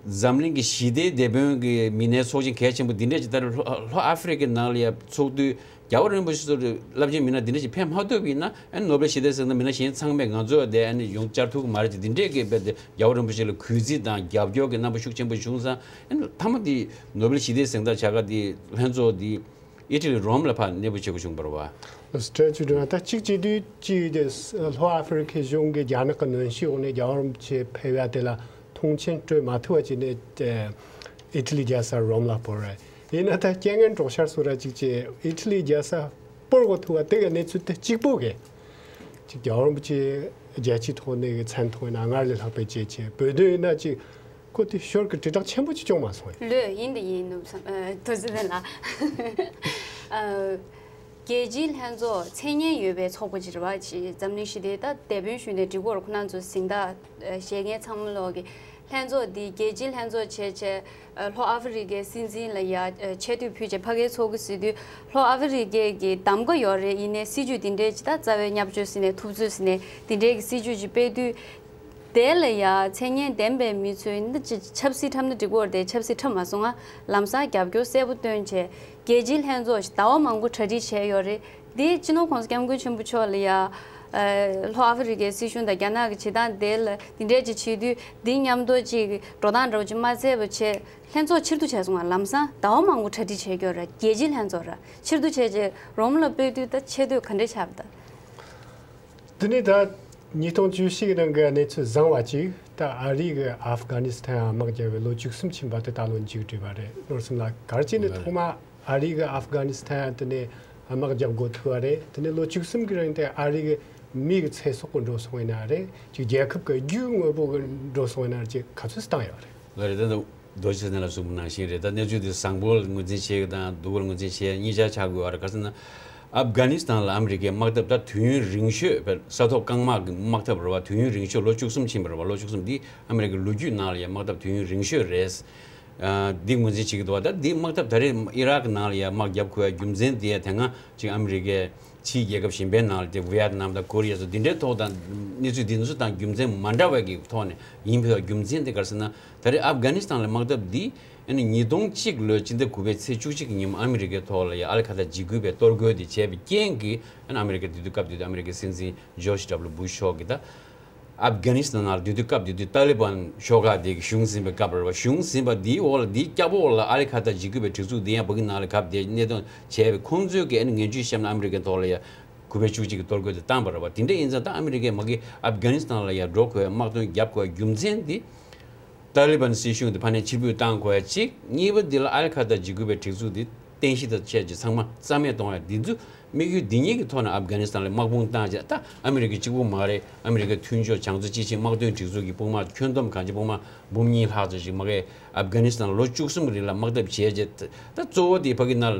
འཛམ་གླིང་གི་ཞི་བདེའི་དེད་དཔོན་གྱི་མི་སྣའི་ཚོགས་ཆེན་གལ་ཆེན་པོ་འདི་འདྲ་ཅིག་ད་ལྷོ་ལྷོ་ཨ་ཧྥེ་རི་ཁའི་ནང་ལ་ཡ་ཚོགས་དུས་རྒྱལ་བ་རིན་པོ་ཆེ་ཚོ་རླབས་ཆེན་མི་སྣ་འདི་འདྲ་ཅིག་ཕེབས་མ་ཐུབ་པ་ཡིན་ན། ཨ་ནི་ནོ་སྦེལ་ཞི་བདེའི་གཟེངས་རྟགས་མི་སྣ་གཞན་ཚང་མས་ང་ཚོ་དེ་ཨ་ནི་ཡོང་བཅར་ཐུབ་ཀྱི་མ་རེད་ཅེས་འདི་འདྲའི་གི་བས་དེ་རྒྱལ་བ་རིན་པོ་ཆེ་ལ་གུས་བརྩི་དང་རྒྱབ་སྐྱོར་གྱི་རྣམ་པ་ཤུགས་ཆེན་པོ་བྱུང་ཙང་། ཨ་ནི་མཐའ་མ་དེ་ནོ་སྦེལ་ཞི་བདེའི་གཟེངས་རྟགས་བྱ་དགའ་དེ་ལྷན་ཚོགས་དེ་ཨི་ཊ་ལི་རོམ་ལ་ཕར་གནས་སྤོ་བྱེད་དགོས་བྱུང་བ་རེད་བ། སྤྲད་ཆུ་སྒྲོན་ད་གཅིག་བྱེད་དུས་ཀྱི་དེ་ལྷོ་ཨ་ཧྥེ་རི་ཁའི་གཞུང་གིས་རྒྱ་ནག་གི་གནོན་ཤུགས་འོག་ནས་རྒྱལ་བ་རིན་པོ་ཆེ་ཕེབས་ཡ་དེ་ལ་མཐོང་ཆེན་སྤྲོད་མ་ཐུབ་པ་བྱས་ནས་ཨི་ཊ་ལི་རྒྱལ་ས་རོམ་ལ་སྤོར་རེད། ཡིན་ན་ད་རྐྱེན་ངན་གྲོགས་ཤར་སོ་ར་གཅིག་བྱས་ཨི་ཊ་ལི་རྒྱལ་ས་སྤོར་དགོས་ཐུབ་པ་དེ་གི་གནས་ཚུལ་དེ་གཅིག་པོ་གི་ཅིག་རྒྱལ་བ་རིན་པོ་ཆེ་རྒྱལ་སྤྱིའི་ཐོག་ནས་གི་མཚན་ཐོ་ཡིན་ན་སྔར་ལས་ལྷག་པའི་བྱས་བྱས་བོད་དོན་ཡིན་ན་ཅིག་ཁོ་དེ་ཞོར་གྱི་དྲིལ་བསྒྲགས་ཆེན་པོ་ཅིག་བྱུང་མ་སོང་ཡ། ལོས་ཡིན་དེ་ཡིན་ནུབ་བསམ། ཨ་དོ་ཙི་ལ། ཨ་རྒྱལ་སྤྱིའི་ལྷན་ཚོགས་མཚན་སྙན་ཡོད་པའི་ཚོགས་པ་ཅིག་རེད་བ། ཅིག་འཛམ་གླིང་ཞི་བདེའི་ད་དེད་དཔོན་ཞུས་ནས་འགྲིག་གོ་ར། ཁོ་རང་ཚོ་གཟེངས་རྟགས་བཞེས་མཁན་ཚང་མ་ལོག་གི་ལྷན་ཚོགས་འདི་རྒྱལ་སྤྱིའི་ལྷན་ཚོགས་བྱས་བྱས་ལྷོ་ཨ་ཧྥེ་རི་ཁའི་སྲིད་འཛིན་ལ་ཡ་ཆེ་བསྟོད་ཕུལ་བྱས་ཕ་གིར་ཚོགས་ཀྱི་ཟེར་དུས་ལྷོ་ཨ་ཧྥེ་རི་ཁའི་གི་གདམ་ག་ཡོད་རེད། ཡིན་ནའི་སྲིད་ཇུས་འདི་འདྲའི་ཅིག་ད་རྩ་བའི་བརྙས་བཅོས་ཟེར་ནས་ཐུབ་ཚོད་ཟེར་ནས་འདི་འདྲའི་གི་སྲིད་ཇུས་ཅིག་སྤེལ་དུས། དེ་ལ་ཡ་མཚན་སྙན་ལྡན་པའི་མི་ཚོས་འདི་ཅི་ཆབ་སྲིད་འཁྲབ་ན་འགྲིག་གི་རེད་དེ། ཆབ་སྲིད་འཁྲབ་མ་སོང་ང་། ལམ་སང་རྒྱབ་སྐྱོར་གསལ་པོ་སྟོན་བྱས་རྒྱལ་སྤྱིའི་ལྷན་ཚོགས་ཟླ་བ་མང་པོ་གྲ་སྒྲིག་བྱས་ཡོད་རེད། འདི་སྤྱི་ནོར་༸གོང་ས་༸སྐྱབས་མགོན་ཆེན་པོ་མཆོག་ལ་ཡ་ལྷོ་ཨ་ཧྥེ་རི་ཁའི་སྲིད་གཞུང་དང་རྒྱ་ནག་གི་བྱེད་སྟངས་དེ་ལ་འདི་འདྲས་ཅིག་བྱེད་དུས་འདི་མཉམ་དུ་ཅིག་འགྲོ་སྟངས་འདྲ་བོ་ཅིག་མ་མཛད་པ་བྱས་ལྷན་ཚོགས་ཕྱིར་བསྡུ་བྱས་སོང་ང་། ལམ་སང་ཟླ་བ་མང་པོ་གྲ་སྒྲིག་བྱས་ཡོད་རེད། རྒྱལ་སྤྱིའི་ལྷན་ཚོགས་ར་ཕྱིར་བསྡུ་བྱས་རྗེས་རོམ་ལ་སྤོས་དུས་ད་ཆེ་བསྟོད་ག་འདྲས་བྱས་པ་ད། དེ་ནས་ད་ཉིས་སྟོང་བཅུ་བཞི་གི་ནང་གི་གནས་ཚུལ་བཟང་བ་གཅིག་ད་ཨ་རི་གིས་ཨབ་གྷ་ནི་སི་ཐན་དམག་རྒྱག་པའི་ལོ་བཅུ་གསུམ་ཕྱིན་པ་དེ་ད་ལོ་མཇུག་བསྒྲིལ་བ་རེད། ནོར་སྲིད་ལ་ག་རེ་བྱས་ནས་ཐོག་མ་ཨ་རི་གིས་ཨབ་གྷ་ནི་སི་ཐན་དེ་ནས་དམག་རྒྱག་དགོས་ཐུག་བ་རེད། དེ་ནས་ལོ་བཅུ་གསུམ་གི་རིང་དེ་ཨ་རི་གི་མི་གི་ཚེ་སྲོག་གི་འགྲོ་སོང་ཡིན་ན་རེད། ཅིག་རྒྱལ་ཁབ་ཀྱི་རྒྱུ་དངོས་པོ་གི་འགྲོ་སོང་ཡིན་ན་རེད། ཅིག་ག་ཚོད་བཏང་ཡོད་རེད། ལ་རེད། ད་རྡོ་རྗེ་སེང་ལ་གསུངས་པ་ནང་བཞིན་རེད། ད་གནས་ཚུལ་དེ་བཟང་པོ་ངོས་འཛིན་བྱེད་ཀྱི་དང་སྡུག་པོ་ངོས་འཛིན་བྱེད་གཉིས་ཆ་ཆགས་དགོས་པ་རེད། ག་ཟེར་ན། ཨབ་གྷ་ནི་སི་ཐན་ལ་ཨ་མི་རི་ཀའི་དམག་འཐབ་ད་དུས་ཡུན་རིང་ཤོས་བས་ས་ཐོག་རྐང་དམག་གི་དམག་འཐབ་རེད་བ། དུས་ཡུན་རིང་ཤོས་ལོ་བཅུ་གསུམ་ཕྱིན་པ་རེད་བ། ལོ་བཅུ་གསུམ་འདི་ཨ་མི་རི་ཀའི་ལོ་རྒྱུས་ནང་ལ་ཡང་དམག་འཐབ་དུས་ཡུན་རིང་ཤོས་རེད། ཨ། འདི་ངོས་འཛིན་བྱེད་ཀྱི་འདུག་བ། ད་འདི་དམག་འཐབ་ད་རེས་ཨི་རག་གི་ནང་ལ་ཡ་དམག་རྒྱབ་དགོས་ཡ་རྒྱུ་མཚན་དེ་ཡ་དེ་སྔ་ཅིག་ཨ་མི་རི་ཀའི་ཕྱིའི་རྒྱལ་ཁབ་གཞན་པའི་ནང་ལ་དེ་ཝི་ཡེད་ནམ་དང་ཀོ་རི་ཡ་སོགས་འདི་འདྲའི་ཐོག་དང་གནས་ཚུལ་འདི་ཚོ་དང་རྒྱུ་མཚན་མ་འདྲ་བའི་གི་ཐོག་ནས་ཡིན་ཕེ་བ། རྒྱུ་མཚན་དེ་ག་རེ་ཟེར་ན། ད་རེས་ཨབ་གྷ་ནི་སི་ཐན་ལ་དམག་འཐབ་འདི་ཨ་ནི་ཉིས་སྟོང་གཅིག་ལོའི་སྤྱི་ཟླ་དགུ་པའི་ཚེས་བཅུ་གཅིག་གི་ཉིན་མོ་ཨ་མི་རི་ཀའི་ཐོག་ལ་ཡ་ཨལ་ཁ་ད་འཇིགས་སྐུལ་བའི་གཏོར་རྒོལ་དེ་བྱས་པའི་རྐྱེན་གྱིས་ཨ་ནི་ཨ་མི་རི་ཀ་དེ་དུས་སྐབས་དེ་དུས་ཨ་མི་རི་ཀའི་སྲིད་འཛིན་ཇོརྗ་ཌབ་ལུ་སྦུ་ཤ་མཆོག་གིས་ད། ཨབ་གྷ་ནི་སི་ཐན་ནང་ལ་དེ་དུས་སྐབས་དེ་དུས་ཏཱ་ལི་བན་ཤོག་ཁག་དེ་གི་བཞུགས་ཟིན་པའི་སྐབས་རེད་བ། བཞུགས་ཟིན་པ་དེའི་འོག་ལ་དེའི་སྐྱབས་འོག་ལ་ཨལ་ཁ་ད་འཇིགས་སྐུལ་བའི་སྒྲིག་འཛུགས་དེ་ཡང་ཕ་གི་ནང་ལ་གབ་དེ་གནས་སྟངས་བྱས་པའི་ཁོང་ཚོས་གི་ཨ་ནི་ངན་ཇུས་བཤམས་ན་ཨ་མི་རི་ཀའི་ཐོག་ལ་ཡ་དགུ་པའི་བཅུ་གཅིག་གི་གཏོར་རྒོལ་དེ་བཏང་པ་རེད་བ། དེ་འདྲ་ཡིན་ཙང་ད་ཨ་མི་རི་ཀས་མ་གི་ཨབ་གྷ་ནི་སི་ཐན་ལ་ཡ་འགྲོ་དགོས་ཡ་དམག་དོན་རྒྱབ་དགོས་ཡ་རྒྱུ་མཚན་དེ། ཏཱ་ལི་བན་སྲིད་གཞུང་དེ་ཕར་ནས་ཕྱིར་འབུད་བཏང་དགོས་ཡ་གཅིག། གཉིས་པ་འདི་ལ་ཨལ་ཁ་ད་འཇིགས་སྐུལ་བའི་སྒྲིག་འཛུགས་འདི་རྟེན་གཞི་དང་བཅས་ཀྱི་ཚང་མ་རྩ་མེད་གཏོང་ཡ་འདི་ཚོ་དམིགས་ཡུལ་འདི་གཉིས་ཀྱི་ཐོག་ནས་ཨབ་གྷ་ནི་སི་ཐན་ལ་དམག་དཔུང་བཏང་རྗེས་ད་ཨ་མི་རི་ཀ་གཅིག་པུ་མ་རེད། ཨ་མི་རི་ཀའི་མཐུན་ཕྱོགས་བྱང་མཚོ་སྤྱི་ཆིངས་དམག་དོན་སྒྲིག་འཛུགས་ཀྱི་དཔུང་དམག་ཁྱོན་བསྡོམས་གང་ཅི་དཔུང་དམག་འབུམ་གཉིས་ལྷག་ཙམ་ཞིག་མ་གི་ཨབ་གྷ་ནི་སི་ཐན་ལ་ལོ་བཅུ་གསུམ་གྱི་རིང་ལ་དམག་འཐབ་བྱས་རྗེས་ད་གཙོ་བོ་དེ་ཕ་གི་ནང་ལ།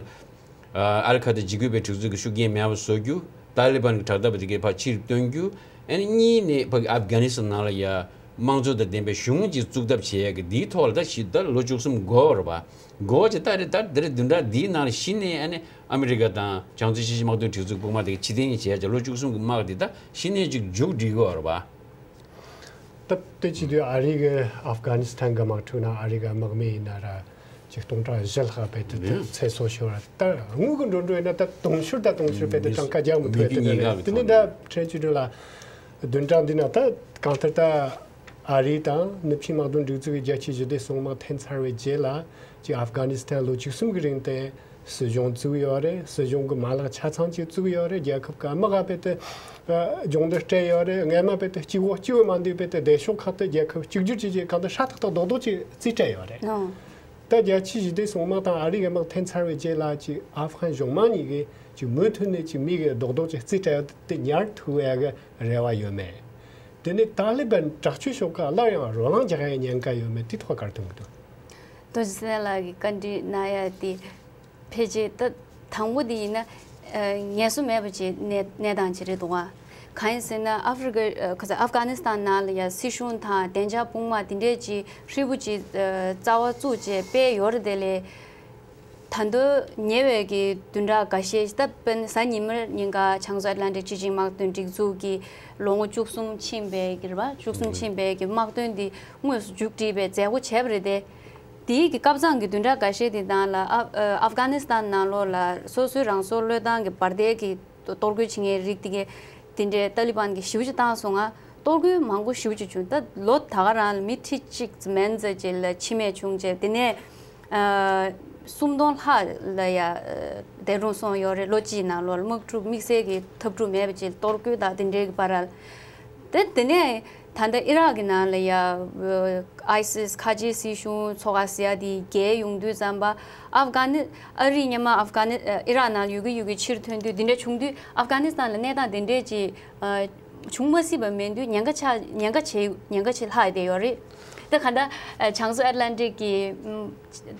ཨ་ཨལ་ཁ་ད་འཇིགས་སྐུལ་བའི་སྒྲིག་འཛུགས་ཀྱི་ཤུགས་རྐྱེན་མེད་པ་བཟོ་རྒྱུ། ཏཱ་ལི་བན་གྱི་དྲག་འཐབ་པ་དེ་གའི་ཕར་ཕྱིར་བཏོན་རྒྱུ། ཨ་ནི་གཉིས་ནས་ཕ་གི་ཨབ་གྷ་ནི་སི་ཐན་ནང་ལ་ཡ་དམངས་གཙོ་དང་ལྡན་པའི་གཞུང་ཅིག་བཙུགས་ཐབས་བྱེད་ཡ་གི་འདིའི་ཐོག་ལ་ད་ཞི་ད་ལོ་བཅུ་གསུམ་འགོར་བ་རེད་པ། འགོར་བ་ཅིག་ད་རེད། ད་དེ་རིང་བདུན་ཕྲག་འདིའི་ནང་ལ་གཞི་ནས་ཨ་ནི་ཨ་མི་རི་ཀ་དང་བྱང་མཚོ་ཤར་ཕྱོགས་དམག་དོན་སྒྲིག་འཛུགས་དཔུང་དམག་དེ་གི་ཕྱིར་འཐེན་བྱས་ཀྱང་ལོ་བཅུ་གསུམ་གྱི་དམག་དེ་ད་གཞི་ནས་ཅིག་མཇུག་སྒྲིལ་གི་ཡོད་རེད་པ། ད་དེ་བྱེད་དུས་ཨ་རི་གི་ཨབ་གྷ་ནི་སི་ཐན་གི་དམག་འཁྲུག་ནང་ཨ་རི་གི་དམག་མི་ཡིན་ན་ར་ཅིག་སྟོང་ཕྲག་བཞི་ལྷག་བས་དེ་དེ་ཚེ་སྲོག་ཤོར་བ། ད་དངུལ་གི་འགྲོ་འགྲོ་ཡིན་ན་ད་དུང་ཕྱུར་ད་དུང་ཕྱུར་བས་དེ་གྲངས་ཀ་རྒྱག་མི་ཐུབ་པ་དེ་འདྲ་རེད། དེ་ནས་ད་ཕྲན་ཆུ་སྒྲོན་ལ་བདུན་ཕྲག་འདི་ན་ད་གང་ལྟར་ད་ཨ་རི་དང་ནུབ་ཆིངས་དམག་དོན་སྒྲིག་འཛུགས་ཀྱི་རྒྱལ་སྤྱིའི་ཞི་བདེ་སྲུང་དམག་འཐེན་ཚར་བའི་རྗེས་ལ་ཅིག་ཨབ་གྷ་ནི་སི་ཐན་ལོ་བཅུ་གསུམ་གྱི་རིང་དེ་སྲིད་གཞུང་བཙུགས་ཡོད་རེད། སྲིད་གཞུང་གི་མ་ལག་ཆ་ཚང་ཅིག་བཙུགས་ཡོད་རེད། རྒྱལ་ཁབ་ཀྱི་དམག་ཨ་བས་དེ་སྦྱོང་བརྡར་སྤྲད་ཡོད་རེད། སྔས་མ་བས་དེ་གཅིག་པོ་གཅིག་པོ་མ་འདུག་བས་དེ་སྡེ་ཤོག་ཁག་ཏུ་རྒྱལ་ཁབ་གཅིག་གྱུར་བྱས་རྗེས་གང་ལྟར་ཧྲ་ཐག་ཐག་རྡོག་རྡོག་ཅིག་རྩིས་སྤྲད་ཡོད་རེད། ད་རྒྱལ་སྤྱིའི་ཞི་བདེ་སྲུང་དམག་དང་ཨ་རི་གི་དམག་འཐེན་ཚར་བའི་རྗེས་ལ་ཅིག་ཨབ་གྷན་གཞུང་དམངས་གཉིས་ཀས་ཅིག་མུ་མཐུད་ནས་ཅིག་མི་གི་རྡོག་རྡོག་ཅིག་རྩིས་སྤྲད་ཡོད་དེ་ཉར་ཐུབ་ཡ་གི་རེ་བ་ཡོད་མེད། དེ་ནས་ཏཱ་ལི་བན་དྲག་སྤྱོད་ཤོག་ཁག་སླར་ཡང་རོ་ལངས་རྒྱག་ཡའི་ཉེན་ཁ་ཡོད་མེད་དེ་ཐོག་ག་རེ་མཐོང་གི་འདུག་རྡོ་རྗེ་སེང་ལགས་ཀྱིས་བཀའ་འདྲི་གནང་ཡ་དེ་ཕལ་ཆེར་ད་དང་པོ་དེ་ཡིན་ན་ངལ་གསོ་མེད་པ་ཅིག་གནས་གནས་སྟངས་ཅིག་རེད་འདུག་ག་གང་ཡིན་ཟེར་ན་ཨ་ཧྥེ་རི་ཀ་ཁ་ས་ཨབ་གྷ་ནི་སི་ཐན་ནང་ལ་ཡ་སྲིད་གཞུང་དང་བདེ་འཇགས་དཔུང་དམག་དེ་འདྲས་ཅིག་ཧྲིལ་པོ་ཅིག་རྩ་བ་བཙུགས་བྱས་སྤེལ་ཡོད་རེད། དེ་ལས། ད་དུང་ཉེ་བའི་གི་བདུན་ཕྲག་འགའ་ཤས་ད་དཔེར་ན་གཟའ་ཉི་མ་ཉིན་ཀ་བྱང་མཚོ་ཨེཊ་ལན་ཊིག་སྤྱི་ཆིངས་དམག་དོན་སྒྲིག་འཛུགས་ཀྱི་ལོ་ངོ་བཅུ་གསུམ་ཕྱིན་པའི་གི་རེད་པ། བཅུ་གསུམ་ཕྱིན་པའི་གི་དམག་དོན་འདི་དངོས་སུ་མཇུག་སྒྲིལ་བའི་མཛད་སྒོ་བྱས་པ་རེད་དེ། དེའི་གི་སྐབས་བཟང་གི་བདུན་ཕྲག་འགའ་ཤས་དེ་ནང་ལ་ཨ་ཨ་ཨབ་གྷ་ནི་སི་ཐན་ནང་ལོགས་ལ་སོ་སོའི་རང་སྲོག་བློས་བཏང་གི་བར་བརྡལ་གི་གཏོར་རྒོལ་བྱེད་མཁན་རིགས་དེ་གས་དེ་འདྲའི་ཏཱ་ལི་བན་གྱིས་ཞེ་པོ་ཅིག་བཏང་སོང་ང་། གཏོར་རྒོལ་མང་པོ་ཞེ་པོ་ཅིག་བྱུང་། ད་ལོ་ད་ག་རང་ལ་མི་ཁྲི་གཅིག་མན་ཙམ་ཅིག་ལ་འཆི་རྨས་བྱུང་རྗེས་དེ་ནས་ཨ་སུམ་སྟོང་ལྷག་ལ་ཡ་ཨ་འདས་གྲོངས་སོང་ཡོད་རེད། ལོ་གཅིག་ནང་ལོགས་ལ་དམག་འཁྲུག་དམིགས་བསལ་གྱི་འཐབ་འཁྲུག་མེད་པ་ཅིག་གཏོར་རྒོལ་དང་དེ་འདྲའི་གི་བར་ལ། དེ་དེ་ནས་ད་ལྟ་ཨི་རག་གི་ནང་ལ་ཡ་ཨ་ཨའི་སིས་ཁ་ཆེའི་སྲིད་གཞུང་ཚོགས་ཁག་ཟེར་ཡ་དེ་རྒྱལ་ཡོང་དུས་ཙམ་པ་ཨབ་གྷ་ནི་ཨ་རི་སྔོན་མ་ཨབ་གྷ་ནི་ཨི་རག་ནང་ཡོད་གི་ཡོད་གི་ཕྱིར་ཐོན་དུས་དེ་འདྲ་བྱུང་དུས་ཨབ་གྷ་ནི་སི་ཐན་ལ་གནས་སྟངས་དེ་འདྲས་ཅིག་ཨ་བྱུང་མ་སྲིད་པ་མིན་དུས་ཉེན་ཁ་ཆགས་ཉེན་ཁ་ཆེ་ཉེན་ཁ་ཆེ་ལྷག་བསྡད་ཡོད་རེད། ད་ག་ད་བྱང་མཚོ་ཨེཊ་ལན་ཊིག་གི་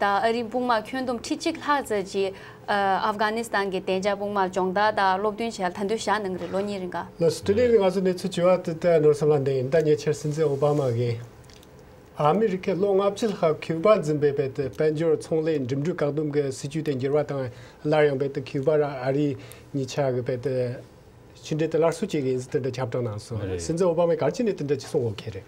ད་ཨ་རིའི་དཔུང་དམག་ཁྱོན་བསྡོམས་ཁྲི་གཅིག་ལྷག་ཙམ་ཅིག་ཨ་ཨབ་གྷ་ནི་སི་ཐན་གྱི་བདེ་འཇགས་དཔུང་དམག་སྦྱོང་བརྡར་དང་སློབ་སྟོན་བྱས་ད་དུང་བཞག་གནང་གི་རེད། ལོ་གཉིས་རིང་ག་ལགས་སོ། དེ་ནས་ང་ཚོ་གནས་ཚུལ་བྱེད་པ་དེ་ལྟར་ནོར་སྲིད་ལ་འདི་ཡིན། ད་ཉེ་ཆར་སྲིད་འཛིན་ཨོ་བྷ་མ་གིས་ཨ་མི་རི་ཀས་ལོ་ལྔ་བཅུ་ལྷག་ཁིའུ་པ་འཛིན་པའི་བར་དུ་དཔལ་འབྱོར་ཚོང་ལས་འགྲིམ་འགྲུལ་བཀག་སྡོམ་གྱི་སྲིད་ཇུས་དེ་འགྱུར་བ་བཏང་། སླར་ཡང་བར་དུ་ཁིའུ་པ་ར་ཨ་རི་གཉིས་ཆ་གི་བར་དུ་ཕྱི་འབྲེལ་དེ་སླར་གསོ་བྱེད་ཀྱི་ཡིན་ཟེར་དེ་འདྲ་ཁྱབ་བསྒྲགས་གནང་སོང་། རེད། སྲིད་འཛིན་ཨོ་བྷ་མས་ག་རེ་བྱས་ནས་དེ་འདྲ་ཅིག་གསུངས་ཡོད་ཀྱི་རེད།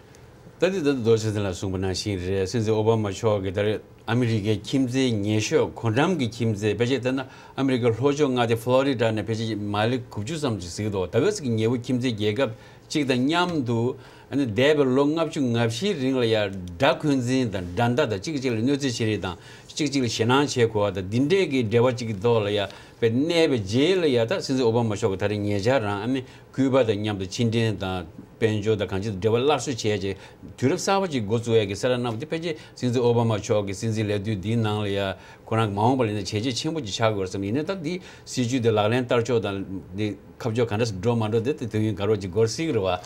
ད་དེ་ད་རྡོ་རྗེ་སེང་ལགས་གསུངས་པ་ནང་བཞིན་རེད། སྲིད་འཛིན་ཨོ་བྷ་མ་མཆོག་གིས་ད་རེས་ཨ་མི་རི་ཀའི་ཁྱིམ་མཚེས་ཉེ་ཤོས་གོ་འགྲམ་གྱི་ཁྱིམ་མཚེས་ཕལ་ཆེར་ད་ན་ཨ་མི་རི་ཀའི་ལྷོ་ཕྱོགས་མངའ་སྡེ་ཕློ་རི་ཌ་ནས་ཕལ་ཆེར་མ་ལེ་དགུ་བཅུ་ཙམ་ཅིག་གཟིགས་འདུག་ད་ག་ཟིག་གི་ཉེ་པོ་ཁྱིམ་མཚེས་རྒྱལ་ཁབ་གཅིག་དང་མཉམ་དུ་ཨ་ནི་འདས་པའི་ལོ་ལྔ་བཅུ་ང་བཞིའི་རིང་ལ་ཡ་དགྲ་འཁོན་འཛིན་དང་འགྲན་ཟླ་དང་གཅིག་གིས་གཅིག་ལ་གནོད་འཚེ་བྱེད་རེས་དང་གཅིག་གཅིག་ལ་ཞེད་སྣང་བྱེད་དགོས་པ་དང་འདི་འདྲའི་གི་འབྲེལ་བ་གཅིག་གི་ཐོག་ལ་ཡ་དཔེ་གནས་པའི་རྗེས་ལ་ཡ་ད་སྲིད་འཛིན་ཨོ་བྷ་མ་མཆོག་གིས་ད་རེས་ཉེ་ཆར་རང་ཨ་ནི་ཁིའུ་པ་དང་མཉམ་དུ་ཕྱི་འབྲེལ་དང་དཔལ་འབྱོར་དང་གང་ཅི་དང་འབྲེལ་བ་སླར་གསོ་བྱས་རྗེས་དུས་རབས་གསར་པ་ཅིག་འགོ་བཙུགས་ཡ་གི་གསལ་བསྒྲགས་གནང་བ་དེ་ཕལ་ཆེར་སྲིད་འཛིན་ཨོ་བྷ་མ་མཆོག་གི་སྲིད་འཛིན་ལས་དུས་འདིའི་ནང་ལ་ཡ་ཁོ་རང་གི་མ་འོངས་པ་ལ་ཡིན་ན་བྱས་རྗེས་ཆེན་པོ་ཅིག་ཆགས་དགོས་བསམ། ཡིན་ནའི་ད་འདི་སྲིད་ཇུས་དེ་ལག་ལེན་བསྟར་ཕྱོགས་དང་འདི་ཁ་ཕྱོགས་ག་འདྲ་སེ་འགྲོ་མ་འགྲོ་དེ་དེ་དུས་ཡུན་ག་རེ་ཅིག་འགོར་སྲིད་ཀྱི་རེད་བ།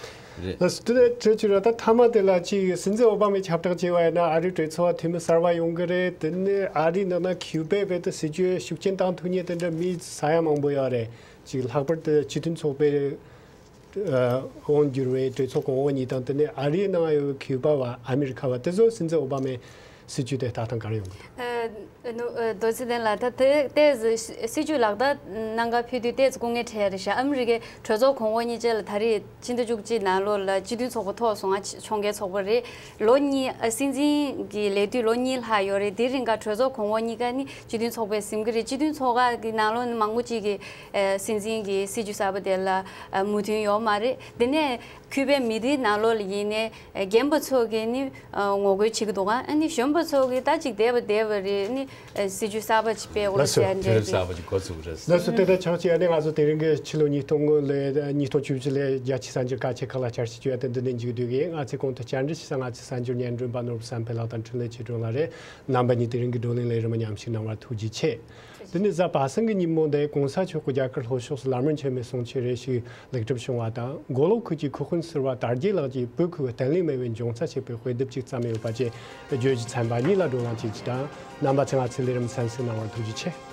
རེད། ལགས་སོ། དེ་ནས་དྲི་བ་ཅིག་རེད། ད་མཐའ་མ་དེ་ལ་ཅིག་སྲིད་འཛིན་ཨོ་བྷ་མས་ཁྱབ་བསྒྲགས་བྱས་པ་ཡིན་ན་ཨ་རིའི་གྲོས་ཚོགས་འཐུས་མི་གསར་པ་ཡོང་གི་རེད། དེ་ནས་ཨ་རིའི་ནང་ན་ཁིའུ་པའི་བར་དུ་སྲིད་ཇུས་ཤུགས་རྐྱེན་བཏང་ཐུབ་མཁན་དེ་འདྲ་མི་ས་ཡ་མང་པོ་ཡོད་རེད། ཅིག་ལྷག་པར་དུ་སྤྱི་མཐུན་ཚོགས་པའི་ཨ་འོག་འགྱུར་བའི་གྲོས་ཚོགས་གོང་འོག་གཉིས་དང་དེ་ནས་ཨ་རིའི་ནང་ཡོད་ཁིའུ་པ་བ་ཨ་མི་རི་ཁ་བ་དེ་ཚོ་སྲིད་འཛིན་ཨོ་བྷ་མས་ སྲིད་ཇུས་དེ་ལྟ་སྟངས་ག་རེ་ཡོང་གི་འདུག་ཨ་ནུ་ཨ་རྡོ་རྗེ་ལྡན་ལགས། ད་དེ་ཏོག་ཙམ་སྲིད་ཇུས་ལག་བསྟར་གནང་ག་ཕེབས་དུས་ཏོག་ཙམ་སྐུ་ངལ་འཕྲད་ཡ་རེད་ཤག་ཨ་མི་རི་ཀའི་གྲོས་ཚོགས་གོང་འོག་གཉིས་ཆ་ལ་ད་རེས་ཕྱི་ཟླ་བཅུ་གཅིག་ནང་ལོགས་ལ་སྤྱི་མཐུན་ཚོགས་པ་ཐོག་སོང་ང་ཕྱོགས་འགལ་ཚོགས་པ་རེད། ལོ་གཉིས་ཨ་སྲིད་འཛིན་གྱི་ལས་དུས་ལོ་གཉིས་ལྷག་ཡོད་རེད། དེ་རིང་ག་གྲོས་ཚོགས་གོང་འོག་གཉིས་ཀ་ནི་སྤྱི་མཐུན་ཚོགས་པས་ཟིན་གི་རེད། སྤྱི་མཐུན་ཚོགས་ཁག་གི་ནང་ལོགས་ནི་མང་པོ་ཅིག་གིས་ཨ་སྲིད་འཛིན་གྱི་སྲིད་ཇུས་གསར་པ་དེ་ལ་ཨ་མོས་མཐུན་ཡོད་མ་རེད། དེ་ནས་གུས་པའི་མི་སྡེའི་ནང་ལོགས་ལ་ཡིན་ནའི་ཨ་རྒན་པ་ཚོ་གིས་ནི་ཨ་ངོ་རྒོལ་བྱེད་ཀྱི་འདུག་ཨ་ནི་གཞོན་པ་ཚོ་གིས་ད་ཅིག་བསྡད་པ་བསྡད་པ་རེད། ནི་ཨ་སྲིད་ཇུས་གསར་པ་ཅིག་སྤེལ་འོ་ལ་ལགས་སོ། ཟེར་ཡ་དུས་འདྲ་རབས་གསར་པ་ཅིག་འགོ་ཚུགས་རེད། ལགས་སོ། དེ་ལྟར་ཆགས་ཀྱི་ཡ་ནི་ང་ཚོ་དེ་རིང་གི་ཕྱི་ལོ་ཉིས་སྟོང་ལོའི་ཉིས་སྟོང་བཅུ་བཞི་ལོའི་རྒྱ་ཆེའི་གསར་འགྱུར་ཁ་ཆེ་ཁག་ལ་བསྐྱར་ཞིབ་བྱས་ཏེ་འདི་ནས་མཇུག་བསྡུ་གི་ཡིན། ང་ཚོས་གོང་དུ་བཅར་འདྲི་ཞུས་ས་ང་ཚོའི་གསར་འགྱུར་སྙན་སྒྲོན་པ་ནོར་བུ་བསམ་འཕེལ་ལགས་དང་འཕྲིན་ལས་ཆོས་སྒྲོན་ལགས་རེད། རྣམ་པ་གཉིས་དེ་རིང་གི་བགྲོ་གླེང་ལས་རིམ་མཉམ་ཞུགས་གནང་བར་ཐུགས་རྗེ་ཆེ། དེ་ནས་གཟའ་པ་སངས་ཀྱི་ཉིན་མོ་འདིར་གོང་ས་མཆོག་གི་རྒྱ་གར་ལྷོ་ཕྱོགས་སུ་ལམ་རིམ་ཆེན་མོའི་གསུང་ཆོས་རེ་ཞིག་ལེགས་གྲུབ་བྱུང་བ་དང་། མགོ་ལོག་ཁུལ་གྱི་ཁུ་ཧུན་ཟུར་པ་དར་རྒྱས་ལགས་ཀྱིས་བོད་ཁུལ་བརྟན་ལྷིང་མེད་པའི་འབྱུང་རྩ་བྱས་པའི་དཔེ་དེབ་ཅིག་བརྩམས་ཡོད་པ་བཅས་བརྗོད་གཞི་ཚན་པ་གཉིས་ལ་བགྲོ་གླེང་བྱེད་རྒྱུ་དང་། རྣམ་པ་ཚོས་ང་ཚོའི་ལས་རིམ་གསན་གཟིགས་གནང་བར་ཐུགས་རྗེ་ཆེ།